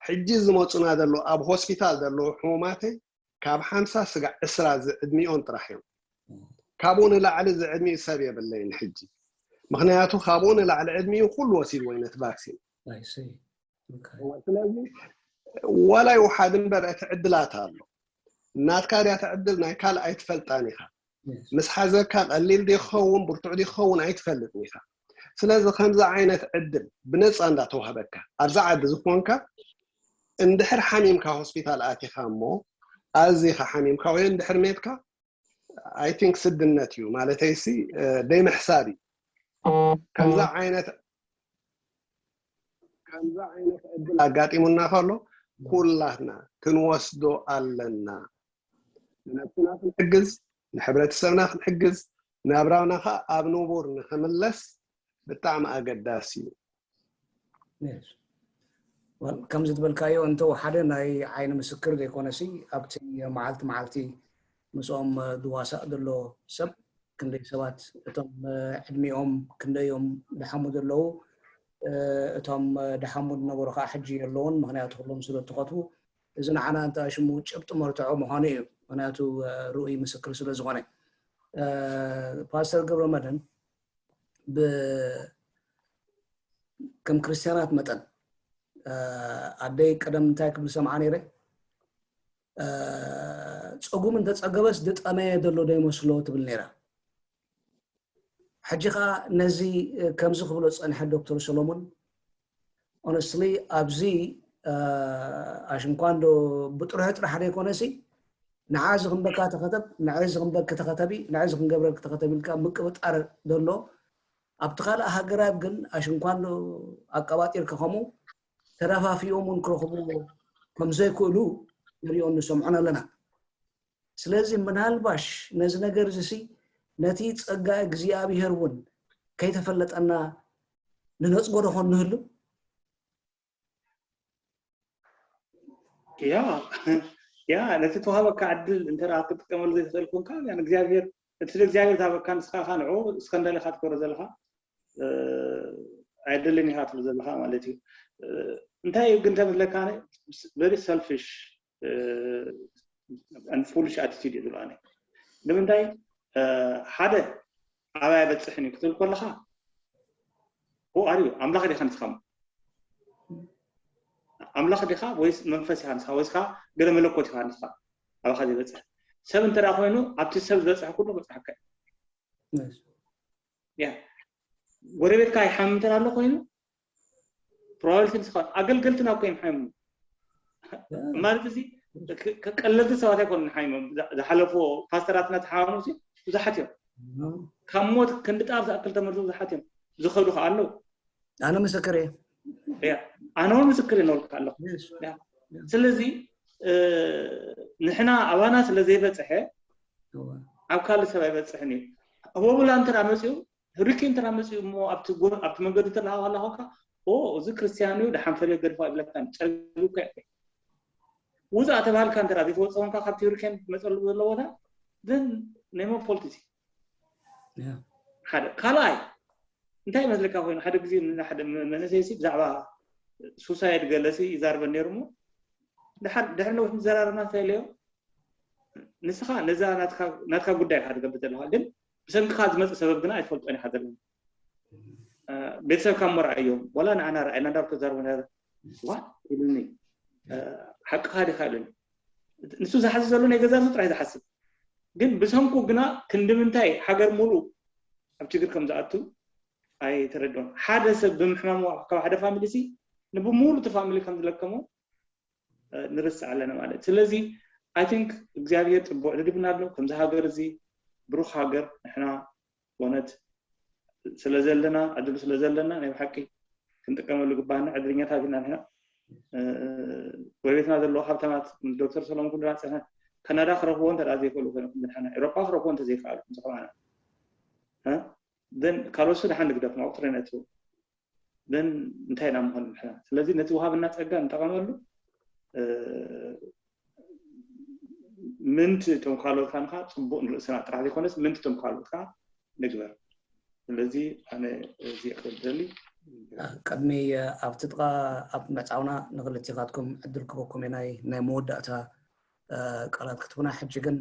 ሕጂ ዝመፁና ዘሎ ኣብ ሆስፒታል ዘለዉ ሕሙማተይ ካብ ሓምሳ ስጋዕ ዕስራ ዝዕድሚኦም ጥራሕ እዮም። ካብኡ ንላዕሊ ዝዕድሚኡ ሰብ የብለይን ሕጂ። ምክንያቱ ካብኡ ንላዕሊ ዕድሚኡ ኩሉ ወሲድዎ እዩ ነቲ ቫክሲን። ስለዚ ዋላ ይውሓድ እምበር እቲ ዕድላት ኣሎ። ናትካ ድያ ትዕድል፣ ናይ ካልእ ኣይትፈልጣን ኢኻ። ምስ ሓዘካ ቀሊል ዲ ክኸውን ብርቱዕ ዲ ክኸውን ኣይትፈልጥን ኢኻ። ስለዚ ከምዚ ዓይነት ዕድል ብነፃ እንዳተዋህበካ ኣብዛ ዓዲ ዝኾንካ፣ እንድሕር ሓሚምካ ሆስፒታል ኣቲኻ እሞ ኣዚኻ ሓሚምካ ወይ እንድሕር ሜትካ፣ I think ስድነት እዩ ማለተይሲ፣ ደይ ምሕሳብ እዩ። ከምዛ ዓይነት ከምዛ ዓይነት ዕድል ኣጋጢሙና ከሎ ኩላትና ክንወስዶ ኣለና። ንነብስና ክንሕግዝ፣ ንሕብረተሰብና ክንሕግዝ፣ ናብራና ከዓ ኣብ ንቡር ንክምለስ ብጣዕሚ ኣገዳሲ እዩ። ከምዚ ዝበልካዮ እንተ ሓደ ናይ ዓይኒ ምስክር ዘይኮነሲ ኣብቲ መዓልቲ መዓልቲ ምስኦም ዝዋሳእ ዘሎ ሰብ ክንደይ ሰባት እቶም ዕድሚኦም ክንደዮም ድሓሙ ዘለዉ፣ እቶም ድሓሙ ዝነበሩ ከዓ ሕጂ የለውን፣ ምክንያቱ ኩሎም ስለ እትኸትቡ። እዚ ንዓና እንተ ሽሙ ጭብጢ መርትዖ ምዃኑ እዩ፣ ምክንያቱ ርኡይ ምስክር ስለ ዝኾነ። ፓስተር ገብረ መድህን፣ ከም ክርስትያናት መጠን፣ ኣደይ ቀደም እንታይ ክብል ሰምዓ ነይረ፣ ፀጉም እንተፀገበስ ዝጠመየ ዘሎ ዶ ይመስሎ ትብል ነይራ። ሕጂ ከዓ ነዚ ከምዚ ክብሎ ዝፀንሐ ዶክተር ሰሎሞን፣ ኦነስትሊ ኣብዚ ኣሽንኳ እንዶ ብጥርሑ ጥራሕ ዘይኮነሲ፣ ንዓ ዝኽንበካ ተኸተብ፣ ንዐ ዝኽንበክ ተኸተቢ፣ ንዐ ዝኽንገብረክ ተኸተቢ ኢልካ ምቅብጣር ዘሎ፣ ኣብቲ ካልእ ሃገራት ግን ኣሽንኳ እንዶ ኣቀባጢርካ ከምኡ ተደፋፊኦም እውን ክረኽብዎ ከም ዘይክእሉ ንሪኦን ንሰምዖን ኣለና። ስለዚ ምናልባሽ ነዚ ነገር እዚ ሲ ነቲ ጸጋ እግዚኣብሔር እውን ከይተፈለጠና ንነጽጎ ዶ ኾን ንህሉ? ያ ያ ነቲ ተዋሃበካ ዕድል እንተ ደኣ ክትጥቀመሉ ዘይትኽእል ኮንካ፣ ያን እግዚኣብሔር እቲ እግዚኣብሔር ዝሃበካ ንስኻ ኢኻ ንዕኡ እስከ እንዳለኻ ትገብሮ ዘለኻ ኣይደልን ኢኻ ትብል ዘለኻ ማለት እዩ። እንታይ እዩ ግን ተምትለካ very selfish and foolish attitude እዩ ዝብሎ ኣነ። ንምንታይ ሓደ ኣባይ ኣይበፅሕን እዩ ክትብል ከለኻ who are you? ኣምላኽ ዲኻ ንስኻ? ኣምላኽ ዲኻ ወይስ መንፈስ ኢኻ ንስኻ? ወይስ ከዓ ገለ መለኮት ኢኻ ንስኻ? ኣባኻ ዘይበፅሕ ሰብ እንተ ደኣ ኮይኑ ኣብቲ ሰብ ዝበፅሐ ኩሉ ክበፅሐካ እዩ። ያ ጎረቤትካ ይሓምም እንተ ኣሎ ኮይኑ probability ንስኻ ኣገልገልትና እኮ እዮም ሓሚሞም ማለት እዚ ቀለልቲ ሰባት ኣይኮኑን ሓሚሞም። ዝሓለፉ ፓስተራትና ተሓማሙ ብዙሓት እዮም። ካብ ሞት ክንዲ ጣፍ ዝኣክል ተመርዞ ብዙሓት እዮም። ዝኸዱ ከዓ ኣለዉ። ኣነ ምስክር እየ። ኣነ እውን ምስክር እየ ነብልካ ኣለኹ። ስለዚ ንሕና ኣባና ስለ ዘይበፅሐ ኣብ ካልእ ሰብ ኣይበፅሕን እዩ። ሆብላ እንተ መፅኡ፣ ህሪኬን እንተ መፅኡ እሞ ኣብቲ መንገዲ እንተ ሃለኻ ኮንካ፣ ኦ እዚ ክርስትያን እዩ፣ ደሓን ፈለዮ ገድፎ ኣይብለካን፣ ፀቢብካ እዩ። ውፃእ ተባሃልካ እንተ ዘይትወፅእ ኮንካ ካብቲ ህሪኬን መፀሉ ዘሎ ቦታ፣ then ናይ መን ፎልት እዚ? ሓደ ካልኣይ እንታይ ይመስለካ ኮይኑ፣ ሓደ ግዜ ሓደ መንእሰይ ሲ ብዛዕባ ሱሳይድ ገለሲ ይዛርበን ነይሩ እሞ፣ ድሕሪ ነዊሕ ምዘራረብና እንታይ ኢለዮ፣ ንስኻ ነዛ ናትካ ጉዳይ ኢኻ ትገብር ዘለኻ፣ ግን ብሰንክኻ ዝመፅእ ሰበብ ግና ኣይትፈልጦን ኢኻ ዘለና። ቤተሰብካ እሞ ረኣዮም፣ ዋላ ንዓና ረኣየና እንዳበልካ ትዛረቡ ነረ። ዋ ኢሉኒ፣ ሓቅኻ ዲኻ ኢሉኒ። ንሱ ዝሓስብ ዘሎ ናይ ገዛ ርእሱ ጥራይ ዝሓስብ፣ ግን ብሰንኩ ግና ክንዲ ምንታይ ሃገር ሙሉእ ኣብ ችግር ከም ዝኣቱ ኣይተረድኦን። ሓደ ሰብ ብምሕማሙ ካብ ሓደ ፋሚሊ ሲ ንብሙሉ እቲ ፋሚሊ ከም ዝለከሞ ንርስዕ ኣለና ማለት። ስለዚ I think እግዚኣብሔር ፅቡቅ ዕድል ሂብና ኣሎ። ከምዚ ሃገር እዚ ብሩክ ሃገር ንሕና በእውነት ስለ ዘለና ዕድሉ ስለ ዘለና ናይ ብሓቂ ክንጥቀመሉ ግባና። ዕድለኛታት ኢና ንሕና። ጎረቤትና ዘለዉ ሃብታማት ዶክተር ሰሎሞን ኩሉ ራፅና ካናዳ ክረኽቦ እንተ ዘይክእሉ ኮይኖም ንሕና ኤሮፓ ክረኽቦ እንተ ዘይከኣሉ ከምዚ ከማና ካልኦት ደሓን ንግደፍ ናብኡ ትረነቱ ግን እንታይ ኢና ምኾን ንሕና? ስለዚ ነቲ ውሃብና ጸጋ ንጠቐመሉ። ምንቲ እቶም ካልኦት ካንኻ ጽቡቕ ንርእስና ጥራሕ ዘይኮነስ ምንቲ እቶም ካልኦት ከዓ ንግበር። ስለዚ ኣነ እዚ ክብል ደሊ። ቅድሚ ኣብቲ ጥቓ ኣብ ምዕጻውና ንክልቲኻትኩም ዕድል ክበኩም ናይ ናይ መወዳእታ ቃላት ክትቡና። ሕጂ ግን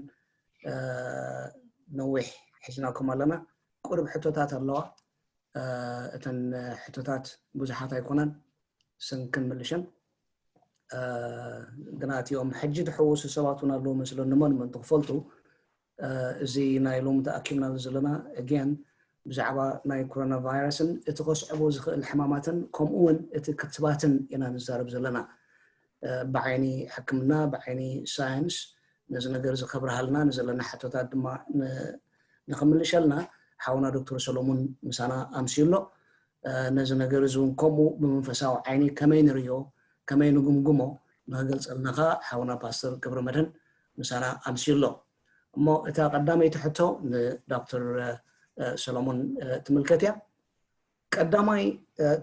ነዊሕ ሒዝናኩም ኣለና። ቁሩብ ሕቶታት ኣለዋ። እተን ሕቶታት ብዙሓት ኣይኮናን፣ ስንክን ምልሸን። ግና እቲኦም ሕጂ ዝሕወሱ ሰባት እውን ኣለዉ መስለኒ። መን መን ትኽፈልጡ? እዚ ናይ ሎሚ ተኣኪብናሉ ዘለና ኣገን ብዛዕባ ናይ ኮሮና ቫይረስን እቲ ከስዕቦ ዝኽእል ሕማማትን ከምኡ እውን እቲ ክትባትን ኢና ንዛረብ ዘለና። ብዓይኒ ሕክምና፣ ብዓይኒ ሳይንስ ነዚ ነገር እዚ ከብርሃልና ንዘለና ሕቶታት ድማ ንኽምልሸልና ሓውና ዶክተር ሰሎሙን ምሳና ኣምስዩ ኣሎ። ነዚ ነገር እዚ እውን ከምኡ ብመንፈሳዊ ዓይኒ ከመይ ንርእዮ፣ ከመይ ንግምግሞ ንኽገልጸልና ኸኣ ሓውና ፓስተር ገብረ መድህን ምሳና ኣምስዩ ኣሎ። እሞ እታ ቀዳመይቲ ሕቶ ንዶክተር ሰሎሞን ትምልከት እያ። ቀዳማይ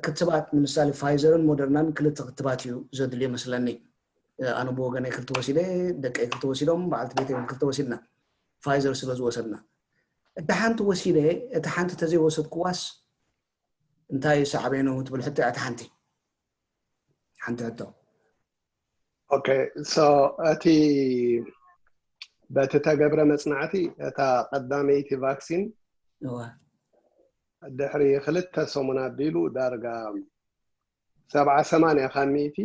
ክትባት ንምሳሌ ፋይዘርን ሞደርናን ክልተ ክትባት እዩ ዘድልዮ መስለኒ። ኣነ ብወገነይ ክልተ ወሲደ፣ ደቀይ ክልተ ወሲዶም፣ በዓልቲ ቤተይ እውን ክልተ ወሲድና፣ ፋይዘር ስለ ዝወሰድና። እታ ሓንቲ ወሲደ፣ እታ ሓንቲ ተዘይወሰድኩዋስ እንታይ ሳዕቤኑ ትብል ሕቶ እያ። እታ ሓንቲ ሓንቲ ሕቶ። ኦኬ፣ ሶ እቲ በቲ ተገብረ መጽናዕቲ እታ ቀዳመይቲ ቫክሲን እዋ ድሕሪ ክልተ ሰሙን ኣቢሉ ዳርጋ ሰብዓ ሰማንያ ካብ ሚእቲ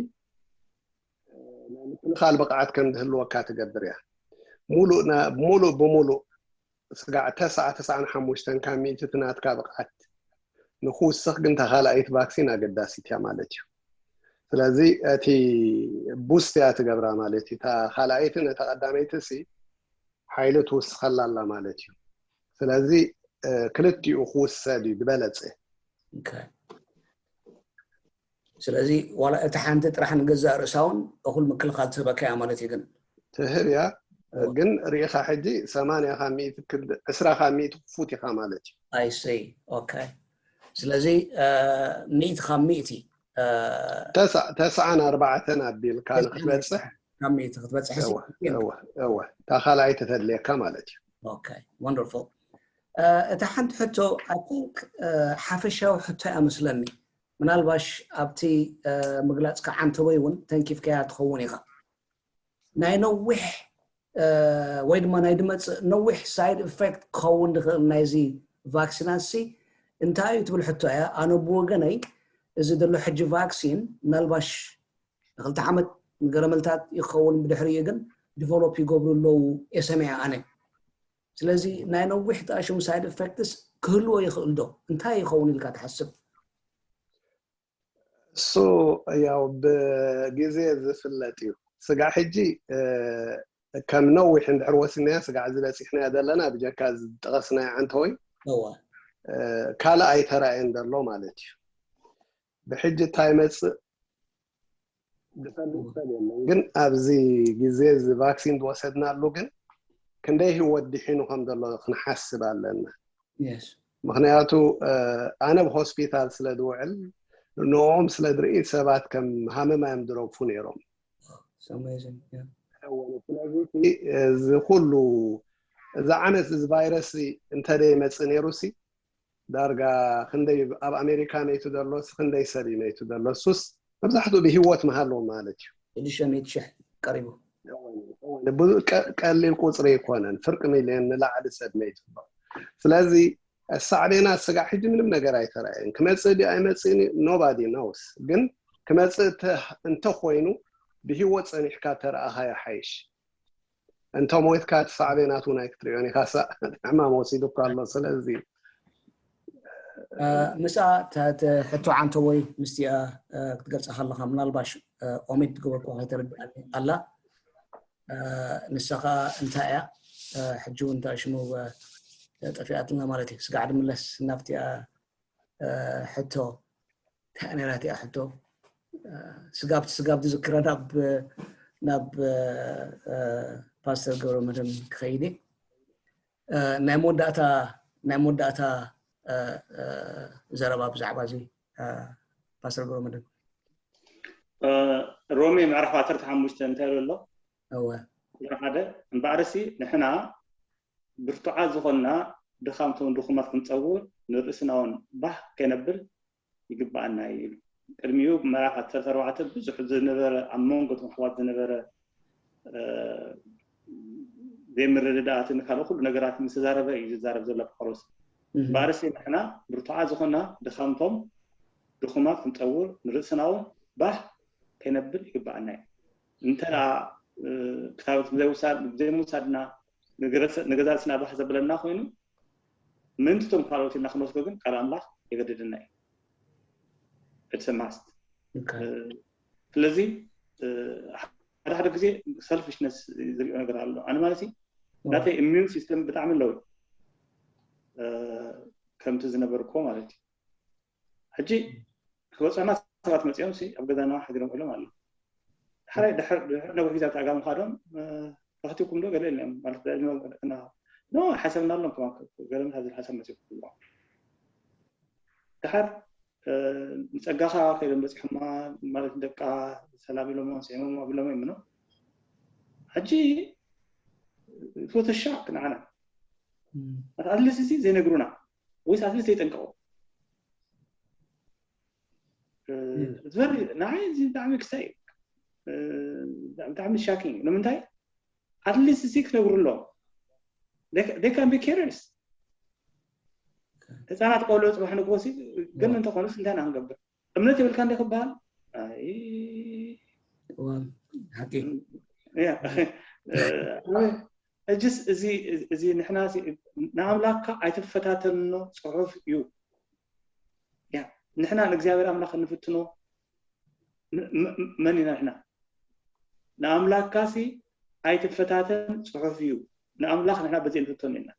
ናይ ምክልኻል ብቕዓት ከም ዝህልወካ ትገብር እያ። ሙሉእ ና- ሙሉእ ብሙሉእ ስጋዕ ተስዓ ተስዓን ሓሙሽተን ካብ ሚእቲ እቲ ናትካ ብቕዓት ንክውስኽ ግን እታ ካልኣይቲ ቫክሲን ኣገዳሲት እያ ማለት እዩ። ስለዚ እቲ ቡስት እያ ትገብራ ማለት እዩ። እታ ካልኣይቲ ነታ ቀዳመይቲ ሲ ሓይሊ ትውስኸላ ኣላ ማለት እዩ። ስለዚ ክልቲኡ ክውሰድ እዩ ዝበለፀ። ስለዚ ዋላ እቲ ሓንቲ ጥራሕ ንገዛእ ርእሳ እውን እኹል ምክልኻል ትህበካ እያ ማለት እዩ። ግን ትህብ እያ። ግን ርኢኻ ሕጂ ሰማንያ ካብ ሚእቲ ክል- ዕስራ ካብ ሚእቲ ክፉት ኢኻ ማለት እዩ። ኣይሰይ ኦኬ። ስለዚ ሚእቲ ካብ ሚእቲ ተስዓ- ተስዓን ኣርባዕተን ኣቢልካ ንክትበፅሕ ካብ ሚእቲ ክትበፅሕ እወ እወ እወ እታ ካልኣይ ተተድልየካ ማለት እዩ። ኦኬ ወንደርፉል። እቲ ሓንቲ ሕቶ ኣይ ቲንክ ሓፈሻዊ ሕቶ እያ መስለኒ። ምናልባሽ ኣብቲ ምግላፅካ ዓንተቦይ እውን ተንኪፍካያ ትኸውን ኢኻ። ናይ ነዊሕ ወይ ድማ ናይ ድመፅእ ነዊሕ ሳይድ ኢፌክት ክኸውን ዝኽእል ናይዚ ቫክሲናት ሲ እንታይ እዩ ትብል ሕቶ እያ። ኣነ ብወገነይ እዚ ዘሎ ሕጂ ቫክሲን ምናልባሽ ንክልተ ዓመት ንገረመልታት ይኸውን ብድሕሪኡ ግን ዲቨሎፕ ይገብሩ ኣለዉ እየ ሰሚዐ ኣነ። ስለዚ ናይ ነዊሕ ጣሽሙ ሳይድ ኢፌክትስ ክህልዎ ይኽእል ዶ? እንታይ ይኸውን ኢልካ ትሓስብ? እሱ ያው ብግዜ ዝፍለጥ እዩ። ስጋዕ ሕጂ ከም ነዊሕ እንድሕር ወሲናያ ስጋዕ ዝበፂሕናያ ዘለና ብጀካ ዝጠቐስናዮ ዓንተወይ እወ ካልእ ኣይተራእየን ዘሎ ማለት እዩ። ብሕጂ እንታይ ይመፅእ ዝፈልጥ ሰብ የለን። ግን ኣብዚ ግዜ እዚ ቫክሲን ዝወሰድናሉ ግን ክንደይ ህይወት ድሒኑ ከም ዘሎ ክንሓስብ ኣለና። የስ ምክንያቱ ኣነ ብሆስፒታል ስለ ዝውዕል ንኦም ስለ ዝርኢ ሰባት ከም ሃመማ እዮም ዝረግፉ ነይሮም። It's amazing yeah. ስለዚ እዚ ኩሉ እዚ ዓመት እዚ ቫይረስ እንተደይ መፅእ ነይሩ ሲ ዳርጋ ክንደይ ኣብ ኣሜሪካ መይቱ ዘሎ ሲ ክንደይ ሰብ እዩ መይቱ ዘሎ ሱስ መብዛሕትኡ ብሂወት መሃለዎም ማለት እዩ። ሽዱሽተ ሚእቲ ሺሕ ቀሪቡ። ብዙ ቀ- ቀሊል ቁፅሪ ኣይኮነን። ፍርቂ ሚልዮን ንላዕሊ ሰብ መይቱ ኣሎ። ስለዚ ሳዕቤናት ስጋዕ ሕጂ ምንም ነገር ኣይተራእየን። ክመፅእ ድዩ ኣይመፅእን እዩ nobody knows። ግን ክመፅእ እንተ- እንተኮይኑ ብሂወት ፀኒሕካ ተረኣኻዮ ሓይሽ። እንተ ሞይትካ እቲ ሳዕቤናት እውን ኣይክትሪኦን ኢኻ። ሳ- ሕማም ወሲዱካ ኣሎ። ስለዚ ምስኣ ሕቶ ዓንተቦይ ምስቲኣ ክትገልፃ ከለካ ምናልባሽ ኦሚት ትገበርኩ ከይተረድኣኒ ኣላ። ንሳ ከዓ እንታይ እያ ሕጂ እውን እንታይ ሽሙ ጠፊኣትና ማለት እዩ። ስጋዕ ድምለስ ናብቲኣ ሕቶ እንታይ ነራ እቲኣ ሕቶ ስጋብ ስጋብ ዝዝክረ ናብ ናብ ፓስተር ገብረ መድህን ክኸይድ እየ። ናይ መወዳእታ ናይ መወዳእታ ዘረባ ብዛዕባ እዚ ፓስተር ገብረ መድህን። ሮሜ ምዕራፍ ዓሰርተ ሓሙሽተ እንታይ ይብል ኣሎ? እወ ቁፅሪ ሓደ እምበኣርሲ ንሕና ብርቱዓት ዝኾንና ድኻምቶም ድኹማት ክንፀውር ንርእስና እውን ባህ ከይነብል ይግብኣና እዩ ይብል። ቅድሚኡ ምዕራፍ ዓሰርተ ኣርባዕተ ብዙሕ ዝነበረ ኣብ መንጎ እቶም ኣሕዋት ዝነበረ ዘይምርድዳኣትን ካልእ ኩሉ ነገራት ምስ ተዛረበ እዩ ዝዛረብ ዘሎ ጳውሎስ። እምበኣርሲ ንሕና ብርቱዓት ዝኾንና ድኻምቶም ድኹማት ክንፀውር ንርእስና እውን ባህ ከይነብል ይግብኣና እዩ። እንተ ደኣ ክታበት ዘይምውሳድና ንገዛርስና ባህ ዘብለና ኮይኑ ምእንቲ እቶም ካልኦት ኢልና ክንወስዶ ግን ቃል ኣምላኽ የገድድና እዩ። It's a must። ስለዚ ሓደ ሓደ ግዜ ሰልፊሽነስ ዝሪኦ ነገር ኣሎ። ኣነ ማለት ናተይ ኢሚዩን ሲስተም ብጣዕሚ ኣለዉ ከምቲ ዝነበርኩዎ ማለት እዩ። ሕጂ ክበፅሑና ሰባት መፂኦም ኣብ ገዛና ሓዲሮም ውዕሎም ኣሎ። ድሕር ነዊሕ ግዜ ኣብቲ ኣጋም ካዶም ረክቲኩም ዶ ገለ ኢሎም ማለት ኖ ሓሰብና ኣሎም ከማ ገለ ምሳ ዝብል ሓሳብ መፂኡ ድሓር ንፀጋኻ ከይዶም በፂሖማ ማለት ደቃ ሰላም ኢሎሞ ስዒሞሞ ኣብሎሞ ይምኖ። ሕጂ ፎቶሻፕ ንዓና ኣትሊስት እዚ ዘይነግሩና ወይስ ኣትሊስት ዘይጠንቀቑ። ንዓይ እዚ ብጣዕሚ ክሳይ ብጣዕሚ ሻኪንግ። ንምንታይ ኣትሊስት እዚ ክነግሩ ኣለዎም። They can be carers። ህፃናት ቆልዑ ፅባሕ ንግሆ ግን እንተኾኑስ እንታይ ኢና ክንገብር? እምነት የብልካ እንደ ክበሃል ሓቂ እጅስ እዚ ንሕና ንኣምላክካ ኣይትፈታተኖ ፅሑፍ እዩ። ንሕና ንእግዚኣብሔር ኣምላክ እንፍትኖ መን ኢና ንሕና? ንኣምላክካሲ ኣይትፈታተን ፅሑፍ እዩ። ንኣምላክ ንሕና በዚ እንፍተኖ ኢና።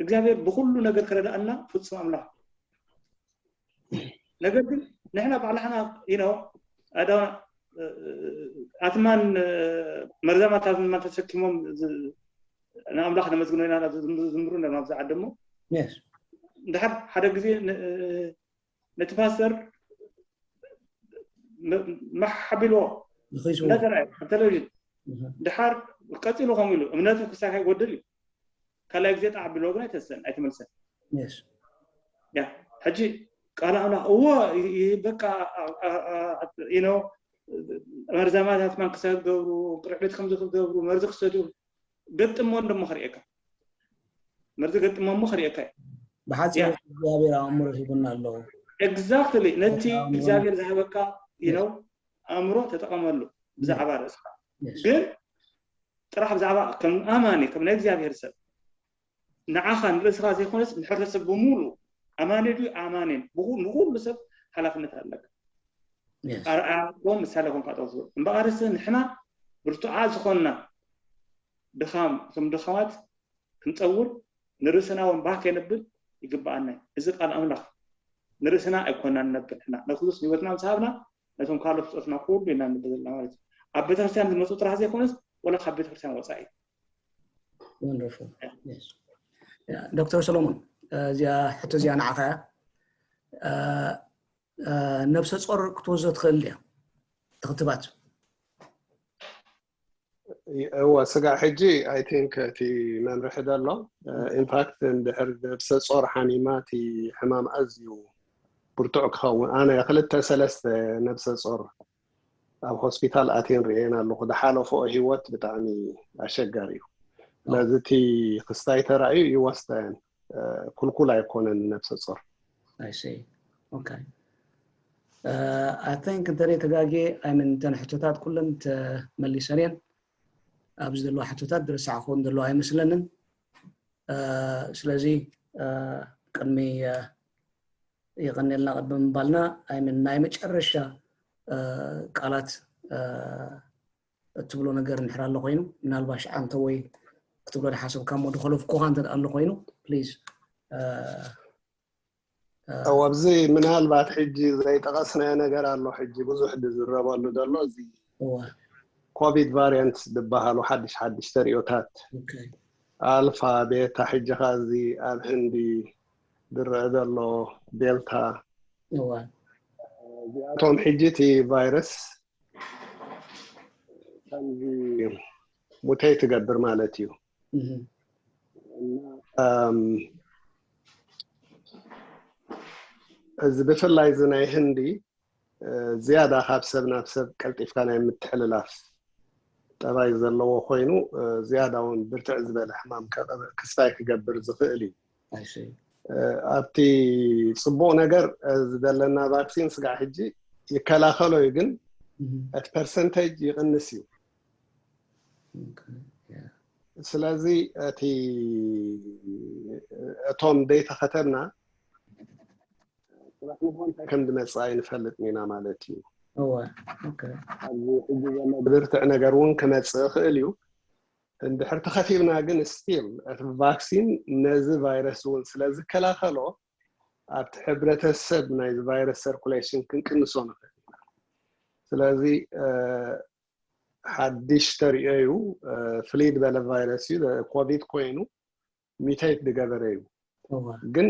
እግዚኣብሔር ብኩሉ ነገር ክረዳእና ፍፁም ኣምላክ። ነገር ግን ንሕና ባዕላሕና ኢኖ ኣትማን መርዛማት ኣትማን ተሰኪሞም ንኣምላክ ነመስግኖ ኢና ዝምሩ ነርና ኣብዚ ዓዲ እሞ እንድሕር ሓደ ግዜ ነቲ ፓስተር ማሕ ሓቢልዎ እንዳተረኣየ ኣብ ቴሌቪዥን ድሓር ቀፂሉ ከምኡ ኢሉ እምነቱ ክሳይ ከይጎድል እዩ። ካልኣይ ግዜ ጣዕ ኣቢልዎ ግን ኣይተሰን ኣይተመልሰን። ሕጂ ቃል ኣምላኽ እዎ በቃ ኢኖ መርዛማታት ማን ክሳይ ክገብሩ ቅርዕቤት ከምዚ ክገብሩ መርዚ ክሰትዩ ገጥሞ እንደሞ ክርእየካ መርዚ ገጥሞ እሞ ክርእየካ እዩ። ብሓፂር እግዚኣብሔር ኣእምሮ ሂቡና ኣለዉ። ኤግዛክትሊ ነቲ እግዚኣብሔር ዝሃበካ ኢኖ ኣእምሮ ተጠቐመሉ ብዛዕባ ርእስካ። ግን ጥራሕ ብዛዕባ ከም ኣማኒ ከም ናይ እግዚኣብሔር ሰብ ንዓኻ ንርእስኻ ዘይኮነስ ንሕብረተሰብ ብምሉኡ ኣማኒ ድዩ ኣማኒን ንኩሉ ሰብ ሓላፍነት ኣለካ። ኣርኣያ ኮን ምሳሌ ኮንካ ጠቅሱ እምበኣርስ ንሕና ብርቱዓት ዝኾንና ድኻም እቶም ድኻማት ክንፀውር ንርእስና እውን ባህ ከይነብል ይግበኣና። እዚ ቃል ኣምላኽ ንርእስና ኣይኮናን ነብል ሕና ነክርስቶስ ንህይወትና ምስ ሃብና ነቶም ካልኦት ፍጥረትና ኩሉ ኢና ንብል ዘለና ማለት እዩ። ኣብ ቤተክርስትያን ዝመፁ ጥራሕ ዘይኮነስ ወላ ካብ ቤተክርስትያን ወፃኢ። Wonderful. Yes. ዶክተር ሰሎሞን እዚኣ ሕቶ እዚኣ ንዓኻ እያ። ነብሰ ጾር ክትወስዶ ትኽእል እያ ትኽትባት። እወ ስጋዕ ሕጂ I think እቲ መምርሒ ዘሎ ኢንፋክት እንድሕር ነብሰ ጾር ሓሚማ እቲ ሕማም ኣዝዩ ብርቱዕ ክኸውን ኣነ ክልተ ሰለስተ ነብሰ ጾር ኣብ ሆስፒታል ኣትየን ርእየን ኣለኹ። ዝሓለፈኦ ህይወት ብጣዕሚ ኣሸጋሪ እዩ። ስለዚ እቲ ክስታይ ተራእዩ ይወስዳየን ኩልኩል ኣይኮነን ነብሰ ጾር። I think እንተደይ ተጋጌ ኣይምን እተን ሕቶታት ኩለን ተመሊሰን እየን። ኣብዚ ዘለዋ ሕቶታት ዝረሳዕኹ ዘለዋ ኣይመስለንን። ስለዚ ቅድሚ የቐንየልና ቅድሚ ምባልና ኣይምን ናይ መጨረሻ ቃላት እትብሎ ነገር እንድሕር ኣሎ ኮይኑ ምናልባሽ ዓንተ ወይ ክትብሎ ዝሓሰብካ እሞ ዝኸለፍኩኻ እንተ ኣሎ ኮይኑ ፕሊዝ። ኣብዚ ምናልባት ሕጂ ዘይጠቐስናዮ ነገር ኣሎ። ሕጂ ብዙሕ ዝዝረበሉ ዘሎ እዚ ኮቪድ ቫሪያንት ዝበሃሉ ሓድሽ ሓድሽ ተሪኦታት ኣልፋ ቤታ ሕጂ ኸዚ ኣብ ህንዲ ዝረአ ዘሎ ዴልታ እዚኣቶም ሕጂ እቲ ቫይረስ ከምዚ ሙተይ ትገብር ማለት እዩ። እዚ ብፍላይ እዚ ናይ ህንዲ ዝያዳ ካብ ሰብ ናብ ሰብ ቀልጢፍካ ናይ ምትሕልላፍ ጠባይ ዘለዎ ኮይኑ ዝያዳ እውን ብርትዕ ዝበለ ሕማም ክስታይ ክገብር ዝኽእል እዩ። ኣብቲ ፅቡቕ ነገር ዝደለና ቫክሲን ስጋዕ ሕጂ ይከላኸሎ እዩ፣ ግን እቲ percentage ይቕንስ እዩ። ስለዚ እቲ እቶም ደይተኸተብና ፅባሕ ንግሆ እንታይ ከም ዝመፅእ ኣይንፈልጥን ኢና ማለት እዩ። ኣብዚ ሕጂ ዘሎ ብርትዕ ነገር እውን ክመፅእ ይኽእል እዩ። እንድሕር ተኸቲብና ግን still እቲ ቫክሲን ነዚ ቫይረስ እውን ስለ ዝከላኸሎ ኣብቲ ሕብረተሰብ ናይዚ ቫይረስ circulation ክንቅንሶ ንኽእል ኢና። ስለዚ ሓድሽ ተርእዮ እዩ። ፍልይ ዝበለ ቫይረስ እዩ። ኮቪድ ኮይኑ mutate ዝገበረ እዩ። ግን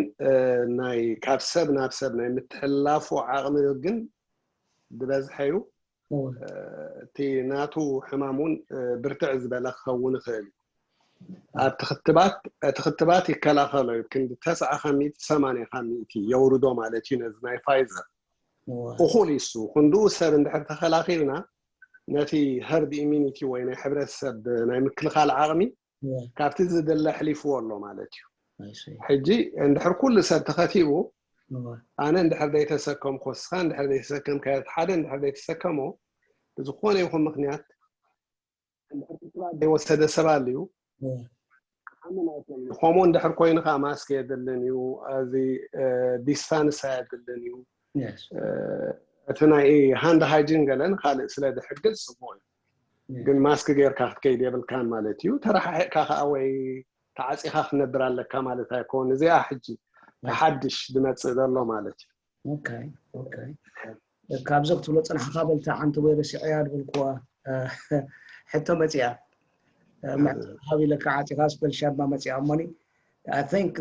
ናይ ካብ ሰብ ናብ ሰብ ናይ ምትሕላፉ ዓቕሚ ግን ዝበዝሐ እዩ። እቲ ናቱ ሕማም እውን ብርትዕ ዝበለ ክኸውን ይኽእል እዩ። ኣብቲ ክትባት እቲ ክትባት ይከላኸሎ እዩ። ክንዲ ተስዓ ካብ ሚእቲ ሰማንያ ካብ ሚእቲ የውርዶ ማለት እዩ። ነዚ ናይ ፋይዘር እኹል ይሱ ክንድኡ ሰብ እንድሕር ተኸላኺልና ነቲ herd immunity ወይ ናይ ሕብረተሰብ ናይ ምክልኻል ዓቕሚ ካብቲ ዝድለ ኣሕሊፍዎ ኣሎ ማለት እዩ። ሕጂ እንድሕር ኩሉ ሰብ ተኸቲቡ ኣነ እንድሕር ዘይተሰከምኮ እስኻ እንድሕር ዘይተሰከምካዮ ሓደ እንድሕር ዘይተሰከሞ ብዝኾነ ይኹን ምክንያት ዘይወሰደ ሰብ ኣልዩ። ከምኡ እንድሕር ኮይኑ ከዓ ማስክ የድልን እዩ። እዚ distance ኣየድልን እዩ። እቲ ናይ hand hygiene ገለን ካልእ ስለ ዝሕግዝ ፅቡቅ እዩ። ግን ማስክ ጌርካ ክትከይድ የብልካን ማለት እዩ። ተረሓሒቕካ ከዓ ወይ ተዓፂኻ ክትነብር ኣለካ ማለት ኣይኮን። እዚኣ ሕጂ ተሓድሽ ዝመፅእ ዘሎ ማለት እዩ። ካብዞ ክትብሎ ፅናሕካ በልታ ሓንቲ ወይ ረሲዐያ ዝበልክዋ ሕቶ መፂኣ መፅእ ኢለካ ዓፂኻ special ድማ መፂኣ እሞኒ I think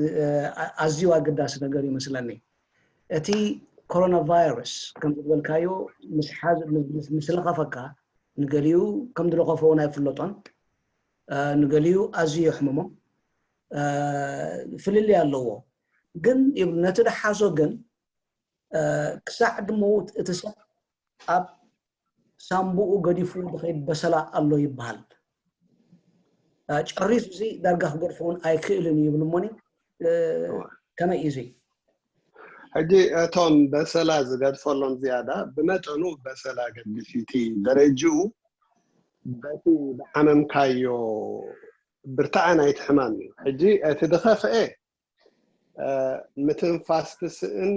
ኣዝዩ ኣገዳሲ ነገር ይመስለኒ። እቲ ኮሮና ቫይረስ ከም ዝበልካዮ ምስ ለኸፈካ ንገሊኡ ከም ዝለኸፎ እውን ኣይፍለጦን፣ ንገሊኡ ኣዝዩ የሕምሞ፣ ፍልልይ ኣለዎ። ግን ነቲ ደሓዞ ግን ክሳዕ ድመውት እቲ ሰብ ኣብ ሳምቡኡ ገዲፉ ዝኸይድ በሰላ ኣሎ ይበሃል። ጨሪሱ እዚ ዳርጋ ክገድፎ እውን ኣይክእልን ይብል እሞኒ ከመይ እዩ እዚ? ሕጂ እቶም በሰላ ዝገድፈሎም ዝያዳ ብመጠኑ በሰላ ገድፍ እቲ ደረጅኡ በቲ ዝሓመምካዮ ብርታዐ ናይቲ ሕማም እዩ። ሕጂ እቲ ዝኸፍአ ምትንፋስ ትስእን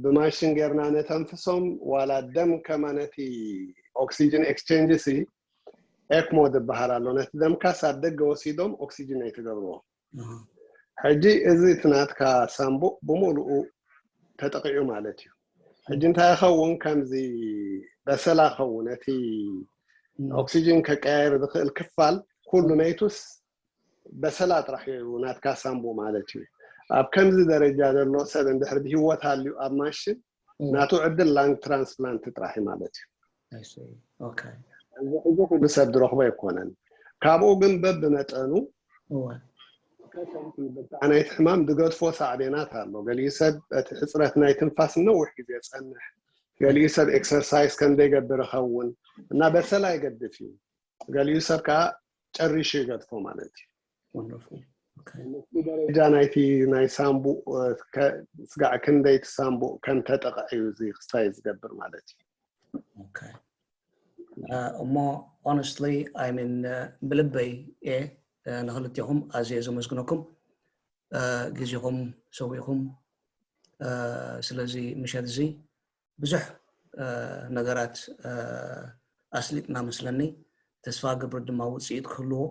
ብማሽን ጌርና ነተንፍሶም ዋላ ደም ከማ ነቲ ኦክሲጅን ኤክስቼንጅ ሲ ኤክሞ ዝበሃል ኣሎ። ነቲ ደምካስ ኣብ ደገ ወሲዶም ኦክሲጅን ኣይትገብርዎ። ሕጂ እዚ እቲ ናትካ ሳምቡእ ብምሉኡ ተጠቂዑ ማለት እዩ። ሕጂ እንታይ ይኸውን? ከምዚ በሰላ ኸውን እቲ ኦክሲጅን ከቀያየር ዝኽእል ክፋል ኩሉ ነይቱስ በሰላ ጥራሕ እዩ ናትካ ሳምቡእ ማለት እዩ። ኣብ ከምዚ ደረጃ ዘሎ ሰብ እንድሕር ብህይወት ኣልዩ ኣብ ማሽን ናቱ ዕድል ላንግ ትራንስፕላንት ጥራሕ እዩ ማለት እዩ። እዚ ሕጂ ኩሉ ሰብ ዝረኽቦ ኣይኮነን። ካብኡ ግን በብመጠኑ ናይቲ ሕማም ዝገድፎ ሳዕቤናት ኣሎ። ገሊኡ ሰብ እቲ ሕፅረት ናይ ትንፋስ ነዊሕ ግዜ የፀንሕ፣ ገሊኡ ሰብ ኤክሰርሳይዝ ከም ዘይገብር ይኸውን እና በሰላ ይገድፍ እዩ። ገሊኡ ሰብ ከዓ ጨሪሹ ይገድፎ ማለት እዩ። ደረጃ ናይቲ ናይ ሳምቡእ ስጋዕ ክንደይ እቲ ሳምቡእ ከም ተጠቕዐ እዩ እዚ ክስታይ ዝገብር ማለት እዩ። እሞ honestly I mean ብልበይ እየ ንክልቴኹም ኣዝየ ዘመስግነኩም ግዜኹም ሰዊእኹም ስለዚ ምሸት እዚ ብዙሕ ነገራት ኣስሊጥና መስለኒ። ተስፋ ገብር ድማ ውፅኢት ክህልዎ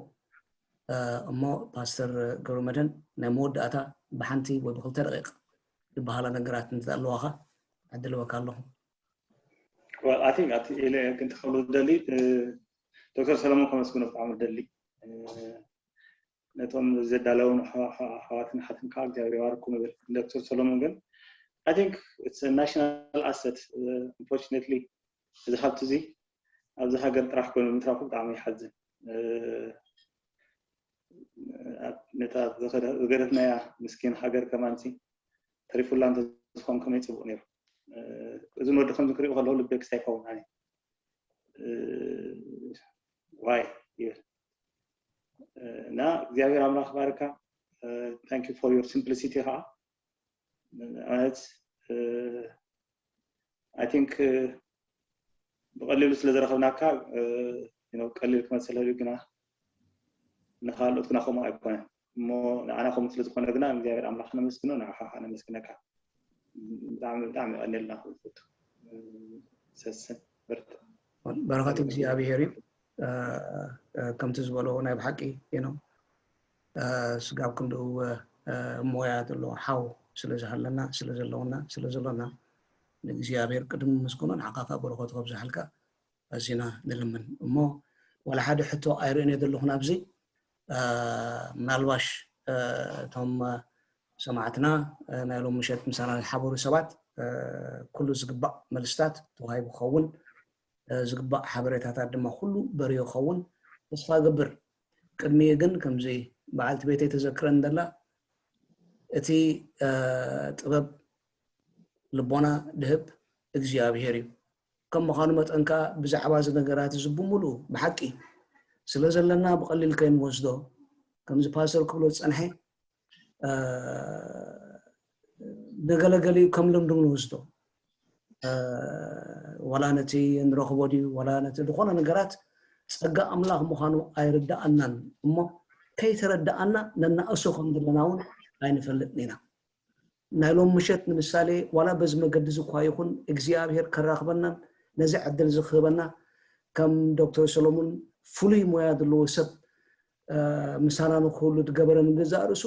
እሞ ፓስተር ገብረመድህን ናይ መወዳእታ ብሓንቲ ወይ ብክልተ ደቂቕ ዝበሃላ ነገራት እንተ ኣለዋኻ ዕድል እበካ ኣለኹ። ኣቲ ኢለ ግን ተኸብሎ ደሊ ዶክተር ሰለሞን ከመስግኖ ብጣዕሚ ደሊ ነቶም ዘዳለውን ኣሕዋትን ሓትን ከዓ እግዚኣብሔር ይባርኩም ይብል። ዶክተር ሰሎሞን ግን I think it's a national asset unfortunately እዚ ሃብቲ እዚ ኣብዚ ሃገር ጥራሕ ኮይኑ ምትራፉ ብጣዕሚ ይሓዝን። ነታ ዝገደፍናያ ምስኪን ሃገር ከማንሲ ተሪፉላ እንተዝኾን ከመይ ፅቡቅ ነይሩ። እዚ ወዲ ከምዚ ክሪኦ ከለኹ ልበይ ክስታይ ይኸውን ኣነ ዋይ ይብል እና እግዚኣብሔር ኣምላኽ ባርካ thank you for your simplicity ከዓ ማለት I think ብቐሊሉ ስለ ዝረኸብናካ ቀሊል ክመስል ይኽእል እዩ፣ ግና ንኻልኦት ግና ከምኡ ኣይኮነን። እሞ ንዓና ከምኡ ስለ ዝኾነ ግና እግዚኣብሔር ኣምላኽ ነመስግኖ፣ ንዓኻ ኸዓ ነመስግነካ። ብጣዕሚ ብጣዕሚ የቐንየልና። ክብር ዝፈቱ ሰስን በርትዕ። በረኸት እግዚኣብሔር እዩ። ከምቲ ዝበሎ ናይ ብሓቂ you know ስጋብ ክንድኡ ሞያ ዘለዎ ሓው ስለ ዝሃለና ስለ ዘለውና ስለ ዘሎና ንእግዚኣብሔር ቅድሚ ምስግኖ ንዓኻ ከዓ በረኸቱ ከብዝሓልካ ኣዚና ንልምን። እሞ ዋላ ሓደ ሕቶ ኣይርእን እየ ዘለኹ ናብዚ። ምናልባሽ እቶም ሰማዕትና ናይ ሎም ምሸት ምሳና ዝሓበሩ ሰባት ኩሉ ዝግባእ መልስታት ተዋሂቡ ክኸውን፣ ዝግባእ ሓበሬታታት ድማ ኩሉ በርዮ ክኸውን ተስፋ እገብር። ቅድሚኡ ግን ከምዚ በዓልቲ ቤተይ ተዘክረን ዘላ እቲ ጥበብ ልቦና ድህብ እግዚኣብሔር እዩ። ከም ምዃኑ መጠን ከዓ ብዛዕባ እዚ ነገራት እዚ ብምሉኡ ብሓቂ ስለ ዘለና ብቐሊል ከይንወስዶ ከምዚ ፓስተር ክብሎ ዝፀንሐ ንገለገሊኡ ከም ልምዲ ንወስዶ ዋላ ነቲ ንረኽቦ ድዩ ዋላ ነቲ ዝኾነ ነገራት ጸጋ ኣምላኽ ምዃኑ ኣይርድኣናን እሞ ከይተረድኣና ነናእሶ ከም ዘለና እውን ኣይንፈልጥን ኢና። ናይ ሎም ምሸት ንምሳሌ ዋላ በዚ መገዲ እዚ እኳ ይኹን እግዚኣብሔር ከራኽበናን ነዚ ዕድል ዝክህበና ከም ዶክተር ሰሎሙን ፍሉይ ሞያ ዘለዎ ሰብ ምሳና ንክህሉ ዝገበረ ምግዛእ ርእሱ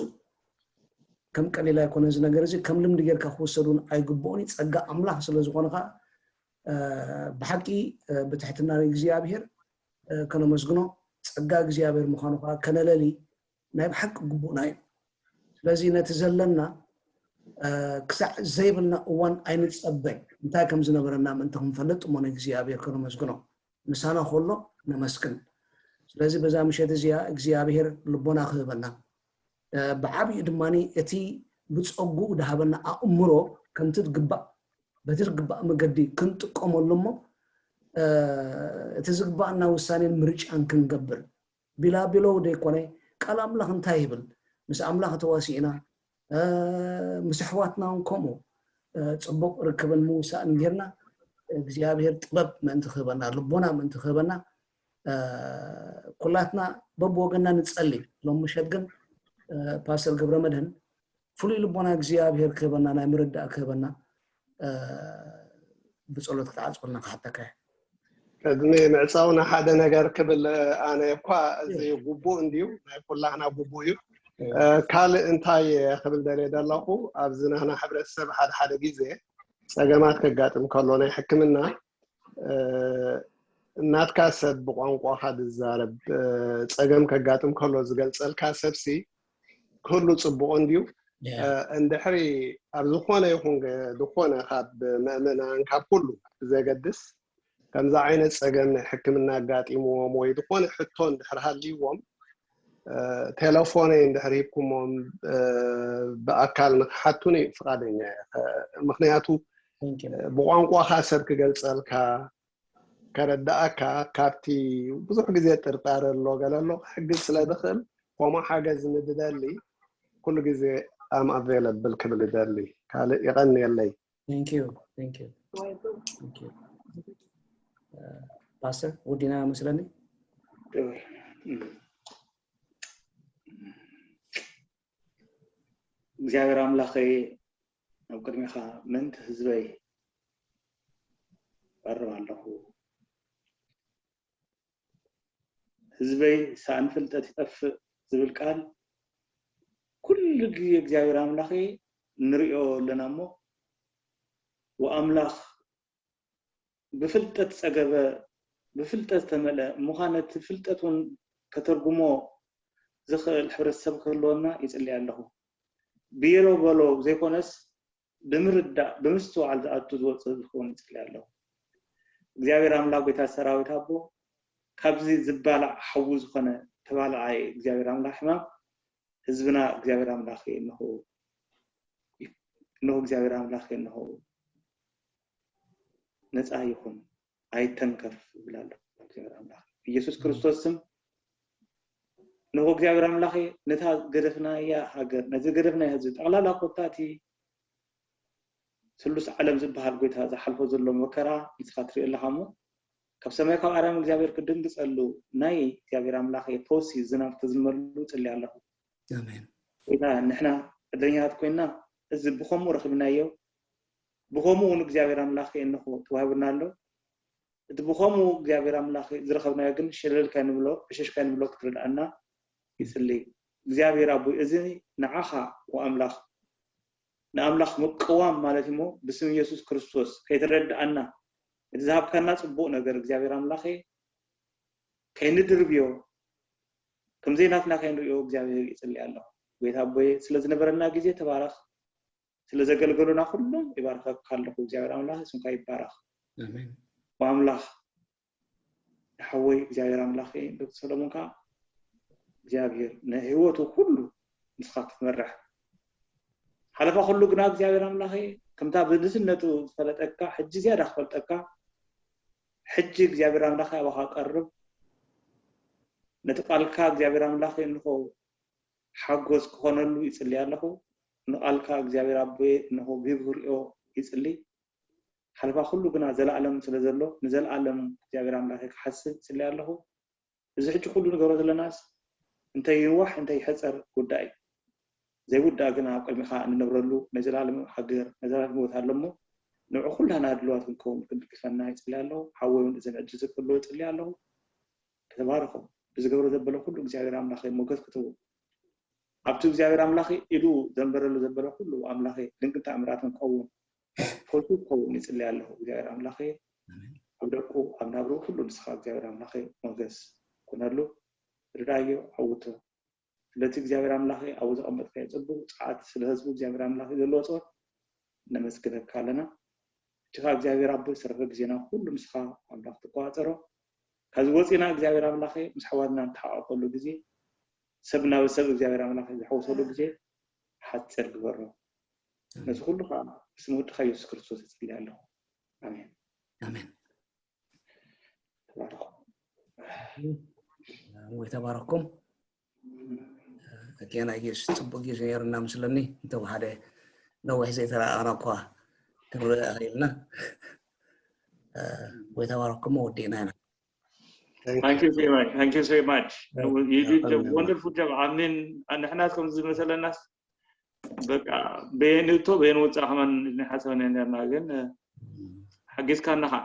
ከም ቀሊል ኣይኮነ እዚ ነገር እዚ ከም ልምዲ ጌርካ ክወሰድ እውን ኣይግብኦን እዩ። ጸጋ ኣምላኽ ስለ ዝኾነ ከዓ ብሓቂ ብትሕትና እግዚኣብሔር ከነመስግኖ ጸጋ እግዚኣብሔር ምዃኑ ከዓ ከነለሊ ናይ ብሓቂ ግቡእና እዩ። ስለዚ ነቲ ዘለና ክሳዕ ዘይብልና እዋን ኣይንጸበ እንታይ ከም ዝነበረና ምእንቲ ክንፈልጥ እሞ ንእግዚኣብሔር ከነመስግኖ ምሳና ከሎ ነመስግን። ስለዚ በዛ ምሸት እዚኣ እግዚኣብሔር ልቦና ክህበና ብዓብዩ ድማ እቲ ብጸጉኡ ድሃበና ኣእምሮ ከምቲ ዝግባእ በቲ ዝግባእ መገዲ ክንጥቀመሉ እሞ እቲ ዝግባእና ውሳኔን ምርጫን ክንገብር ቢላቢሎ ደይኮነ ቃል ኣምላኽ እንታይ ይብል ምስ ኣምላኽ ተዋሲእና ምስ ኣሕዋትና እውን ከምኡ ፅቡቅ ርክብን ምውሳእን ጌርና እግዚኣብሔር ጥበብ ምእንቲ ክህበና ልቦና ምእንቲ ክህበና ኩላትና በብወገና ንጸሊ። ሎም ምሸት ግን ፓስተር ገብረ መድህን ፍሉይ ልቦና እግዚኣብሔር ክህበና ናይ ምርዳእ ክህበና ብጸሎት ክትዓጽወልና ክሓተካ እየ። ቅድሚ ምዕጻውና ሓደ ነገር ክብል ኣነ እኳ እዚ ግቡእ እንድዩ ናይ ኩላህና ግቡእ እዩ። ካልእ እንታይ ክብል ደልየ ዘለኹ ኣብዚ ናህና ሕብረተሰብ ሓደ ሓደ ግዜ ጸገማት ከጋጥም ከሎ ናይ ሕክምና ናትካ ሰብ ብቋንቋኻ ዝዛረብ ጸገም ከጋጥም ከሎ ዝገልጸልካ ሰብሲ ክህሉ ጽቡቕ እንድዩ። እንድሕሪ ኣብ ዝኾነ ይኹን ዝኾነ ካብ መእመናን ካብ ኩሉ ብዘገድስ ከምዚ ዓይነት ጸገም ናይ ሕክምና ኣጋጢምዎም ወይ ዝኾነ ሕቶ እንድሕር ሃልይዎም ቴሌፎነይ እንድሕር ሂብኩሞም ብኣካል ንክሓቱኒ ፍቓደኛ እየ። ምክንያቱ ብቋንቋኻ ሰብ ክገልጸልካ ከረዳኣካ ካብቲ ብዙሕ ግዜ ጥርጣረ ኣሎ ገለ ኣሎ ክሕግዝ ስለ ዝኽእል ከምኡ ሓገዝ ንድደሊ ኩሉ ግዜ I'm available ክብል ይደሊ። ካልእ ይቐንየለይ። Thank you, thank you, thank you. ፓስተር ውዲና መስለኒ። እግዚኣብሔር ኣምላኸይ ኣብ ቅድሚኻ ምእንቲ ህዝበይ እቐርብ ኣለኹ። ህዝበይ ሳእን ፍልጠት ይጠፍእ ዝብል ቃል ኩሉ ግዜ እግዚኣብሔር ኣምላኸይ ንሪኦ ኣለና እሞ ወኣምላኽ ብፍልጠት ዝጸገበ ብፍልጠት ዝተመልአ እሞ ኸኣ ነቲ ፍልጠት እውን ከተርጉሞ ዝኽእል ሕብረተሰብ ክህልወና ይጽሊ ኣለኹ። ብየሎ በሎ ዘይኮነስ ብምርዳእ ብምስትውዓል ዝኣቱ ዝወጽእ ዝኸውን ይጽሊ ኣለኹ። እግዚኣብሔር ኣምላኽ ጐይታ ሰራዊት ኣቦ ካብዚ ዝባላዕ ሓዊ ዝኾነ ተባላዓይ እግዚኣብሔር ኣምላኽ ሕማም ህዝብና እግዚኣብሔር ኣምላኽ እንሆ እንሆ እግዚኣብሔር ኣምላኽ እንሆ ነፃ ይኹን ኣይተንከፍ ይብል ኣሎ እግዚኣብሔር ኣምላኽ ኢየሱስ ክርስቶስ ስም እንሆ እግዚኣብሔር ኣምላኽ ነታ ገደፍናያ ሃገር ነዚ ገደፍናያ ህዝቢ ጠቕላላ ኮታ እቲ ስሉስ ዓለም ዝበሃል ጎይታ ዝሓልፎ ዘሎ መከራ ንስኻ ትርኢ ኣለኻ እሞ ካብ ሰማይ ካብ ኣርያም እግዚኣብሔር ክድንግጸሉ ናይ እግዚኣብሔር ኣምላኽ ፈውሲ ዝናብ ክዝንበሉ ጽሊ ኣለኹ። ኣሜን። ጌታ ንሕና ዕድለኛታት ኮይና እዚ ብኸምኡ ረኺብናዮ። ብኸምኡ እውን እግዚኣብሔር ኣምላኽ እንኾ ተዋሂቡና ኣሎ። እቲ ብኸምኡ እግዚኣብሔር ኣምላኽ ዝረኸብናዮ ግን ሸለልካ ንብሎ ዕሸሽካ ንብሎ ክትርድኣና ይጽሊ። እግዚኣብሔር ኣቦይ እዚ ንዓኻ ወኣምላኽ ንኣምላኽ ምቅዋም ማለት እሞ ብስም ኢየሱስ ክርስቶስ ከይተረድኣና እቲ ዝሃብካና ጽቡቕ ነገር እግዚኣብሔር ኣምላኸ ከይንድርብዮ ከምዘይ ናትና ከይንርእዮ እግዚኣብሔር ይጽሊ ኣለኹ። ጎይታ ኣቦየ ስለ ዝነበረና ግዜ ተባረኽ። ስለ ዘገልገሉና ኩሎም ይባርከካ ኣለኹ። እግዚኣብሔር ኣምላኽ ስምካ ይባረኽ። ኣሜን። ኣምላኽ ንሓወይ እግዚኣብሔር ኣምላኽ ዶክተር ሰሎሞን ከዓ እግዚኣብሔር ንህይወቱ ኩሉ ንስኻ ክትመርሕ ሓለፋ ኩሉ ግና እግዚኣብሔር ኣምላኸ ከምታ ብንስነቱ ዝፈለጠካ ሕጂ ዝያዳ ክፈልጠካ ሕጂ እግዚኣብሔር ኣምላኸ ኣባኻ ቀርብ ነቲ ቃልካ እግዚኣብሔር ኣምላኸ እንኾ ሓጎስ ክኾነሉ ይጽሊ ኣለኹ። ንቓልካ እግዚኣብሔር ኣቦየ እንሆ ብህይወት ክርእዮ ይጽሊ። ሓለፋ ኩሉ ግና ዘለኣለም ስለ ዘሎ ንዘለኣለም እግዚኣብሔር ኣምላኸ ክሓስብ ይጽሊ ኣለኹ። እዚ ሕጂ ኩሉ ንገብሮ ዘለናስ እንታይ ይንዋሕ እንታይ ይሕጸር ጉዳይ እዩ። ዘይውዳእ ግና ኣብ ቅድሚኻ እንነብረሉ ናይ ዘላለም ሃገር ናይ ዘላለም ህይወት ኣሎ እሞ ንዑ ኩላና ድልዋት ክንከውን ክንድግፈና ይጽሊ ኣለኹ። ሓወይ እውን እዚ ምዕድል ዝክህልዎ ይጽሊ ኣለኹ። ተባረኹ። ብዝገብሮ ዘበለ ኩሉ እግዚኣብሔር ኣምላኸ ሞገስ ክትህቡ ኣብቲ እግዚኣብሔር ኣምላኸ ኢዱ ዘንበረሉ ዘበለ ኩሉ ኣምላኸ ድንቅን ተኣምራትን ክኸውን ፈውሱ ክኸውን ይጽሊ ኣለኹ። እግዚኣብሔር ኣምላኸ ኣብ ደቁ ኣብ ናብሮ ኩሉ ንስኻ እግዚኣብሔር ኣምላኸ ሞገስ ኩነሉ ርዳዮ ዓውቶ ስለቲ እግዚኣብሔር ኣምላኸ ኣብ ዘቐመጥካዮ ጽቡቕ ጸዓት ስለ ህዝቡ እግዚኣብሔር ኣምላኸ ዘለዎ ጸወት ነመስግነካ ኣለና። እጅኻ እግዚኣብሔር ኣቦ ዝተረፈ ግዜና ኩሉ ንስኻ ኣምላኽ ትቆጻጸሮ። ካብዚ ወፂና እግዚኣብሔር ኣምላኸ ምስ ኣሕዋትና ንተሓቋቆሉ ግዜ ሰብ ናብ ሰብ እግዚኣብሔር ኣምላኸ ዝሕወሰሉ ግዜ ሓፂር ግበሮ። ነዚ ኩሉ ከዓ ብስም ወድኻ የሱስ ክርስቶስ እፅሊ ኣለኹ። ኣሜን። ኣሜን። ተባረኹ። ወይ ተባረኩም። ኣኬና ጊስ ፅቡቅ ጊዜ ነይሩና ምስለኒ እንተም ሓደ ነዊሕ ዘይተረኣና እኳ ክንርኢ ኢልና ወይ ተባረኩም ወዲእና ኢና። Thank you so much. Thank you so much. Yeah. You did a wonderful job. I mean, ንሕና ከም ዝመሰለናስ በቃ በየን እቶ በየን ወፃእ ከማን ንሓሰበና ነርና ግን ሓጊዝካና ኻ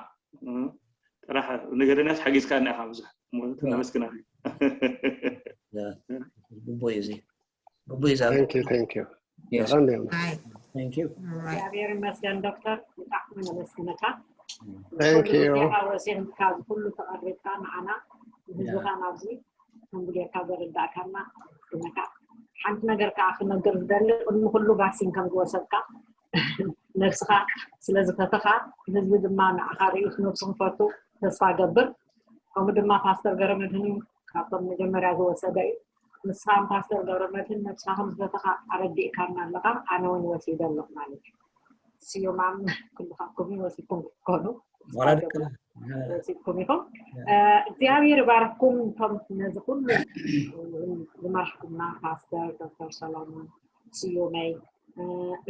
ጥራሕ ነገርናስ ሓጊዝካና ኢኻ ብዙሕ ነመስግና። ግቡእ እዩ እዚ ግቡእ እዩ ዛል Thank you, thank you. Yes. Alhamdulillah. Thank you. እግዚኣብሔር ይመስገን ዶክተር፣ ብጣዕሚ ነመስግነካ። Thank you. ወሲንካ ኩሉ ተቐሪብካ ንዓና ንህዝብኻ ናብዚ ከምዚ ጌርካ ዘረዳእካና ነመስግነካ። ሓንቲ ነገር ከዓ ክነግር ዝደሊ ቅድሚ ኩሉ ቫክሲን ከም ዝወሰድካ ነብስኻ ስለ ዝፈተኻ ህዝቢ ድማ ንዓኻ ርእዩ ነብሱ ክፈቱ ተስፋ ገብር። ከምኡ ድማ ፓስተር ገረመድህን ካብቶም መጀመርያ ዝወሰደ እዩ። ንስኻን ፓስተር ገብረመድህን ነብስኻ ከም ዝፈተኻ ኣረዲእካና ኣለኻ። ኣነ እውን ወሲደ ኣለኹ ማለት እዩ። ስዩማም ኩልኻትኩም ወሲድኩም ክትኮኑ ዋላ ደቅና ወሲድኩም ኢኹም። እግዚኣብሔር ይባርክኩም። እቶም ነዚ ኩሉ ዝመራሕኩምና ፓስተር ዶክተር ሰሎሞን ስዩመይ፣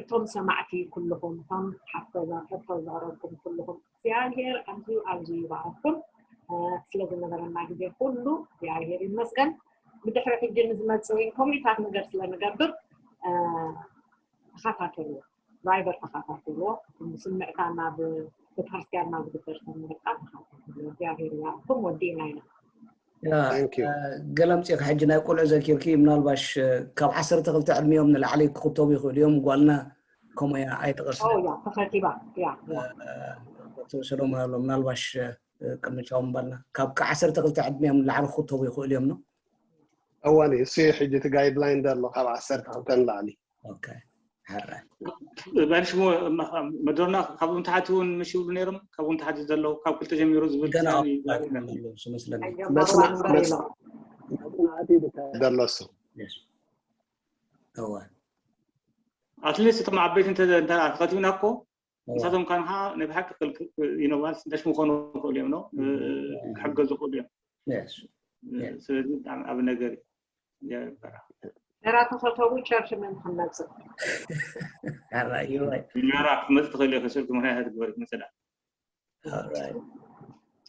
እቶም ሰማዕቲ ኩልኹም፣ እቶም ሓፍቶ ዘቕረብኩም ኩልኹም እግዚኣብሔር ኣዝዩ ኣዝዩ ይባርክኩም። ስለ ዝነበረና ግዜ ኩሉ እግዚኣብሔር ይመስገን። ብድሕሪ ሕጂ ንዝመፅእ እውን ከምኡታት ነገር ስለ ንገብር ተኸታተልዎ፣ ቫይበር ተኸታተልዎ። ስምዕታ ናብ ቤተክርስትያንና ዝግበር ስምዕታ ተኸታተልዎ። እግዚኣብሔር ይባርክኩም። ወዲእና ኢና። ገለ ኣምፅእካ ሕጂ ናይ ቆልዑ ዘኪርኪ ምናልባሽ ካብ ዓሰርተ ክልተ ዕድሚኦም ንላዕሊ ክኽተቡ ይኽእሉ እዮም። ጓልና ከምኡ እያ ኣይተቐርሰ ያ ተኸቲባ ያ ዶክተር ሰሎሞን ኣሎ ምናልባሽ ቅምጫው ምባልና ካብ ዓሰርተ ክልተ ዕድሚኦም ንላዕሊ ክኽተቡ ይኽእሉ እዮም ነው እዋን እሱ ሕጂ እቲ ጋይድላይን ዘሎ ካብ ዓሰርተ ክልተ ንላዕሊ ኦኬ ሕራይ ባልሽሞ መዶርና ካብኡ ንተሓቲ እውን ምሽ ይብሉ ነይሮም ካብኡ ንተሓቲ ዘለዉ ካብ ክልተ ጀሚሩ ዝብል ገና ፕላን እዩ ኣብ ዛዕባ ኣለዉ ስመስለኒ ኣይገባዋን እምበር ኢሎም መፅናዕቲ ዝካየድ ዘሎ እሱ እወ ኣትሊስት እቶም ዓበይቲ እንተተኸቲብና እኮ ንሳቶም ካንካ ናይ ብሓቂ ክልክል ይነባል ስደሽ ምኾኑ ይኽእሉ እዮም ነው ክሕገዙ ይኽእሉ እዮም Yes. ስለዚ ብጣዕሚ ዓብ ነገር እዩ እግዚኣብሔር ይባረክ ነራ ተኸተቡ ቸርች ምን ክንመፅእ ሕራይ you're right. ኛራ ክትመፅእ ትኽእል ኢኻ ስልኪ ምኽንያት ትግበር መፅዳ All right.